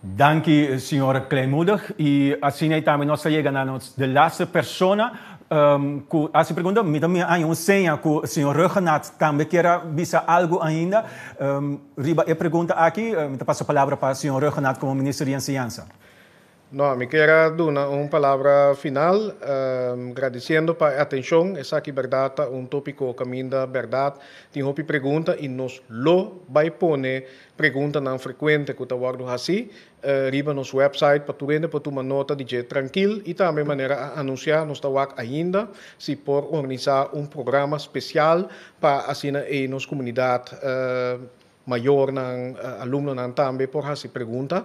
Danki señor Kleinmoedig y asina y tambe nos ta yega na nos de laatste persona cu haci pregunta. Mi ta mira aña un seña cu señor Rhuggenaath tambe kier a bisa algo ainda riba e pregunta aki. Mi ta pasa palabra pa señor Rhuggenaath como minister di enseñansa. No, mi kier a duna un palabra final, gradiciendo pa e atencion. Esaki berdad ta un topico caminda berdad tin hopi pregunta y nos lo bay pone preguntanan frekuente ku ta wòrdu hasí riba nos wèpsait pa tur hende por tuma nota di dje trankil i tambe manera a anunsiá nos ta wak ainda si por organisá un programa spesial pa asina ei nos komunidat Mayornan, alumnonan tambe por hasi pregunta.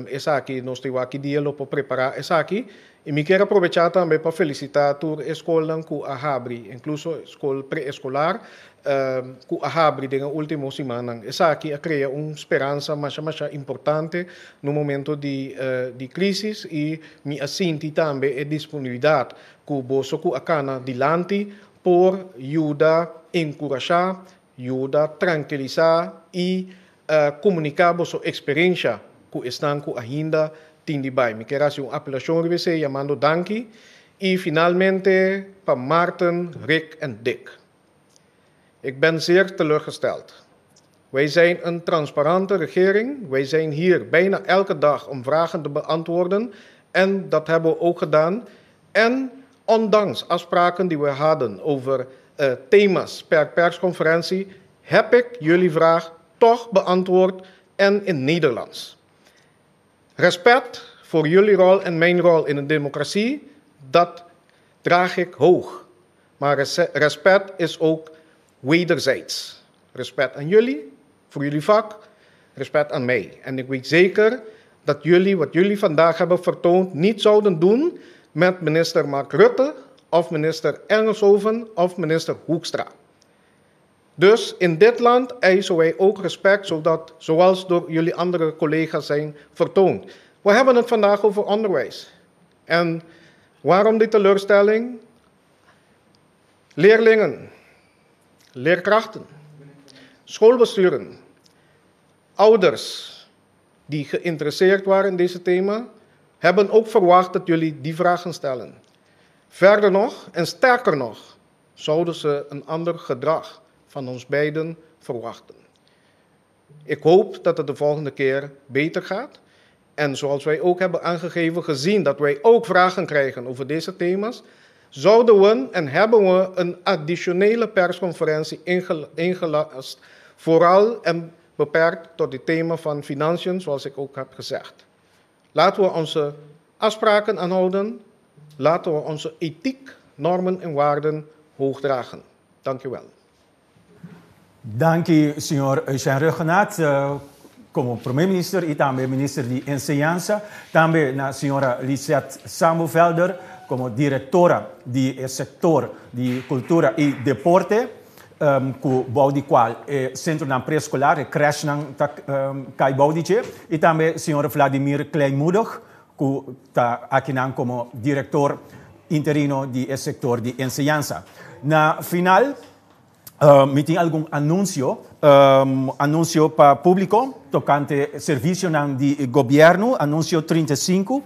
Esaki nos ta wak ki dia lo por prepará esaki. I mi kier aprovechá tambe pa felisitá tur e skolnan ku a habri, inkluso skol preeskolar, ku a habri den e último simannan. Esaki a krea un speransa masha masha importante na un momento di di krísis i mi a sinti tambe e disponibilidat ku boso ku a kana dilanti por yuda enkurashá Yuda trankilisá i komuniká boso eksperensha ku esnan ku ainda tin di bai. Mi kier hasi un apelashon riba esei yamando danki i finalmente pa Maarten, Rick en Dick. Ik ben zeer teleurgesteld. Wij zijn een transparante regering, wij zijn hier bijna elke dag om vragen te beantwoorden en dat hebben we ook gedaan. En ondanks afspraken die we hadden over uh, thema's per persconferentie, heb ik jullie vraag toch beantwoord en in Nederlands. Respect voor jullie rol en mijn rol in een democratie, dat draag ik hoog. Maar respect is ook wederzijds. Respect aan jullie, voor jullie vak, respect aan mij. En ik weet zeker dat jullie wat jullie vandaag hebben vertoond niet zouden doen met minister Mark Rutte of minister Engelshoven of minister Hoekstra. Dus in dit land eisen wij ook respect, zodat, zoals door jullie andere collega's zijn vertoond. We hebben het vandaag over onderwijs. En waarom die teleurstelling? Leerlingen, leerkrachten, schoolbesturen, ouders die geïnteresseerd waren in deze thema, hebben ook verwacht dat jullie die vragen stellen. Verder nog, en sterker nog, zouden ze een ander gedrag van ons beiden verwachten. Ik hoop dat het de volgende keer beter gaat. En zoals wij ook hebben aangegeven, gezien dat wij ook vragen krijgen over deze thema's, zouden we en hebben we een additionele persconferentie ingelast, vooral en beperkt tot het thema van financiën, zoals ik ook heb gezegd. Laten we onze afspraken aanhouden. Laten we onze ethiek, normen en waarden hoogdragen. Dank u wel. Danki señor Eugène Rhuggenaath como Prome Minister y tambe Minister di Enseñansa. Tambe na señora Lisette Sambovelder como Directora di e sector di Cultura y Deporte cu bou di cual e centronan preescolar, e crèshnan ta cay bou di dje. Y tambe señor Vladimir Kleinmoedig cu ta akinan como Director interino di e sector di enseñansa. Na final Mi tin algun anuncio, anuncio pa publico tocante servicionan di gobierno, anuncio 35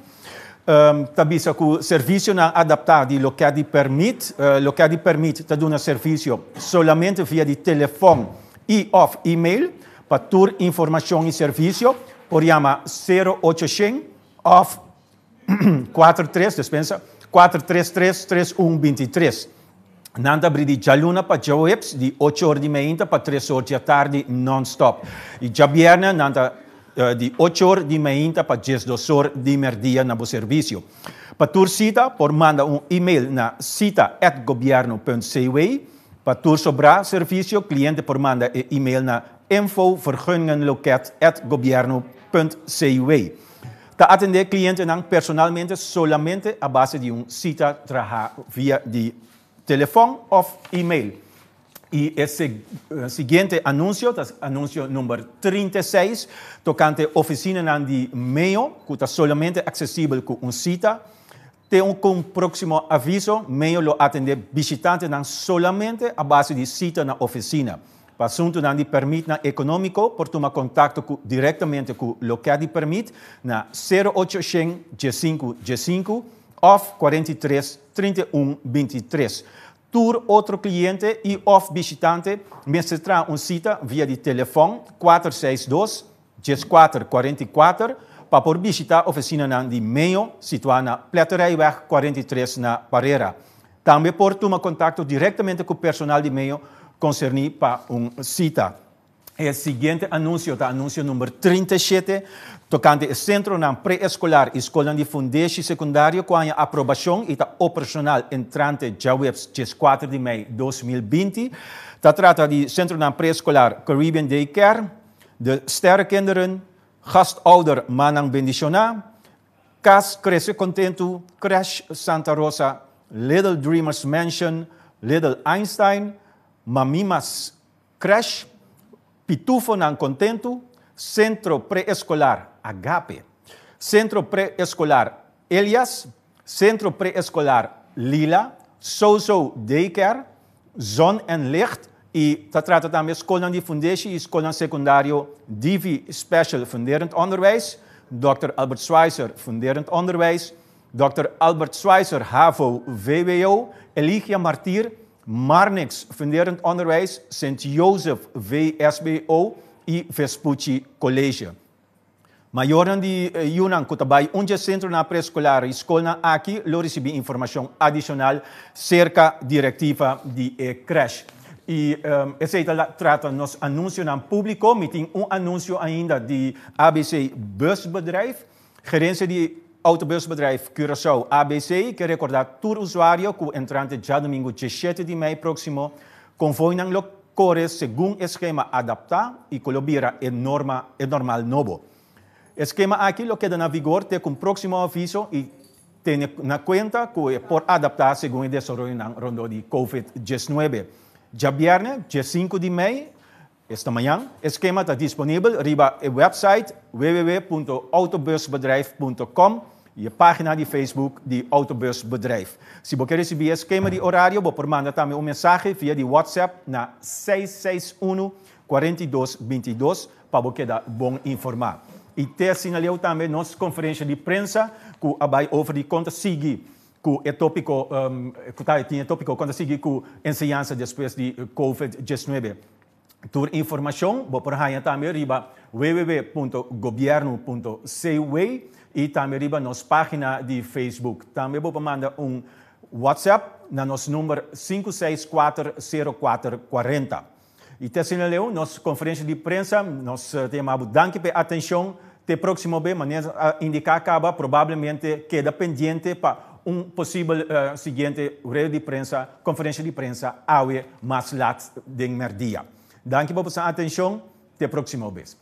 ta bisa cu servicionan adapta di loke di permit, loke di permit ta duna servicio solamente via di telefon y of email, pa tur informacion y servicio por yama sero ocho shen of 4 3, despensa, 4 3 3 3 1 23. Nan ta abri di djaluna pa djaweps di 8 or di meinta pa 3 or di atardi non-stop. I djabièrnè nan ta di 8 or di meinta pa 12 or di merdia na bo servisio. Pa tur sita por manda un email na cita@gobierno.cw. Pa tur sobrá servisio kliente por manda e email na infovergunningenloket@gobierno.cw. Ta atendé klientenan personalmente solamente a base di un sita trahá via di telefòn òf email. I e siguiente anunsio ta anunsio number 36 tokante ofisinanan di meo ku ta solamente aksesibel ku un sita. Te un ku un próksimo aviso, meo lo atendé bishitantenan solamente a base di sita na ofisina. Pa asuntunan di pèrmitnan ekonómiko por tuma kontakto ku direktamente ku Lokèt di Pèrmit na sero ocho shen diesinku diesinku òf 43 31 23. Tur otro kliente i òf bishitante mester traha un sita via di telefòn 462 14 44 pa por bishitá ofisinanan di Meo situá na Pletterijweg 43 na Parera. Tambe por tuma kontakto direktamente ku personal di Meo konserní pa un sita. E siguiente anunsio ta anunsio number 37 tokante e sentronan pre-eskolar i skolnan di fundeshi sekundario ku haña aprobashon i ta operashonal entrante djaweps 14 di mei 2020. Ta trata di sentronan pre-eskolar Caribbean Day Care, De Sterrenkinderen, Gastouder Mannan Bendishoná, Kas Krese Kontentu, Crèche Santa Rosa, Little Dreamers Mansion, Little Einstein, Mamima's Crèche, Pitufonan Kontentu, Sentro Pre-Eskolar Agape, Sentro Pre-Eskolar Elias, Sentro Pre-Eskolar Lila, Sozo Daycare, Zon en Licht i ta trata tambe skolnan di fundeshi i skolnan sekundario Divi Special Funderend Onderwijs, Dòkter Albert Schweitzer Funderend Onderwijs, Dòkter Albert Schweitzer havo vwo, Eligia Martier, Marnix Funderend Onderwijs, Sint Jozef VSBO i Vespucci College. Mayornan di yunan ku ta bai un dje sentronan preeskolar i skolnan aki lo risibí informashon adishonal serka direktiva di e krèsh. I esei ta trata nos anunsionan públiko. Mi tin un anunsio ainda di ABC Busbedrijf. Gerensia di Autobusbedrijf Curaçao, ABC, ke rekordá tur usuario ku entrante djadumingu 17 di mei próksimo konvoinan lo kore segun e skema adaptá i ku lo bira e norma e normal nobo. E skema aki lo keda na vigor te ku un próksimo aviso i tene na kuenta ku e por adaptá segun e desaroyonan rondó di Covid 19. Djabièrnè, 15 di mei, Esta mañan, e skema ta disponibel riba e website www.autobusbedrijf.com i e página di Facebook di Autobusbedrijf. Si bo ke risibí e skema di orario, bo por manda tambe un mensahe via di WhatsApp na 661 42 22 pa bo keda bon informá. I te asina leu tambe nos konferensha di prensa ku a bai over di kon ta sigui ku e tópiko ku ta tin e tópiko kon ta sigui ku enseñansa despues di Covid 19. Tur informashon bo por haña tambe riba www.gobiernu.cw i tambe riba nos página di Facebook. Tambe bo por manda un WhatsApp na nos number 564 0440. I te asina leu nos konferensha di prensa. Nos ta yama bo danki pa e atenshon. Te próksimo be, manera a indiká kaba, probablemente keda pendiente pa un posibel siguiente rueda di prensa, konferensha di prensa awe mas lat den mèrdia. Danki pa boso atenshon. Te próksimo bes.